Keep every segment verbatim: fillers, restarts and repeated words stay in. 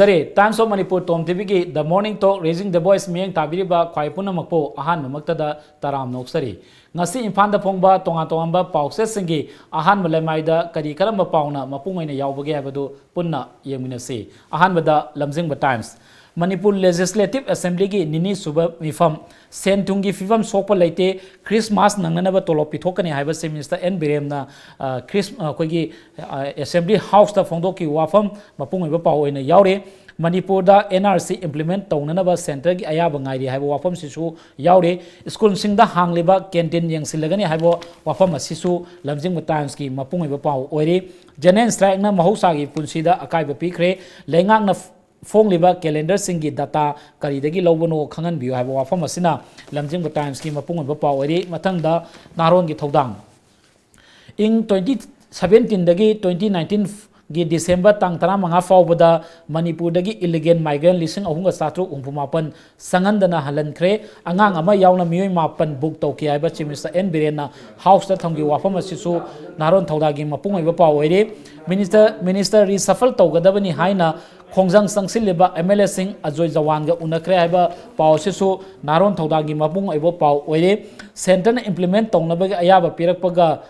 ꯇꯔꯦꯠ, Times of Manipur Tom ꯇꯤꯚꯤꯒꯤ The Morning Talk Raising the Voice ꯃꯤꯠꯌꯦꯡ ꯇꯥꯕꯤꯔꯤꯕ ꯈ꯭ꯋꯥꯏ ꯄꯨꯝꯅꯃꯛꯄꯨ ꯑꯍꯥꯟꯕꯃꯛꯇꯗ ꯇꯔꯥꯝꯅ ꯑꯣꯛꯆꯔꯤ꯫ ꯉꯁꯤ ꯏꯝꯐꯥꯜꯗ ꯐꯣꯡꯕ ꯇꯣꯉꯥꯟ ꯇꯣꯉꯥꯟꯕ ꯄꯥꯎꯆꯦꯁꯤꯡꯒꯤ ꯑꯍꯥꯟꯕ ꯂꯩꯃꯥꯏꯗ ꯀꯔꯤ ꯀꯔꯝꯕ ꯄꯥꯎꯅ ꯃꯄꯨꯡ ꯑꯣꯏꯅ ꯌꯥꯎꯕꯒꯦ ꯍꯥꯏꯕꯗꯨ ꯄꯨꯟꯅ ꯌꯦꯡꯃꯤꯟꯅꯁꯤ꯫ ꯑꯍꯥꯟꯕꯗ ꯂꯝꯖꯤꯡꯕ Times꯫ ꯃꯅꯤꯄꯨꯔ Legislative Assemblyꯒꯤ ꯅꯤꯅꯤ ꯁꯨꯕ ꯃꯤꯐꯝ꯫ ꯁꯦꯟ ꯊꯨꯝꯒꯤ ꯐꯤꯕꯝ ꯁꯣꯛꯄ ꯂꯩꯇꯦ, ꯈ꯭ꯔꯤꯁꯃꯥꯁ ꯅꯪꯅꯅꯕ ꯇꯣꯂꯣꯞ ꯄꯤꯊꯣꯛꯀꯅꯤ ꯍꯥꯏꯕ Chief Minister ꯑꯦꯟ ꯕꯤꯔꯦꯟꯅ, ꯑ, ꯈ꯭ꯔꯤꯁ-, ꯑ, ꯑꯩꯈꯣꯏꯒꯤ, ꯑ, Assembly Houseꯇ ꯐꯣꯡꯗꯣꯛꯈꯤꯕ ꯋꯥꯐꯝ ꯃꯄꯨꯡ ꯑꯣꯏꯕ ꯄꯥꯎ ꯑꯣꯏꯅ ꯌꯥꯎꯔꯤ꯫ ꯃꯅꯤꯄꯨꯔꯗ ꯑꯦꯟ ꯑꯥꯔ ꯁꯤ implement ꯇꯧꯅꯅꯕ centreꯒꯤ ꯑꯌꯥꯕ ꯉꯥꯏꯔꯤ ꯍꯥꯏꯕ ꯋꯥꯐꯝꯁꯤꯁꯨ ꯌꯥꯎꯔꯤ꯫ ꯁ꯭ꯀꯨꯜꯁꯤꯡꯗ ꯍꯥꯡꯂꯤꯕ canteen ꯌꯦꯡꯁꯤꯜꯂꯒꯅꯤ ꯍꯥꯏꯕ ꯋꯥꯐꯝ ꯑꯁꯤꯁꯨ ꯂꯝꯖꯤꯡꯕ Timesꯀꯤ ꯃꯄꯨꯡ ꯑꯣꯏꯕ ꯄꯥꯎ ꯑꯣꯏꯔꯤ꯫ General strikeꯅ ꯃꯍꯧꯁꯥꯒꯤ ꯄꯨꯟꯁꯤꯗ ꯑꯀꯥꯏꯕ ꯄꯤꯈ꯭ꯔꯦ꯫ ꯂꯩꯉꯥꯛꯅ ꯐꯣꯡꯂꯤꯕ calendarꯁꯤꯡꯒꯤ data ꯀꯔꯤꯗꯒꯤ ꯂꯧꯕꯅꯣ ꯈꯪꯍꯟꯕꯤꯌꯨ ꯍꯥꯏꯕ ꯋꯥꯐꯝ ꯑꯁꯤꯅ ꯂꯝꯖꯤꯡꯕ Timesꯀꯤ ꯃꯄꯨꯡ ꯑꯣꯏꯕ ꯄꯥꯎ ꯑꯣꯏꯔꯤ꯫ ꯃꯊꯪꯗ ꯅꯍꯥꯔꯣꯟꯒꯤ ꯊꯧꯗꯥꯡ꯫ ꯏꯪ twenty seventeenꯗꯒꯤ twenty nineteenꯒꯤ December ꯇꯥꯡ ꯇꯔꯥꯃꯉꯥ ꯐꯥꯎꯕꯗ ꯃꯅꯤꯄꯨꯔꯗꯒꯤ illegal migrant ꯂꯤꯁꯤꯡ ꯑꯍꯨꯝꯒ ꯆꯥꯇ꯭ꯔꯨꯛ ꯍꯨꯝꯐꯨ ꯃꯥꯄꯟ ꯆꯪꯍꯟꯗꯅ ꯍꯜꯍꯟꯈ꯭ꯔꯦ꯫ ꯑꯉꯥꯡ ꯑꯃ ꯌꯥꯎꯅ ꯃꯤꯑꯣꯏ ꯃꯥꯄꯟ book ꯇꯧꯈꯤ ꯍꯥꯏꯕ Chief Minister ꯑꯦꯟ ꯕꯤꯔꯦꯟꯅ Houseꯇ ꯊꯝꯈꯤꯕ ꯋꯥꯐꯝ ꯑꯁꯤꯁꯨ ꯅꯍꯥꯔꯣꯟ ꯊꯧꯗꯥꯡꯒꯤ ꯃꯄꯨꯡ ꯑꯣꯏꯕ ꯄꯥꯎ ꯑꯣꯏꯔꯤ꯫ Minister, minister reshuffle ꯇꯧꯒꯗꯕꯅꯤ ꯍꯥꯏꯅ ꯈꯣꯡꯖꯪ ꯆꯪꯁꯤꯜꯂꯤꯕ MLAꯁꯤꯡ ꯑꯖꯣꯏ ꯖꯋꯥꯟꯒ ꯎꯅꯈ꯭ꯔꯦ ꯍꯥꯏꯕ ꯄꯥꯎ ꯑꯁꯤꯁꯨ ꯅꯍꯥꯔꯣꯟ ꯊꯧꯗꯥꯡꯒꯤ ꯃꯄꯨꯡ ꯑꯣꯏꯕ ꯄꯥꯎ ꯑꯣꯏꯔꯦ꯫ Centreꯅ implement ꯇꯧꯅꯕꯒꯤ ꯑꯌꯥꯕ ꯄꯤꯔꯛꯄꯒ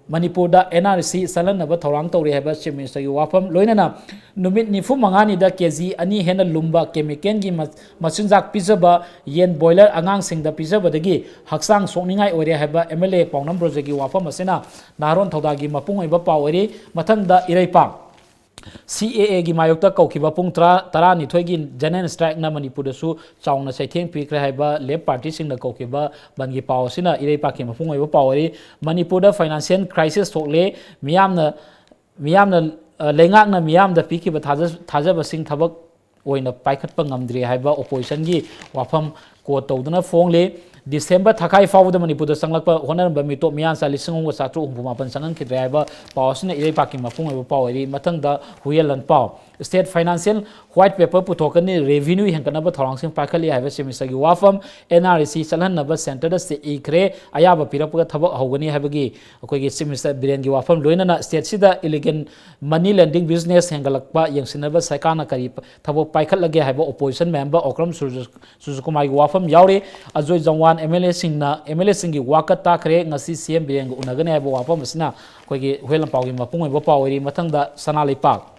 ꯃꯅꯤꯄꯨꯔꯗ ꯑꯦꯟ ꯑꯥꯔ ꯁꯤ ꯆꯠꯍꯟꯅꯕ ꯊꯧꯔꯥꯡ ꯇꯧꯔꯤ ꯍꯥꯏꯕ Chief Ministerꯒꯤ ꯋꯥꯐꯝ, ꯂꯣꯏꯅꯅ ꯅꯨꯃꯤꯠ ꯅꯤꯐꯨ ꯃꯉꯥꯅꯤꯗ ꯀꯦ ꯖꯤ ꯑꯅꯤ ꯍꯦꯟꯅ ꯂꯨꯝꯕ chemicalꯒꯤ ꯃ-, ꯃꯆꯤꯟꯖꯥꯛ ꯄꯤꯖꯕ ꯌꯦꯟ broiler ꯑꯉꯥꯡꯁꯤꯡꯗ ꯄꯤꯖꯕꯗꯒꯤ ꯍꯛꯆꯥꯡ ꯁꯣꯛꯅꯤꯡꯉꯥꯏ ꯑꯣꯏꯔꯦ ꯍꯥꯏꯕ MLA ꯄꯥꯎꯅꯝ ꯔꯣꯖꯔꯒꯤ ꯋꯥꯐꯝ ꯑꯁꯤꯅ ꯅꯍꯥꯔꯣꯟ ꯊꯧꯗꯥꯡꯒꯤ ꯃꯄꯨꯡ ꯑꯣꯏꯕ ꯄꯥꯎ ꯑꯣꯏꯔꯤ꯫ ꯃꯊꯪꯗ ꯏꯔꯩꯄꯥꯛ꯫ CAAꯒꯤ ꯃꯥꯌꯣꯛꯇ ꯀꯧꯈꯤꯕ ꯄꯨꯡ ꯇꯔꯥ, ꯇꯔꯥꯅꯤꯊꯣꯏꯒꯤ General Strikeꯅ ꯃꯅꯤꯄꯨꯔꯗꯁꯨ ꯆꯥꯎꯅ ꯆꯩꯊꯦꯡ ꯄꯤꯈ꯭ꯔꯦ ꯍꯥꯏꯕ Left Partyꯁꯤꯡꯅ ꯀꯧꯈꯤꯕ ꯕꯟꯒꯤ ꯄꯥꯎ ꯑꯁꯤꯅ ꯏꯔꯩꯄꯥꯛꯀꯤ ꯃꯄꯨꯡ ꯑꯣꯏꯕ ꯄꯥꯎ ꯑꯣꯏꯔꯤ꯫ ꯃꯅꯤꯄꯨꯔꯗ financial crisis ꯊꯣꯛꯂꯦ, ꯃꯤꯌꯥꯝꯅ, ꯃꯤꯌꯥꯝꯅ, ꯑ, ꯂꯩꯉꯥꯛꯅ ꯃꯤꯌꯥꯝꯗ ꯄꯤꯈꯤꯕ ꯊꯥꯖ-, ꯊꯥꯖꯕꯁꯤꯡ ꯊꯕꯛ ꯑꯣꯏꯅ ꯄꯥꯏꯈꯠꯄ ꯉꯝꯗ꯭ꯔꯤ ꯍꯥꯏꯕ oppositionꯒꯤ ꯋꯥꯐꯝ quote ꯇꯧꯗꯨꯅ ꯐꯣꯡꯂꯤ꯫ December ꯊꯥꯈꯥꯏ ꯐꯥꯎꯕꯗ ꯃꯅꯤꯄꯨꯔꯗ ꯆꯪꯂꯛꯄ ꯍꯣꯠꯅꯔꯝꯕ ꯃꯤꯇꯣꯞ ꯃꯤꯌꯥꯟꯆꯥ ꯂꯤꯁꯤꯡ ꯑꯍꯨꯝꯒ ꯆꯥꯇ꯭ꯔꯨꯛ ꯍꯨꯝꯐꯨ ꯃꯥꯄꯟ ꯆꯪꯍꯟꯈꯤꯗ꯭ꯔꯦ ꯍꯥꯏꯕ ꯄꯥꯎ ꯑꯁꯤꯅ ꯏꯔꯩꯄꯥꯛꯀꯤ ꯃꯄꯨꯡ ꯑꯣꯏꯕ ꯄꯥꯎ ꯑꯣꯏꯔꯤ꯫ ꯃꯊꯪꯗ ꯍꯨꯏꯌꯦꯟ Lanpao. State financial white paper ꯄꯨꯊꯣꯛꯀꯅꯤ, revenue ꯍꯦꯟꯒꯠꯅꯕ ꯊꯧꯔꯥꯡꯁꯤꯡ ꯄꯥꯏꯈꯠꯂꯤ ꯍꯥꯏꯕ Chief Minister ꯒꯤ ꯋꯥꯐꯝ꯫ N R E C ꯆꯠꯍꯟꯅꯕ centre ꯗ ꯆꯦ ꯏꯈ꯭ꯔꯦ, ꯑꯌꯥꯕ ꯄꯤꯔꯛꯄꯒ ꯊꯕꯛ ꯍꯧꯒꯅꯤ ꯍꯥꯏꯕꯒꯤ ꯑꯩꯈꯣꯏꯒꯤ Chief Minister ꯕꯤꯔꯦꯟꯒꯤ ꯋꯥꯐꯝ, ꯂꯣꯏꯅꯅ state ꯁꯤꯗ illegal money lending business ꯍꯦꯟꯒꯠꯂꯛꯄ ꯌꯦꯡꯁꯤꯟꯅꯕ ꯁꯔꯀꯥꯔꯅ ꯀꯔꯤ ꯊꯕꯛ ꯄꯥꯏꯈꯠꯂꯒꯦ ꯍꯥꯏꯕ opposition member ꯑꯣꯀ꯭ꯔꯝ ꯁꯨꯔꯖ-, ꯁꯨꯔꯖꯀꯨꯃꯥꯔꯒꯤ ꯋꯥꯐꯝ ꯌꯥꯎꯔꯤ꯫ Ajoy Jawan M L A ꯁꯤꯡꯅ, M L A ꯁꯤꯡꯒꯤ ꯋꯥꯀꯠ ꯇꯥꯈ꯭ꯔꯦ, ꯉꯁꯤ C M ꯕꯤꯔꯦꯟꯒ ꯎꯅꯒꯅꯤ ꯍꯥꯏꯕ ꯋꯥꯐꯝ ꯑꯁꯤꯅ ꯑꯩꯈꯣꯏꯒꯤ ꯍꯨꯏ ꯂꯝꯄꯥꯎꯒꯤ ꯃꯄꯨꯡ ꯑꯣꯏꯕ ꯄꯥꯎ ꯑꯣꯏꯔꯤ꯫ ꯃꯊꯪꯗ ꯁꯅꯥ ꯂꯩꯄꯥꯛ꯫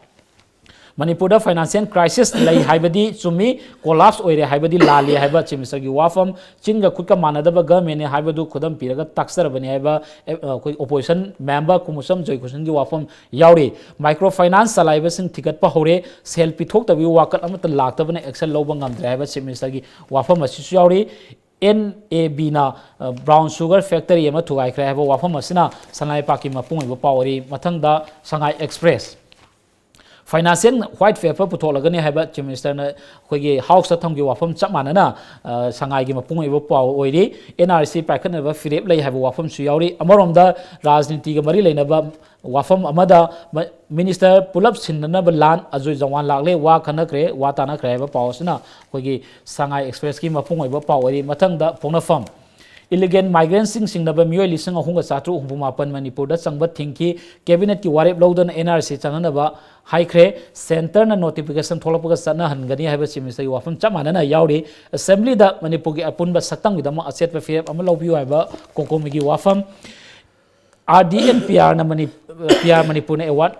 ꯃꯅꯤꯄꯨꯔꯗ financial crisis ꯂꯩ ꯍꯥꯏꯕꯗꯤ ꯆꯨꯝꯃꯤ, collapse ꯑꯣꯏꯔꯦ ꯍꯥꯏꯕꯗꯤ ꯂꯥꯜꯂꯤ ꯍꯥꯏꯕ Chief Minister ꯒꯤ ꯋꯥꯐꯝ꯫ ꯆꯤꯟꯒ ꯈꯨꯠꯀ ꯃꯥꯟꯅꯗꯕ government ꯅꯤ ꯍꯥꯏꯕꯗꯨ ꯈꯨꯗꯝ ꯄꯤꯔꯒ ꯇꯥꯛꯆꯔꯕꯅꯤ ꯍꯥꯏꯕ, ꯑꯦ, ꯑꯩꯈꯣꯏ opposition member ꯈꯨꯃꯨꯆꯝ ꯖꯣꯏꯀ꯭ꯔꯤꯁꯟꯒꯤ ꯋꯥꯐꯝ ꯌꯥꯎꯔꯤ꯫ Micro finance ꯆꯂꯥꯏꯕꯁꯤꯡ ꯊꯤꯒꯠꯄ ꯍꯧꯔꯦ, ꯁꯦꯜ ꯄꯤꯊꯣꯛꯇꯕꯒꯤ ꯋꯥꯀꯠ ꯑꯃꯠꯇ ꯂꯥꯛꯇꯕꯅ action ꯂꯧꯕ ꯉꯝꯗ꯭ꯔꯦ ꯍꯥꯏꯕ Chief Minister ꯒꯤ ꯋꯥꯐꯝ ꯑꯁꯤꯁꯨ ꯌꯥꯎꯔꯤ꯫ N A B ꯅ, ꯑ, brown sugar factory ꯑꯃ ꯊꯨꯒꯥꯏꯈ꯭ꯔꯦ ꯍꯥꯏꯕ ꯋꯥꯐꯝ ꯑꯁꯤꯅ ꯁꯅꯥ ꯂꯩꯄꯥꯛꯀꯤ ꯃꯄꯨꯡ ꯑꯣꯏꯕ ꯄꯥꯎ ꯑꯣꯏꯔꯤ꯫ ꯃꯊꯪꯗ ꯁꯉꯥꯏ Express꯫ Financial white paper ꯄꯨꯊꯣꯛꯂꯒꯅꯤ ꯍꯥꯏꯕ Chief Minister ꯅ ꯑꯩꯈꯣꯏꯒꯤ House ꯇ ꯊꯝꯈꯤꯕ ꯋꯥꯐꯝ ꯆꯞ ꯃꯥꯟꯅꯅ, ꯑ, ꯁꯉꯥꯏꯒꯤ ꯃꯄꯨꯡ ꯑꯣꯏꯕ ꯄꯥꯎ ꯑꯣꯏꯔꯤ꯫ N R E C ꯄꯥꯏꯈꯠꯅꯕ ꯐꯤꯔꯦꯞ ꯂꯩ ꯍꯥꯏꯕ ꯋꯥꯐꯝꯁꯨ ꯌꯥꯎꯔꯤ꯫ ꯑꯃꯔꯣꯝꯗ ꯔꯥꯖꯅꯤꯇꯤꯒ ꯃꯔꯤ ꯂꯩꯅꯕ ꯋꯥꯐꯝ ꯑꯃꯗ ꯃ-, Minister ꯄꯨꯂꯞ ꯁꯤꯟꯅꯅꯕ ꯂꯥꯟ, ꯑꯖꯣꯏ ꯖꯋꯥꯟ ꯂꯥꯛꯂꯦ, ꯋꯥ ꯈꯟꯅꯈ꯭ꯔꯦ, ꯋꯥ ꯇꯥꯅꯈ꯭ꯔꯦ ꯍꯥꯏꯕ ꯄꯥꯎ ꯑꯁꯤꯅ ꯑꯩꯈꯣꯏꯒꯤ ꯁꯉꯥꯏ Express ꯀꯤ ꯃꯄꯨꯡ ꯑꯣꯏꯕ ꯄꯥꯎ ꯑꯣꯏꯔꯤ꯫ ꯃꯊꯪꯗ ꯄꯣꯛꯅꯐꯝ꯫ Illegal migrant ꯁꯤꯡ ꯆꯤꯡꯅꯕ ꯃꯤꯑꯣꯏ ꯂꯤꯁꯤꯡ ꯑꯍꯨꯝꯒ ꯆꯥꯇ꯭ꯔꯨꯛ ꯍꯨꯝꯐꯨ ꯃꯥꯄꯟ ꯃꯅꯤꯄꯨꯔꯗ ꯆꯪꯕ ꯊꯤꯡꯈꯤ꯫ Cabinet ꯀꯤ ꯋꯥꯔꯦꯞ ꯂꯧꯗꯨꯅ N R E C ꯆꯪꯍꯟꯅꯕ ꯍꯥꯏꯈ꯭ꯔꯦ꯫ Centre ꯅ notification ꯊꯣꯛꯂꯛꯄꯒ ꯆꯠꯅꯍꯟꯒꯅꯤ ꯍꯥꯏꯕ Chief Minister ꯒꯤ ꯋꯥꯐꯝ ꯆꯞ ꯃꯥꯟꯅꯅ ꯌꯥꯎꯔꯤ꯫ Assembly ꯗ ꯃꯅꯤꯄꯨꯔꯒꯤ ꯑꯄꯨꯟꯕ ꯁꯛꯇꯝꯒꯤꯗꯃꯛ ꯑꯆꯦꯠꯄ ꯐꯤꯔꯦꯞ ꯑꯃ ꯂꯧꯕꯤꯌꯨ ꯍꯥꯏꯕ ꯀꯣꯀꯣꯃꯤꯒꯤ ꯋꯥꯐꯝ꯫ R D N P R ꯅ ꯃꯅꯤ-, P R ꯃꯅꯤꯄꯨꯔꯅ award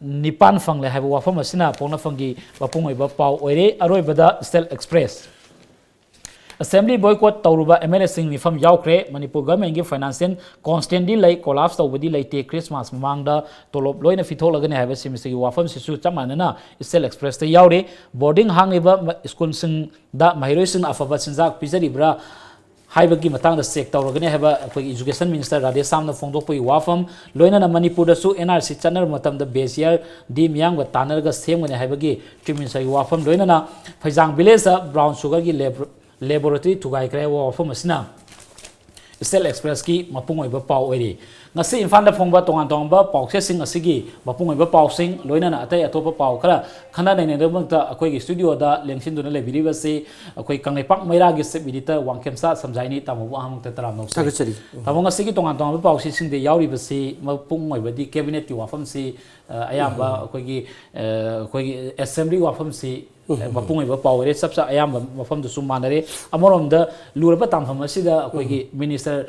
ꯅꯤꯄꯥꯟ ꯐꯪꯂꯦ ꯍꯥꯏꯕ ꯋꯥꯐꯝ ꯑꯁꯤꯅ ꯄꯣꯛꯅꯐꯝꯒꯤ ꯃꯄꯨꯡ ꯑꯣꯏꯕ ꯄꯥꯎ ꯑꯣꯏꯔꯦ꯫ ꯑꯔꯣꯏꯕꯗ State Express꯫ Assembly boycott ꯇꯧꯔꯨꯕ M L A ꯁꯤꯡ ꯃꯤꯐꯝ ꯌꯥꯎꯈ꯭ꯔꯦ꯫ ꯃꯅꯤꯄꯨꯔ government ꯀꯤ financial constraint ꯗꯤ ꯂꯩ, collapse ꯇꯧꯕꯗꯤ ꯂꯩꯇꯦ꯫ Christmas ꯃꯃꯥꯡꯗ ꯇꯣꯂꯣꯞ ꯂꯣꯏꯅ ꯄꯤꯊꯣꯛꯂꯒꯅꯤ ꯍꯥꯏꯕ Chief Minister ꯒꯤ ꯋꯥꯐꯝꯁꯤꯁꯨ ꯆꯞ ꯃꯥꯟꯅꯅ State Express ꯇ ꯌꯥꯎꯔꯤ꯫ Boarding ꯍꯥꯡꯂꯤꯕ ꯃ-, school ꯁꯤꯡꯗ ꯃꯍꯩꯔꯣꯏꯁꯤꯡꯅ ꯑꯐꯕ ꯆꯤꯟꯖꯥꯛ ꯄꯤꯖꯔꯤꯕ꯭ꯔꯥ ꯍꯥꯏꯕꯒꯤ ꯃꯇꯥꯡꯗ check ꯇꯧꯔꯒꯅꯤ ꯍꯥꯏꯕ ꯑꯩꯈꯣꯏꯒꯤ Education Minister ꯔꯥꯙꯦꯁ꯭ꯌꯥꯝꯅ ꯐꯣꯡꯗꯣꯛꯄꯒꯤ ꯋꯥꯐꯝ, ꯂꯣꯏꯅꯅ ꯃꯅꯤꯄꯨꯔꯗꯁꯨ N R E C ꯆꯠꯅꯕ ꯃꯇꯝꯗ Base Year ꯗꯤ ꯃꯤꯌꯥꯝꯒ ꯇꯥꯟꯅꯔꯒ ꯁꯦꯝꯒꯅꯤ ꯍꯥꯏꯕꯒꯤ Chief Minister ꯒꯤ ꯋꯥꯐꯝ, ꯂꯣꯏꯅꯅ ꯐꯩꯖꯥꯡ village ꯇ brown sugar ꯒꯤ lab-, laboratory ꯊꯨꯒꯥꯏꯈ꯭ꯔꯦ ꯍꯥꯏꯕ ꯋꯥꯐꯝ ꯑꯁꯤꯅ State Expressꯀꯤ ꯃꯄꯨꯡ ꯑꯣꯏꯕ ꯄꯥꯎ ꯑꯣꯏꯔꯤ꯫ ꯉꯁꯤ ꯏꯝꯐꯥꯜꯗ ꯐꯣꯡꯕ ꯇꯣꯉꯥꯟ ꯇꯣꯉꯥꯟꯕ ꯄꯥꯎꯆꯦꯁꯤꯡ ꯑꯁꯤꯒꯤ ꯃꯄꯨꯡ ꯑꯣꯏꯕ ꯄꯥꯎꯁꯤꯡ, ꯂꯣꯏꯅꯅ ꯑꯇꯩ ꯑꯇꯣꯞꯄ ꯄꯥꯎ ꯈꯔ ꯈꯟꯅ ꯅꯩꯅꯅꯕꯒꯤꯗꯃꯛꯇ ꯑꯩꯈꯣꯏꯒꯤ ꯁ꯭ꯇꯨꯗꯤꯑꯣꯗ ꯂꯦꯡꯁꯤꯟꯗꯨꯅ ꯂꯩꯕꯤꯔꯤꯕꯁꯤ ꯑꯩꯈꯣꯏ ꯀꯪꯂꯩꯄꯥꯛ ꯃꯩꯔꯥꯒꯤ Chief Editor ꯋꯥꯡꯈꯦꯝꯆꯥ ꯁꯝꯖꯥꯏꯅꯤ꯫ ꯇꯥꯃꯣꯕꯨ ꯑꯍꯥꯟꯕꯃꯛꯇ ꯇꯔꯥꯝꯅ ꯑꯣꯛꯆꯔꯤ꯫ ꯊꯥꯒꯠꯆꯔꯤ꯫ ꯇꯥꯃꯣ, ꯉꯁꯤꯒꯤ ꯇꯣꯉꯥꯟ ꯇꯣꯉꯥꯟꯕ ꯄꯥꯎꯆꯦꯁꯤꯡꯗ ꯌꯥꯎꯔꯤꯕꯁꯤ ꯃꯄꯨꯡ ꯑꯣꯏꯕꯗꯤ Cabinetꯀꯤ ꯋꯥꯐꯝꯁꯤ, ꯑ, ꯑꯌꯥꯝꯕ ꯑꯩꯈꯣꯏꯒꯤ, ꯑ, ꯑꯩꯈꯣꯏꯒꯤ Assembly ꯋꯥꯐꯝꯁꯤ ꯃꯄꯨꯡ ꯑꯣꯏꯕ ꯄꯥꯎ ꯑꯣꯏꯔꯦ꯫ ꯆꯞ ꯆꯥ ꯑꯌꯥꯝꯕ ꯃꯐꯝꯗꯁꯨ ꯃꯥꯟꯅꯔꯦ꯫ ꯑꯃꯔꯣꯝꯗ ꯂꯨꯔꯕ ꯇꯥꯡꯐꯝ ꯑꯁꯤꯗ ꯑꯩꯈꯣꯏꯒꯤ Minister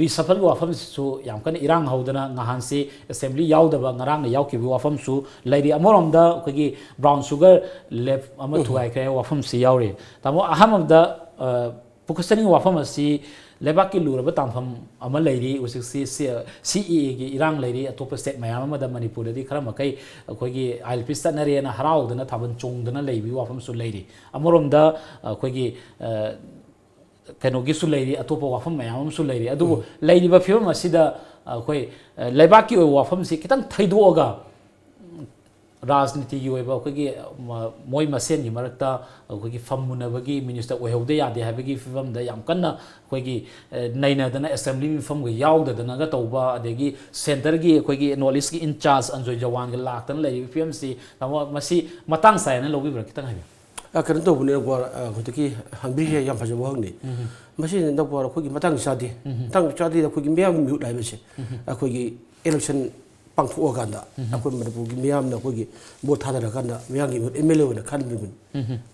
reshuffleꯒꯤ ꯋꯥꯐꯝꯁꯤꯁꯨ ꯌꯥꯝ ꯀꯟꯅ ꯏꯔꯥꯡ ꯍꯧꯗꯅ ꯉꯍꯥꯟꯁꯤ Assembly ꯌꯥꯎꯗꯕ, ꯉꯔꯥꯡꯅ ꯌꯥꯎꯈꯤꯕꯒꯤ ꯋꯥꯐꯝꯁꯨ ꯂꯩꯔꯤ꯫ ꯑꯃꯔꯣꯝꯗ ꯑꯩꯈꯣꯏꯒꯤ brown sugar ꯂꯦꯞ ꯑꯃ ꯊꯨꯒꯥꯏꯈ꯭ꯔꯦ ꯍꯥꯏꯕ ꯋꯥꯐꯝꯁꯤ ꯌꯥꯎꯔꯤ꯫ ꯇꯥꯃꯣ, ꯑꯍꯥꯟꯕꯗ, ꯑ, ꯄꯨꯈꯠꯆꯅꯤꯡꯕ ꯋꯥꯐꯝ ꯑꯁꯤ ꯂꯩꯕꯥꯛꯀꯤ ꯂꯨꯔꯕ ꯇꯥꯡꯐꯝ ꯑꯃ ꯂꯩꯔꯤ꯫ ꯍꯧꯖꯤꯛꯁꯤ ꯁꯤ-, CAAꯒꯤ ꯏꯔꯥꯡ ꯂꯩꯔꯤ꯫ ꯑꯇꯣꯞꯄ state ꯃꯌꯥꯝ ꯑꯃꯗ, ꯃꯅꯤꯄꯨꯔꯗꯗꯤ ꯈꯔ ꯃꯈꯩ ꯑꯩꯈꯣꯏꯒꯤ ILP ꯆꯠꯅꯔꯦꯅ ꯍꯔꯥꯎꯗꯅ ꯊꯥꯕꯜ ꯆꯣꯡꯗꯅ ꯂꯩꯕꯒꯤ ꯋꯥꯐꯝꯁꯨ ꯂꯩꯔꯤ꯫ ꯑꯃꯔꯣꯝꯗ ꯑꯩꯈꯣꯏꯒꯤ, ꯑ, ꯀꯩꯅꯣꯒꯤꯁꯨ ꯂꯩꯔꯤ, ꯑꯇꯣꯞꯄ ꯋꯥꯐꯝ ꯃꯌꯥꯝ ꯑꯃꯁꯨ ꯂꯩꯔꯤ꯫ ꯑꯗꯨꯕꯨ ꯂꯩꯔꯤꯕ ꯐꯤꯕꯝ ꯑꯁꯤꯗ ꯑꯩꯈꯣꯏ, ꯑ, ꯂꯩꯕꯥꯛꯀꯤ ꯑꯣꯏꯕ ꯋꯥꯐꯝꯁꯤ ꯈꯤꯇꯪ ꯊꯩꯗꯣꯛꯑꯒ, ꯔꯥꯖꯅꯤꯇꯤꯒꯤ ꯑꯣꯏꯕ ꯑꯩꯈꯣꯏꯒꯤ, ꯃ-, ꯃꯣꯏ ꯃꯁꯦꯟꯒꯤ ꯃꯔꯛꯇ ꯑꯩꯈꯣꯏꯒꯤ ꯐꯝ ꯃꯨꯟꯅꯕꯒꯤ, minister ꯑꯣꯏꯍꯧꯗ ꯌꯥꯗꯦ ꯍꯥꯏꯕꯒꯤ ꯐꯤꯕꯝꯗ ꯌꯥꯝ ꯀꯟꯅ ꯑꯩꯈꯣꯏꯒꯤ, ꯑ, ꯅꯩꯅꯗꯅ Assembly ꯃꯤꯐꯝꯒ ꯌꯥꯎꯗꯗꯅꯒ ꯇꯧꯕ, ꯑꯗꯒꯤ centreꯒꯤ ꯑꯩꯈꯣꯏꯒꯤ North Eastꯀꯤ in-charge ꯑꯟꯖꯣꯏ ꯖꯋꯥꯟꯒ ꯂꯥꯛꯇꯅ ꯂꯩꯔꯤꯕ ꯐꯤꯕꯝꯁꯤ, ꯇꯥꯃꯣ, ꯃꯁꯤ ꯃꯇꯥꯡ ꯆꯥꯏꯅ ꯂꯧꯕꯤꯕ꯭ꯔꯥ? ꯈꯤꯇꯪ ꯍꯥꯏꯕꯤꯌꯨ꯫ ꯑ, ꯀꯩꯅꯣ ꯇꯧꯕꯅꯦ, ꯅꯧꯄꯨꯋꯥ, ꯑ, ꯍꯧꯖꯤꯛꯀꯤ ꯍꯪꯕꯤꯔꯤꯁꯦ ꯌꯥꯝ ꯐꯖꯕ ꯋꯥꯍꯪꯅꯤ꯫ ꯃꯁꯤ ꯅꯧꯄꯨꯋꯥ ꯑꯩꯈꯣꯏꯒꯤ ꯃꯇꯥꯡ ꯆꯥꯗꯦ꯫ ꯃꯇꯥꯡ ꯆꯥꯗꯦ, ꯑꯩꯈꯣꯏꯒꯤ ꯃꯤꯌꯥꯝꯒꯤ ꯃꯤꯍꯨꯠ ꯍꯥꯏꯕꯁꯦ ꯑꯩꯈꯣꯏꯒꯤ election ꯄꯥꯡꯊꯣꯛꯑꯀꯥꯟꯗ ꯑꯩꯈꯣꯏ ꯃꯅꯤꯄꯨꯔꯒꯤ ꯃꯤꯌꯥꯝꯅ ꯑꯩꯈꯣꯏꯒꯤ vote ꯊꯥꯗꯔꯀꯥꯟꯗ ꯃꯤꯌꯥꯝꯒꯤ ꯃꯤꯍꯨꯠ MLA ꯑꯣꯏꯅ ꯈꯟꯕꯤꯕꯅꯤ꯫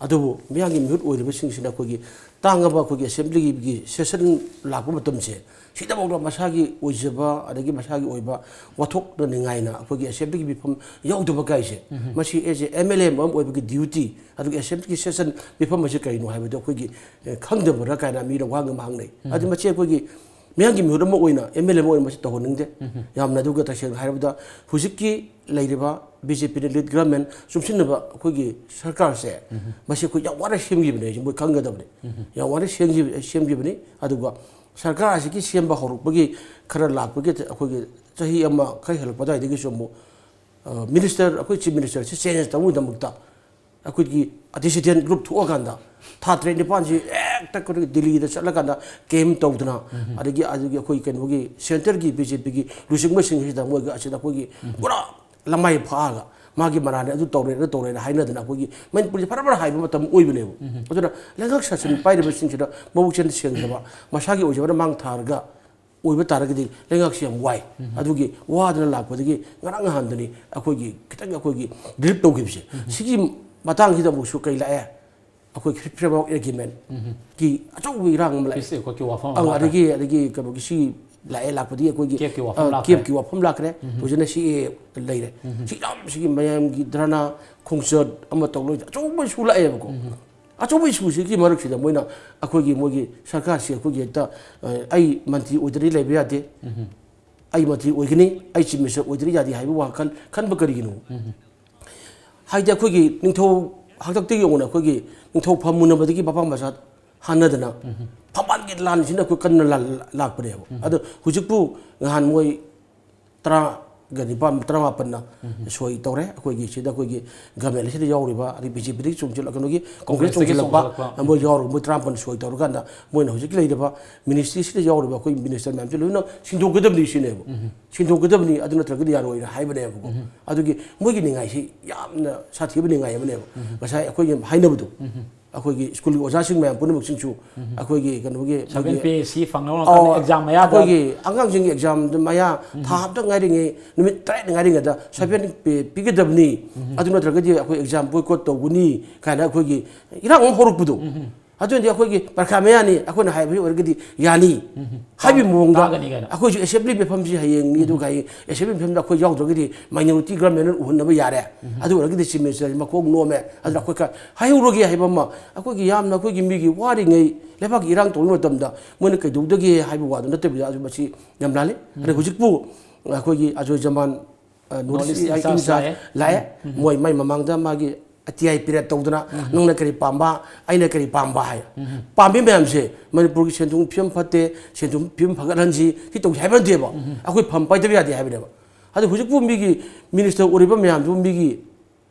ꯑꯗꯨꯕꯨ ꯃꯤꯌꯥꯝꯒꯤ ꯃꯤꯍꯨꯠ ꯑꯣꯏꯔꯤꯕꯁꯤꯡꯁꯤꯅ ꯑꯩꯈꯣꯏꯒꯤ ꯇꯥꯡꯉꯕ ꯑꯩꯈꯣꯏꯒꯤ Assemblyꯒꯤ session ꯂꯥꯛꯄ ꯃꯇꯝꯁꯦ, ꯁꯤꯗꯐꯥꯎꯗ ꯃꯁꯥꯒꯤ ꯑꯣꯏꯖꯕ ꯑꯗꯒꯤ ꯃꯁꯥꯒꯤ ꯑꯣꯏꯕ ꯋꯥꯊꯣꯛꯅꯅꯤꯡꯉꯥꯏꯅ ꯑꯩꯈꯣꯏꯒꯤ Assemblyꯒꯤ ꯃꯤꯐꯝ ꯌꯥꯎꯗꯕ ꯀꯥꯏꯁꯦ, ꯃꯁꯤ as a MLA ꯑꯃ ꯑꯣꯏꯕꯒꯤ duty, ꯑꯗꯨꯒ Assemblyꯒꯤ session ꯃꯤꯐꯝ ꯑꯁꯤ ꯀꯔꯤꯅꯣ ꯍꯥꯏꯕꯗꯣ ꯑꯩꯈꯣꯏꯒꯤ, ꯑꯦ, ꯈꯪꯗꯕ꯭ꯔꯥ ꯀꯥꯏꯅ ꯃꯤꯅ ꯋꯥꯍꯪ ꯑꯃ ꯍꯪꯅꯩ꯫ ꯑꯗꯨ ꯃꯁꯤ ꯑꯩꯈꯣꯏꯒꯤ ꯃꯤꯌꯥꯝꯒꯤ ꯃꯤꯍꯨꯠ ꯑꯃ ꯑꯣꯏꯅ, MLA ꯑꯃ ꯑꯣꯏꯅ ꯃꯁꯤ ꯇꯧꯍꯟꯅꯤꯡꯗꯦ꯫ ꯌꯥꯝꯅ, ꯑꯗꯨꯒ ꯇꯁꯦꯡꯅ ꯍꯥꯏꯔꯕꯗ ꯍꯧꯖꯤꯛꯀꯤ ꯂꯩꯔꯤꯕ BJPꯅ lead government ꯆꯨꯝꯁꯤꯟꯅꯕ ꯑꯩꯈꯣꯏꯒꯤ ꯁꯔꯀꯥꯔꯁꯦ, ꯃꯁꯤ ꯑꯩꯈꯣꯏ ꯌꯥꯝ ꯋꯥꯅ ꯁꯦꯝꯈꯤꯕꯅꯦ, ꯍꯥꯏꯁꯦ ꯃꯣꯏ ꯈꯪꯒꯗꯕꯅꯤ꯫ ꯌꯥꯝ ꯋꯥꯅ ꯁꯦꯝꯈꯤꯕ-, ꯁꯦꯝꯈꯤꯕꯅꯤ꯫ ꯑꯗꯨꯒ ꯁꯔꯀꯥꯔ ꯑꯁꯤꯒꯤ ꯁꯦꯝꯕ ꯍꯧꯔꯛꯄꯒꯤ ꯈꯔ ꯂꯥꯛꯄꯒꯤ ꯑꯩꯈꯣꯏꯒꯤ ꯆꯍꯤ ꯑꯃ ꯈꯔ ꯍꯦꯜꯂꯛꯄ ꯑꯗꯨꯋꯥꯏꯗꯒꯤꯁꯨ ꯑꯃꯨꯛ, ꯑ, minister, ꯑꯩꯈꯣꯏ Chief Ministerꯁꯤ change ꯇꯧꯅꯕꯒꯤꯗꯃꯛꯇ ꯑꯩꯈꯣꯏꯒꯤ dissident group ꯊꯣꯛꯑꯀꯥꯟꯗ ꯊꯥ ꯇꯔꯦꯠ ꯅꯤꯄꯥꯟꯁꯤ ꯍꯦꯛ ꯍꯦꯛꯇ ꯑꯩꯈꯣꯏꯒꯤ ꯗꯤꯜꯂꯤꯗ ꯆꯠꯂꯀꯥꯟꯗ ꯀꯦꯝ ꯇꯧꯗꯅ, ꯑꯗꯒꯤ ꯑꯗꯨꯒꯤ ꯑꯩꯈꯣꯏ ꯀꯩꯅꯣꯒꯤ ꯁꯦꯟꯇꯔꯒꯤ ꯕꯤ ꯖꯦ ꯄꯤꯒꯤ ꯂꯨꯆꯤꯡꯕꯁꯤꯡꯁꯤꯗ ꯃꯣꯏꯒ ꯑꯁꯤꯗ ꯑꯩꯈꯣꯏꯒꯤ ꯄꯨꯔꯥ ꯂꯃꯥꯏ ꯐꯥꯛꯑꯒ ꯃꯥꯒꯤ ꯃꯔꯥꯜꯅꯦ, ꯑꯗꯨ ꯇꯧꯔꯦ, ꯑꯗꯨ ꯇꯧꯔꯦꯅ ꯍꯥꯏꯅꯗꯅ ꯑꯩꯈꯣꯏꯒꯤ ꯃꯅꯤꯄꯨꯔꯁꯦ ꯐꯔ ꯐꯔ ꯍꯥꯏꯕ ꯃꯇꯝ ꯑꯣꯏꯕꯅꯦꯕ꯫ ꯑꯗꯨꯅ ꯂꯩꯉꯥꯛ ꯁꯥꯁꯟ ꯄꯥꯏꯔꯤꯕꯁꯤꯡꯁꯤꯗ ꯃꯕꯨꯛ ꯆꯦꯟ ꯁꯦꯡꯗꯕ, ꯃꯁꯥꯒꯤ ꯑꯣꯏꯖꯕꯅ ꯃꯥꯡ ꯊꯥꯔꯒ ꯑꯣꯏꯕ ꯇꯥꯔꯒꯗꯤ ꯂꯩꯉꯥꯛꯁꯤ ꯌꯥꯝ ꯋꯥꯏ꯫ ꯑꯗꯨꯒꯤ ꯋꯥꯗꯅ ꯂꯥꯛꯄꯗꯒꯤ ꯉꯔꯥꯡ ꯅꯍꯥꯟꯗꯅꯤ ꯑꯩꯈꯣꯏꯒꯤ ꯈꯤꯇꯪ ꯑꯩꯈꯣꯏꯒꯤ ꯔꯤꯂꯤꯞ ꯇꯧꯈꯤꯕꯁꯦ꯫ ꯁꯤꯒꯤ ꯃꯇꯥꯡꯁꯤꯗ ꯑꯃꯨꯛꯁꯨ ꯀꯩ ꯂꯥꯛꯑꯦ? ꯑꯩꯈꯣꯏ ꯐ꯭ꯔꯦꯝꯋꯥꯔꯛ ꯑꯦꯒ꯭ꯔꯤꯃꯦꯟ ꯀꯤ ꯑꯆꯧꯕ ꯏꯔꯥꯡ ꯑꯃ ꯂꯥꯛꯑꯦ꯫ ꯄꯤꯁ ꯑꯦꯀꯣꯔꯗꯀꯤ ꯋꯥꯐꯝ ꯑꯃ ꯑꯪ, ꯂꯥꯛꯑꯦ꯫ ꯑꯗꯒꯤ, ꯑꯗꯒꯤ ꯀꯩꯅꯣꯒꯤ ꯁꯤ ꯂꯥꯛꯑꯦ, ꯂꯥꯛꯄꯗꯒꯤ ꯑꯩꯈꯣꯏꯒꯤ, ꯀꯦꯞꯀꯤ ꯋꯥꯐꯝ ꯑ, ꯂꯥꯛꯈ꯭ꯔꯦ꯫ ꯀꯦꯞꯀꯤ ꯋꯥꯐꯝ ꯂꯥꯛꯈ꯭ꯔꯦ꯫ ꯍꯧꯖꯤꯛꯅ ꯁꯤ ꯑꯦ ꯂꯩꯔꯦ꯫ ꯁꯤ ꯌꯥꯝ ꯁꯤꯒꯤ ꯃꯌꯥꯝꯒꯤ ꯙꯔꯅꯥ ꯈꯣꯡꯆꯠ ꯑꯃ ꯇꯧ ꯂꯣꯏ ꯑꯆꯧꯕ ꯏꯁꯨ ꯂꯥꯛꯑꯦꯕꯀꯣ꯫ ꯑꯆꯧꯕ ꯏꯁꯨꯁꯤꯒꯤ ꯃꯔꯛꯁꯤꯗ ꯃꯣꯏꯅ ꯑꯩꯈꯣꯏꯒꯤ, ꯃꯣꯏꯒꯤ ꯁꯔꯀꯥꯔꯁꯤ ꯑꯩꯈꯣꯏꯒꯤ ꯍꯦꯛꯇ, ꯑ, "ꯑꯩ ꯃꯟꯇ꯭ꯔꯤ ꯑꯣꯏꯗ꯭ꯔꯗꯤ ꯂꯩꯕ ꯌꯥꯗꯦ, ꯑꯩ ꯃꯟꯇ꯭ꯔꯤ ꯑꯣꯏꯒꯅꯤ, ꯑꯩ ꯆꯤꯐ ꯃꯤꯅꯤꯁꯇꯔ ꯑꯣꯏꯗ꯭ꯔꯗꯤ ꯌꯥꯗꯦ" ꯍꯥꯏꯕ ꯋꯥꯈꯜ ꯈꯟꯕ ꯀꯔꯤꯒꯤꯅꯣ? ꯍꯥꯏꯗꯤ ꯑꯩꯈꯣꯏꯒꯤ ꯅꯤꯡꯊꯧ ꯍꯥꯛꯇꯛꯇꯒꯤ ꯌꯦꯡꯉꯨꯅꯦ, ꯑꯩꯈꯣꯏꯒꯤ ꯅꯤꯡꯊꯧ ꯐꯝ ꯃꯨꯟꯅꯕꯗꯒꯤ ꯃꯄꯥ ꯃꯆꯥ ꯍꯥꯟꯅꯗꯅ ꯐꯝꯕꯥꯜꯒꯤ ꯂꯥꯟꯁꯤꯅ ꯑꯩꯈꯣꯏ ꯀꯟꯅ ꯂꯥ-, ꯂꯥꯛꯄꯅꯦꯕ꯫ ꯑꯗꯣ ꯍꯧꯖꯤꯛꯄꯨ ꯉꯍꯥꯟ ꯃꯣꯏ ꯇꯔꯥꯒ ꯅꯤꯄꯥꯟ, ꯇꯔꯥꯃꯥꯄꯟꯅ ꯁꯣꯏ ꯇꯧꯔꯦ꯫ ꯑꯩꯈꯣꯏꯒꯤ ꯁꯤꯗ ꯑꯩꯈꯣꯏꯒꯤ ꯒꯃꯦꯟ ꯑꯁꯤꯗ ꯌꯥꯎꯔꯤꯕ, ꯑꯗꯩ ꯕꯤ ꯖꯦ ꯄꯤꯗꯒꯤ ꯆꯣꯡꯁꯤꯜꯂꯛ-, ꯀꯩꯅꯣꯒꯤ ꯀꯣꯡꯒ꯭ꯔꯦꯁ ꯀꯣꯡꯒ꯭ꯔꯦꯁꯇꯒꯤ ꯆꯣꯡꯁꯤꯜꯂꯛꯄ, ꯆꯣꯡꯁꯤꯜꯂꯛꯄ꯫ ꯃꯣꯏ ꯌꯥꯎꯔꯒ ꯃꯣꯏ ꯇꯔꯥꯃꯥꯄꯟ ꯁꯣꯏ ꯇꯧꯔꯀꯥꯟꯗ ꯃꯣꯏꯅ ꯍꯧꯖꯤꯛꯀꯤ ꯂꯩꯔꯤꯕ ꯃꯤꯅꯤꯁꯇ꯭ꯔꯤꯁꯤꯗ ꯌꯥꯎꯔꯤꯕ ꯑꯩꯈꯣꯏ ꯃꯤꯅꯤꯁꯇꯔ ꯃꯌꯥꯝꯁꯦ ꯂꯣꯏꯅ ꯁꯤꯟꯗꯣꯛꯀꯗꯕꯅꯤ ꯁꯤꯅꯦꯕ꯫ ꯁꯤꯟꯗꯣꯛꯀꯗꯕꯅꯤ, ꯑꯗꯨ ꯅꯠꯇ꯭ꯔꯒꯗꯤ ꯌꯥꯔꯣꯏꯅ ꯍꯥꯏꯕꯅꯦꯕꯀꯣ꯫ ꯑꯗꯨꯒꯤ ꯃꯣꯏꯒꯤ ꯅꯤꯡꯉꯥꯏꯁꯤ ꯌꯥꯝꯅ ꯁꯥꯊꯤꯕ ꯅꯤꯡꯉꯥꯏ ꯑꯃꯅꯦꯕ꯫ ꯉꯁꯥꯏ ꯑꯩꯈꯣꯏꯒꯤ ꯍꯥꯏꯅꯕꯗꯣ, ꯑꯩꯈꯣꯏꯒꯤ ꯁ꯭ꯀꯨꯜꯒꯤ ꯑꯣꯖꯥꯁꯤꯡ ꯃꯌꯥꯝ ꯄꯨꯝꯅꯃꯛꯁꯤꯡꯁꯨ ꯑꯩꯈꯣꯏꯒꯤ ꯀꯩꯅꯣꯒꯤ ꯁꯚꯦꯟ ꯃꯣꯏꯒꯤ ꯄꯦ ꯁꯤ ꯐꯪꯅꯕ ꯑꯧ, ꯃꯇꯝꯗ ꯑꯦꯛꯖꯥꯝ ꯃꯌꯥꯗ ꯑꯩꯈꯣꯏꯒꯤ ꯑꯉꯥꯡꯁꯤꯡꯒꯤ ꯑꯦꯛꯖꯥꯝꯗ ꯃꯌꯥ ꯊꯥ ꯑꯃꯇ ꯉꯥꯏꯔꯤꯉꯩ, ꯅꯨꯃꯤꯠ ꯇꯔꯦꯠ ꯉꯥꯏꯔꯤꯉꯩꯗ ꯁꯚꯦꯟ ꯄꯦ ꯄꯤꯒꯗꯕꯅꯤ꯫ ꯑꯗꯨ ꯅꯠꯇ꯭ꯔꯒꯗꯤ ꯑꯩꯈꯣꯏ ꯑꯦꯛꯖꯥꯝ ꯕꯣꯏꯀꯣꯠ ꯇꯧꯒꯅꯤ ꯀꯥꯏꯅ ꯑꯩꯈꯣꯏꯒꯤ ꯏꯔꯥꯡ ꯑꯃ ꯍꯧꯔꯛꯄꯗꯣ꯫ ꯑꯗꯨꯅꯗꯤ ꯑꯩꯈꯣꯏꯒꯤ ꯄꯔꯤꯈꯥ ꯃꯌꯥꯅꯤ, ꯑꯩꯈꯣꯏꯅ ꯍꯥꯏꯕ ꯑꯣꯏꯔꯒꯗꯤ ꯌꯥꯅꯤ ꯍꯥꯏꯕꯒꯤ ꯃꯑꯣꯡꯗ ꯇꯥꯒꯅꯤ ꯀꯥꯏꯅ꯫ ꯑꯩꯈꯣꯏꯁꯨ ꯑꯦꯁꯦꯝꯕ꯭ꯂꯤ ꯃꯤꯐꯝꯁꯤ ꯍꯌꯦꯡꯅꯤ, ꯑꯗꯨꯒ ꯍꯌꯦꯡ ꯑꯦꯁꯦꯝꯕ꯭ꯂꯤ ꯃꯤꯐꯝꯗ ꯑꯩꯈꯣꯏ ꯌꯥꯎꯗ꯭ꯔꯒꯗꯤ ꯃꯥꯏꯅꯣꯔꯤꯇꯤ ꯒꯚꯔꯟꯃꯦꯟꯠꯅ ꯎꯍꯟꯅꯕ ꯌꯥꯔꯦ꯫ ꯑꯗꯨ ꯑꯣꯏꯔꯒꯗꯤ ꯆꯤꯐ ꯃꯤꯅꯤꯁꯇꯔꯁꯤ ꯃꯀꯣꯛ ꯅꯣꯝꯃꯦ꯫ ꯑꯗꯨꯅ ꯑꯩꯈꯣꯏ ꯈꯔ ꯍꯥꯏꯍꯧꯔꯒꯦ ꯍꯥꯏꯕ ꯑꯃ, ꯑꯩꯈꯣꯏꯒꯤ ꯌꯥꯝꯅ ꯑꯩꯈꯣꯏꯒꯤ ꯃꯤꯒꯤ ꯋꯥꯔꯤꯉꯩ, ꯂꯩꯕꯥꯛꯀꯤ ꯏꯔꯥꯡ ꯇꯧꯔꯤꯉꯩ ꯃꯇꯝꯗ ꯃꯣꯏꯅ ꯀꯩꯗꯧꯗꯒꯦ ꯍꯥꯏꯕ ꯋꯥꯗꯨ ꯅꯠꯇꯕꯤꯗ, ꯑꯗꯨ ꯃꯁꯤ ꯌꯥꯝ ꯂꯥꯜꯂꯤ꯫ ꯑꯗ ꯍꯧꯖꯤꯛꯄꯨ ꯑꯩꯈꯣꯏꯒꯤ ꯑꯖꯣꯏ ꯖꯃꯥꯟ, ꯑ, ꯅꯣꯔꯠ ꯏꯁ ꯏꯟ ꯆꯥꯔꯖ ꯂꯥꯛꯑꯦ꯫ ꯂꯥꯛꯑꯦ꯫ ꯃꯣꯏ ꯃꯥꯏ ꯃꯃꯥꯡꯗ ꯃꯥꯒꯤ ꯑꯥꯏ ꯇꯤ ꯑꯥꯏ ꯄꯤꯔꯤꯌꯠ ꯇꯧꯗꯅ, "ꯅꯪꯅ ꯀꯔꯤ ꯄꯥꯝꯕ, ꯑꯩꯅ ꯀꯔꯤ ꯄꯥꯝꯕ?" ꯍꯥꯏ꯫ ꯄꯥꯝꯃꯤ ꯃꯌꯥꯝꯁꯦ, ꯃꯅꯤꯄꯨꯔꯒꯤ ꯁꯦꯟ ꯊꯨꯝ ꯐꯤꯕꯝ ꯐꯠꯇꯦ, ꯁꯦꯟ ꯊꯨꯝ ꯐꯤꯕꯝ ꯐꯒꯠꯍꯟꯁꯤ, ꯁꯤ ꯇꯧꯁꯤ ꯍꯥꯏꯕ ꯅꯠꯇꯦꯕ꯫ ꯑꯩꯈꯣꯏ ꯐꯝ ꯄꯥꯏꯗꯕ ꯌꯥꯗꯦ ꯍꯥꯏꯕꯅꯦꯕ꯫ ꯑꯗꯨ ꯍꯧꯖꯤꯛꯄꯨ ꯃꯤꯒꯤ ꯃꯤꯅꯤꯁꯇꯔ ꯑꯣꯏꯔꯤꯕ ꯃꯌꯥꯝꯗꯨ ꯃꯤꯒꯤ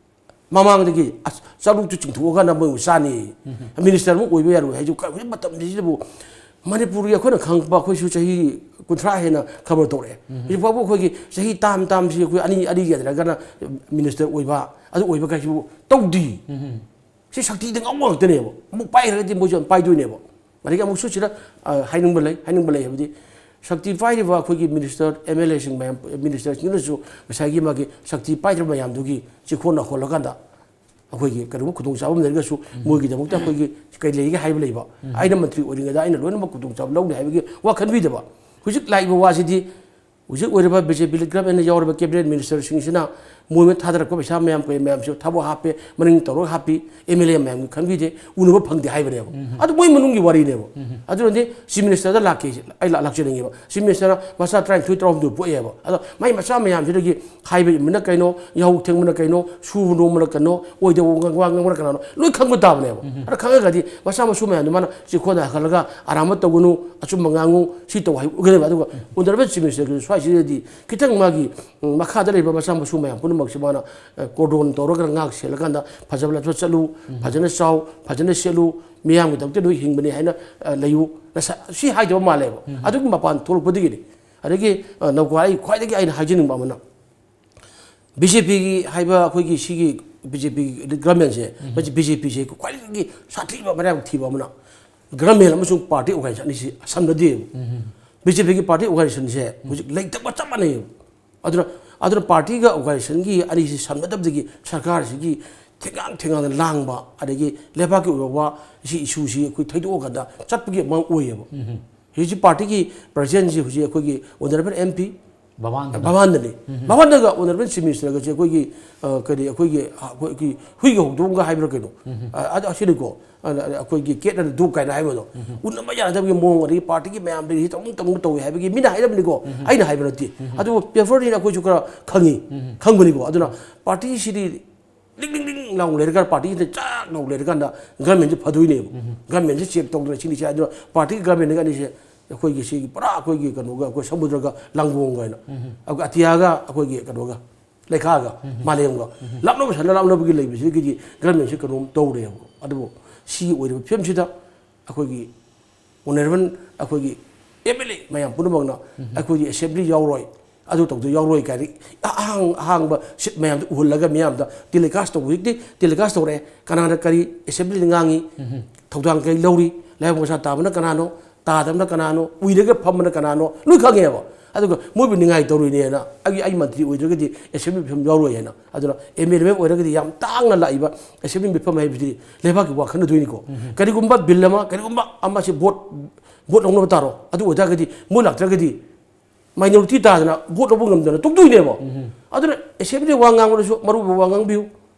ꯃꯃꯥꯡꯗꯒꯤ ꯑꯁ ꯆꯔꯨꯛꯇꯨ ꯆꯤꯡꯊꯣꯛꯑꯀꯥꯟꯗ ꯃꯣꯏꯕꯨ ꯆꯥꯅꯤ꯫ ꯃꯤꯅꯤꯁꯇꯔ ꯑꯃ ꯑꯣꯏꯕ ꯌꯥꯔꯣꯏ ꯍꯥꯏꯁꯤ ꯍꯧꯖꯤꯛ ꯃꯇꯝꯁꯤꯗꯕꯨ ꯃꯅꯤꯄꯨꯔꯒꯤ ꯑꯩꯈꯣꯏꯅ ꯈꯪꯕ ꯑꯩꯈꯣꯏꯁꯨ ꯆꯍꯤ ꯀꯨꯟꯊ꯭ꯔꯥ ꯍꯦꯟꯅ ꯈꯕꯔ ꯇꯧꯔꯛꯑꯦ꯫ ꯍꯧꯖꯤꯛ ꯐꯥꯎꯕ ꯑꯩꯈꯣꯏꯒꯤ ꯆꯍꯤ ꯇꯥꯝ ꯇꯥꯝꯁꯤ ꯑꯩꯈꯣꯏ ꯑꯅꯤ ꯑꯅꯤ ꯌꯥꯟꯅꯔꯒꯅ ꯃꯤꯅꯤꯁꯇꯔ ꯑꯣꯏꯕ ꯑꯗꯨ ꯑꯣꯏꯕ ꯀꯥꯏꯁꯤꯕꯨ ꯇꯧꯗꯦ꯫ ꯁꯤ ꯁꯛꯇꯤꯗ ꯉꯥꯎꯕ ꯉꯥꯛꯇꯅꯦꯕ꯫ ꯑꯃꯨꯛ ꯄꯥꯏꯈ꯭ꯔꯒꯗꯤ ꯃꯣꯏꯁꯨ ꯌꯥꯝ ꯄꯥꯏꯗꯣꯏꯅꯦꯕ꯫ ꯑꯗꯒꯤ ꯑꯃꯨꯛꯁꯨ ꯁꯤꯗ ꯑ, ꯍꯥꯏꯅꯤꯡꯕ ꯂꯩ, ꯍꯥꯏꯅꯤꯡꯕ ꯂꯩ ꯍꯥꯏꯕꯗꯤ ꯁꯛꯇꯤ ꯄꯥꯏꯔꯤꯕ ꯑꯩꯈꯣꯏꯒꯤ ꯃꯤꯅꯤꯁꯇꯔ, ꯑꯦꯝ ꯑꯦꯜ ꯑꯦꯁꯤꯡ ꯃꯌꯥꯝ, ꯃꯤꯅꯤꯁꯇꯔꯁꯤꯡꯗꯨꯅꯁꯨ ꯉꯁꯥꯏꯒꯤ ꯃꯥꯒꯤ ꯁꯛꯇꯤ ꯄꯥꯏꯗ꯭ꯔꯕ ꯃꯌꯥꯝꯗꯨꯒꯤ ꯆꯤꯈꯣꯟꯅ ꯍꯣꯜꯂꯀꯥꯟꯗ ꯑꯩꯈꯣꯏꯒꯤ ꯀꯔꯤꯒꯨꯝꯕ ꯈꯨꯗꯣꯡꯆꯥꯕ ꯑꯃ ꯂꯩꯔꯒꯁꯨ ꯃꯣꯏꯒꯤꯗꯃꯛꯇ ꯑꯩꯈꯣꯏꯒꯤ ꯀꯩ ꯂꯩꯒꯦ ꯍꯥꯏꯕ ꯂꯩꯕ, ꯑꯩꯅ ꯃꯟꯇ꯭ꯔꯤ ꯑꯣꯏꯔꯤꯉꯩꯗ ꯑꯩꯅ ꯂꯣꯏꯅꯃꯛ ꯈꯨꯗꯣꯡꯆꯥꯕ ꯂꯧꯅꯤ ꯍꯥꯏꯕꯒꯤ ꯋꯥ ꯈꯟꯕꯤꯗꯕ꯫ ꯍꯧꯖꯤꯛ ꯂꯥꯛꯏꯕ ꯋꯥꯁꯤꯗꯤ ꯍꯧꯖꯤꯛ ꯑꯣꯏꯔꯤꯕ ꯕꯤ ꯖꯦ ꯄꯤ ꯂꯤꯠ ꯒꯚꯔꯟꯃꯦꯟꯗ ꯌꯥꯎꯔꯤꯕ ꯀꯦꯕꯤꯅꯦꯠ ꯃꯤꯅꯤꯁꯇꯔꯁꯤꯡꯁꯤꯅ ꯃꯣꯏꯅ ꯊꯥꯗꯔꯛꯄ ꯄꯩꯁꯥ ꯃꯌꯥꯝ ꯀꯩ ꯃꯌꯥꯝꯁꯤ ꯊꯕꯛ ꯍꯥꯞꯄꯦ, ꯃꯅꯤꯡ ꯇꯧꯔꯒ ꯍꯥꯞꯄꯤ, ꯑꯦꯝ ꯑꯦꯜ ꯑꯦ ꯃꯌꯥꯝꯒꯤ ꯈꯟꯕꯤꯗꯦ, ꯎꯅꯕ ꯐꯪꯗꯦ ꯍꯥꯏꯕꯅꯦꯕ꯫ ꯑꯗꯨ ꯃꯣꯏ ꯃꯅꯨꯡꯒꯤ ꯋꯥꯔꯤꯅꯦꯕ꯫ ꯑꯗꯨꯅꯗꯤ ꯆꯤꯐ ꯃꯤꯅꯤꯁꯇꯔꯗ ꯂꯥꯛꯀꯦ, ꯑꯩ ꯂꯥꯛ-, ꯂꯥꯛꯆꯅꯤꯡꯉꯦꯕ꯫ ꯆꯤꯐ ꯃꯤꯅꯤꯁꯇꯔꯅ ꯃꯆꯥ ꯇꯔꯥꯅꯤꯊꯣꯏ ꯇꯔꯥꯍꯨꯝꯗꯣꯏ ꯄꯣꯛꯑꯦꯕ꯫ ꯑꯗꯣ ꯃꯥꯏ ꯃꯆꯥ ꯃꯌꯥꯝꯁꯤꯗꯒꯤ ꯍꯥꯏꯕ ꯏꯟꯕꯅ ꯀꯩꯅꯣ, ꯌꯥꯍꯧ ꯊꯦꯡꯕꯅ ꯀꯩꯅꯣ, ꯁꯨꯕ ꯅꯣꯝꯕꯅ ꯀꯩꯅꯣ, ꯑꯣꯏꯗꯕ ꯋꯥ ꯉꯥꯡꯕꯅ ꯀꯅꯥꯅꯣ, ꯂꯣꯏ ꯈꯪꯕ ꯇꯥꯕꯅꯦꯕ꯫ ꯑꯗ ꯈꯪꯉꯒꯗꯤ ꯃꯆꯥ ꯃꯁꯨ ꯃꯌꯥꯝꯗꯣ ꯃꯥꯅ ꯆꯤꯈꯣꯟꯗ ꯍꯥꯏꯒꯠꯂꯒ ꯑꯔꯥꯟꯕ ꯇꯧꯒꯅꯨ, ꯑꯆꯨꯝꯕ ꯉꯥꯡꯉꯨ, ꯁꯤ ꯇꯧ ꯍꯥꯏꯕ ꯑꯣꯏꯒꯗꯕ꯫ ꯑꯗꯨꯒ ꯑꯣꯅꯔꯦꯕꯜ ꯆꯤꯐ ꯃꯤꯅꯤꯁꯇꯔꯒꯤ ꯁ꯭ꯋꯥꯏꯁꯤꯗꯗꯤ ꯈꯤꯇꯪ ꯃꯥꯒꯤ, ꯎꯝ, ꯃꯈꯥꯗ ꯂꯩꯕ ꯃꯆꯥ ꯃꯁꯨ ꯃꯌꯥꯝ ꯄꯨꯝꯅꯃꯛꯁꯤ ꯃꯥꯅ, ꯑ, ꯀꯣꯔꯗꯣꯟ ꯇꯧꯔꯒ ꯉꯥꯛ ꯁꯦꯜꯂꯀꯥꯟꯗ ꯐꯖꯕ ꯂꯥꯛꯄ ꯆꯠꯂꯨ, ꯐꯖꯅ ꯆꯥꯎ, ꯐꯖꯅ ꯁꯦꯠꯂꯨ, ꯃꯤꯌꯥꯝꯒꯤꯗꯃꯛꯇ ꯅꯣꯏ ꯍꯤꯡꯕꯅꯤ ꯍꯥꯏꯅ, ꯑ, ꯂꯩꯌꯨ꯫ ꯅꯁꯥ-, ꯁꯤ ꯍꯥꯏꯗꯕ ꯃꯥꯜꯂꯦꯕ꯫ ꯑꯗꯨꯒꯤ ꯃꯄꯥꯟ ꯊꯣꯛꯂꯛꯄꯗꯒꯤꯅꯤ꯫ ꯑꯗꯒꯤ, ꯑ, ꯅꯧꯀꯥ ꯑꯩ ꯈ꯭ꯋꯥꯏꯗꯒꯤ ꯑꯩꯅ ꯍꯥꯏꯖꯅꯤꯡꯕ ꯑꯃꯅ, ꯕꯤ ꯖꯦ ꯄꯤꯒꯤ ꯍꯥꯏꯕ ꯑꯩꯈꯣꯏꯒꯤ ꯁꯤꯒꯤ ꯕꯤ ꯖꯦ ꯄꯤꯒꯤ ꯒꯚꯔꯟꯃꯦꯟꯁꯦ, ꯃꯁꯤ ꯕꯤ ꯖꯦ ꯄꯤꯁꯦ ꯈ꯭ꯋꯥꯏꯗꯒꯤ ꯁꯥꯊꯤꯕ, ꯃꯔꯥꯏꯕꯛ ꯊꯤꯕ ꯑꯃꯅ, ꯒꯚꯔꯟꯃꯦꯟ ꯑꯃꯁꯨꯡ ꯄꯥꯔꯇꯤ ꯑꯣꯔꯒꯅꯥꯏꯖꯦꯁꯟ ꯑꯅꯤꯁꯤ ꯁꯝꯅꯗꯦꯕ꯫ ꯕꯤ ꯖꯦ ꯄꯤꯒꯤ ꯄꯥꯔꯇꯤ ꯑꯣꯔꯒꯅꯥꯏꯖꯦꯁꯟꯁꯦ ꯍꯧꯖꯤꯛ ꯂꯩꯇꯕ ꯆꯞ ꯃꯥꯟꯅꯩꯌꯦꯕ꯫ ꯑꯗꯨꯅ, ꯑꯗꯨꯅ ꯄꯥꯔꯇꯤꯒ ꯑꯣꯔꯒꯅꯥꯏꯖꯦꯁꯟꯒꯤ ꯑꯅꯤꯁꯤ ꯁꯝꯅꯗꯕꯗꯒꯤ ꯁꯔꯀꯥꯔꯁꯤꯒꯤ ꯊꯦꯡꯒꯥꯡ ꯊꯦꯡꯒꯥꯡꯗ ꯂꯥꯡꯕ, ꯑꯗꯒꯤ ꯂꯩꯕꯥꯛꯀꯤ ꯑꯣꯏꯕ ꯋꯥ, ꯁꯤ ꯏꯁꯨꯁꯤ ꯑꯩꯈꯣꯏ ꯊꯩꯗꯣꯛꯑꯀꯥꯟꯗ ꯆꯠꯄꯒꯤ ꯃꯑꯣꯡ ꯑꯣꯏꯌꯦꯕ꯫ ꯍꯧꯖꯤꯛ ꯄꯥꯔꯇꯤꯒꯤ ꯄ꯭ꯔꯁꯤꯗꯦꯟꯁꯤ ꯍꯧꯖꯤꯛ ꯑꯩꯈꯣꯏꯒꯤ ꯑꯣꯅꯔꯦꯕꯜ ꯑꯦꯝ ꯄꯤ ꯚꯕꯥꯟꯗꯅꯤ꯫ ꯚꯕꯥꯟꯗꯅꯤ꯫ ꯚꯕꯥꯟꯗꯒ ꯑꯣꯅꯔꯦꯕꯜ ꯆꯤꯐ ꯃꯤꯅꯤꯁꯇꯔꯒꯁꯦ ꯑꯩꯈꯣꯏꯒꯤ, ꯑ, ꯀꯔꯤ, ꯑꯩꯈꯣꯏꯒꯤ, ꯑꯩꯈꯣꯏꯒꯤ ꯍꯨꯏꯒ ꯍꯧꯗꯣꯡꯒ ꯍꯥꯏꯕ꯭ꯔꯥ ꯀꯩꯅꯣ? ꯑ, ꯑꯗ ꯑꯁꯤꯅꯤꯀꯣ꯫ ꯑ, ꯑ, ꯑꯩꯈꯣꯏꯒꯤ ꯀꯦꯠ ꯑꯦꯟ ꯗꯣꯒ ꯀꯥꯏꯅ ꯍꯥꯏꯕꯗꯣ꯫ ꯎꯅꯕ ꯌꯥꯅꯗꯕꯒꯤ ꯃꯑꯣꯡ, ꯑꯗꯒꯤ ꯄꯥꯔꯇꯤꯒꯤ ꯃꯌꯥꯝꯗꯒꯤ ꯇꯧꯅꯤꯡ ꯇꯧꯅꯤꯡ ꯇꯧꯋꯤ ꯍꯥꯏꯕꯒꯤ ꯃꯤꯅ ꯍꯥꯏꯅꯕꯅꯤꯀꯣ꯫ ꯑꯩꯅ ꯍꯥꯏꯕ ꯅꯠꯇꯦ꯫ ꯑꯗꯨꯕꯨ ꯄꯦꯄꯔꯅꯤꯅ ꯑꯩꯈꯣꯏꯁꯨ ꯈꯔ ꯈꯪꯉꯤ, ꯈꯪꯕꯅꯤꯀꯣ꯫ ꯑꯗꯨꯅ ꯄꯥꯔꯇꯤꯁꯤꯗꯤ ꯂꯤꯡ ꯂꯤꯡ ꯂꯤꯡ ꯂꯥꯎ ꯂꯩꯔꯒ, ꯄꯥꯔꯇꯤꯁꯤꯗ ꯆꯥꯛ ꯂꯥꯎ ꯂꯩꯔꯀꯥꯟꯗ ꯒꯚꯔꯟꯃꯦꯟꯁꯦ ꯐꯗꯣꯏꯅꯦꯕ꯫ ꯒꯚꯔꯟꯃꯦꯟꯁꯦ ꯆꯦꯛ ꯇꯧꯗꯅ ꯁꯤꯅꯤ ꯁꯤ ꯍꯥꯏꯗꯅ ꯄꯥꯔꯇꯤꯒ ꯒꯚꯔꯟꯃꯦꯟꯒ ꯑꯅꯤꯁꯦ ꯑꯩꯈꯣꯏꯒꯤ ꯁꯤꯒꯤ ꯄꯨꯔꯥ ꯑꯩꯈꯣꯏꯒꯤ ꯀꯩꯅꯣꯒ, ꯑꯩꯈꯣꯏ ꯁꯃꯨꯗ꯭ꯔꯒ ꯂꯥꯡꯒꯣꯡꯒ ꯍꯥꯏꯅ, ꯑꯩꯈꯣꯏ ꯑꯇꯤꯌꯥꯒ ꯑꯩꯈꯣꯏꯒꯤ ꯀꯩꯅꯣꯒ, ꯂꯩꯈꯥꯒ ꯃꯥꯂꯦꯝꯒ ꯂꯥꯞꯅꯕ ꯁꯥꯟꯅ ꯂꯥꯞꯅꯕꯒꯤ ꯂꯩꯕꯁꯤꯗꯒꯤꯗꯤ ꯒꯔꯃꯦꯟꯁꯤ ꯀꯩꯅꯣꯝ ꯇꯧꯔꯦꯕꯀꯣ꯫ ꯑꯗꯨꯕꯨ ꯁꯤꯒꯤ ꯑꯣꯏꯔꯤꯕ ꯐꯤꯕꯝꯁꯤꯗ ꯑꯩꯈꯣꯏꯒꯤ ꯑꯣꯅꯔꯦꯕꯜ ꯑꯩꯈꯣꯏꯒꯤ ꯑꯦꯝ ꯑꯦꯜ ꯑꯦ ꯃꯌꯥꯝ ꯄꯨꯝꯅꯃꯛꯅ ꯑꯩꯈꯣꯏꯒꯤ ꯑꯦꯁꯦꯝꯕ꯭ꯂꯤ ꯌꯥꯎꯔꯣꯏ, ꯑꯗꯨ ꯇꯧꯗ ꯌꯥꯎꯔꯣꯏ ꯀꯥꯏꯅ ꯑꯍꯥꯡ ꯑꯍꯥꯡꯕ ꯁꯤꯠ ꯃꯌꯥꯝꯗꯣ ꯎꯍꯜꯂꯒ ꯃꯤꯌꯥꯝꯗ ꯇꯦꯂꯤꯀꯥꯁ ꯇꯧꯕ, ꯍꯧꯖꯤꯛꯇꯤ ꯇꯦꯂꯤꯀꯥꯁ ꯇꯧꯔꯛꯑꯦ꯫ ꯀꯅꯥꯅ ꯀꯔꯤ ꯑꯦꯁꯦꯝꯕ꯭ꯂꯤꯗ ꯉꯥꯡꯉꯤ, ꯊꯧꯗꯥꯡ ꯀꯔꯤ ꯂꯧꯔꯤ, ꯂꯥꯏꯕꯛ ꯃꯆꯥ ꯇꯥꯕꯅ ꯀꯅꯥꯅꯣ, ꯇꯥꯗꯕꯅ ꯀꯅꯥꯅꯣ, ꯎꯏꯔꯒ ꯐꯝꯕꯅ ꯀꯅꯥꯅꯣ, ꯂꯣꯏ ꯈꯪꯉꯦꯕ꯫ ꯑꯗꯨꯒ ꯃꯣꯏꯕꯨ ꯅꯤꯡꯉꯥꯏ ꯇꯧꯔꯤꯅꯦꯅ ꯑꯩꯒꯤ, ꯑꯩ ꯃꯟꯇ꯭ꯔꯤ ꯑꯣꯏꯗ꯭ꯔꯒꯗꯤ ꯑꯦꯁꯦꯝꯕ꯭ꯂꯤ ꯃꯤꯐꯝ ꯌꯥꯎꯔꯣꯏ ꯍꯥꯏꯅ꯫ ꯑꯗꯨꯅ ꯑꯦꯝ ꯑꯦꯜ ꯑꯦ ꯑꯣꯏꯔꯒꯗꯤ ꯌꯥꯝ ꯇꯥꯡꯅ ꯂꯥꯛꯏꯕ ꯑꯦꯁꯦꯝꯕ꯭ꯂꯤ ꯃꯤꯐꯝ ꯍꯥꯏꯕꯁꯤꯗꯤ ꯂꯩꯕꯥꯛꯀꯤ ꯋꯥ ꯈꯟꯅꯗꯣꯏꯅꯤꯀꯣ꯫ ꯀꯔꯤꯒꯨꯝꯕ ꯕꯤꯜ ꯑꯃ, ꯀꯔꯤꯒꯨꯝꯕ ꯑꯃꯁꯤ ꯚꯣꯠ, ꯚꯣꯠ ꯂꯧꯅꯕ ꯇꯥꯔꯣ, ꯑꯗꯨ ꯑꯣꯏꯇꯥꯔꯒꯗꯤ ꯃꯣꯏ ꯂꯥꯛꯇ꯭ꯔꯒꯗꯤ ꯃꯥꯏꯅꯣꯔꯤꯇꯤ ꯇꯥꯗꯅ ꯚꯣꯠ ꯂꯧꯕ ꯉꯝꯗꯅ ꯇꯣꯛꯇꯣꯏꯅꯦꯕ꯫ ꯑꯗꯨꯅ ꯑꯦꯁꯦꯝꯕ꯭ꯂꯤ ꯋꯥ ꯉꯥꯡꯕꯗꯁꯨ ꯃꯔꯨ ꯑꯣꯏꯕ ꯋꯥ ꯉꯥꯡꯕꯤꯌꯨ,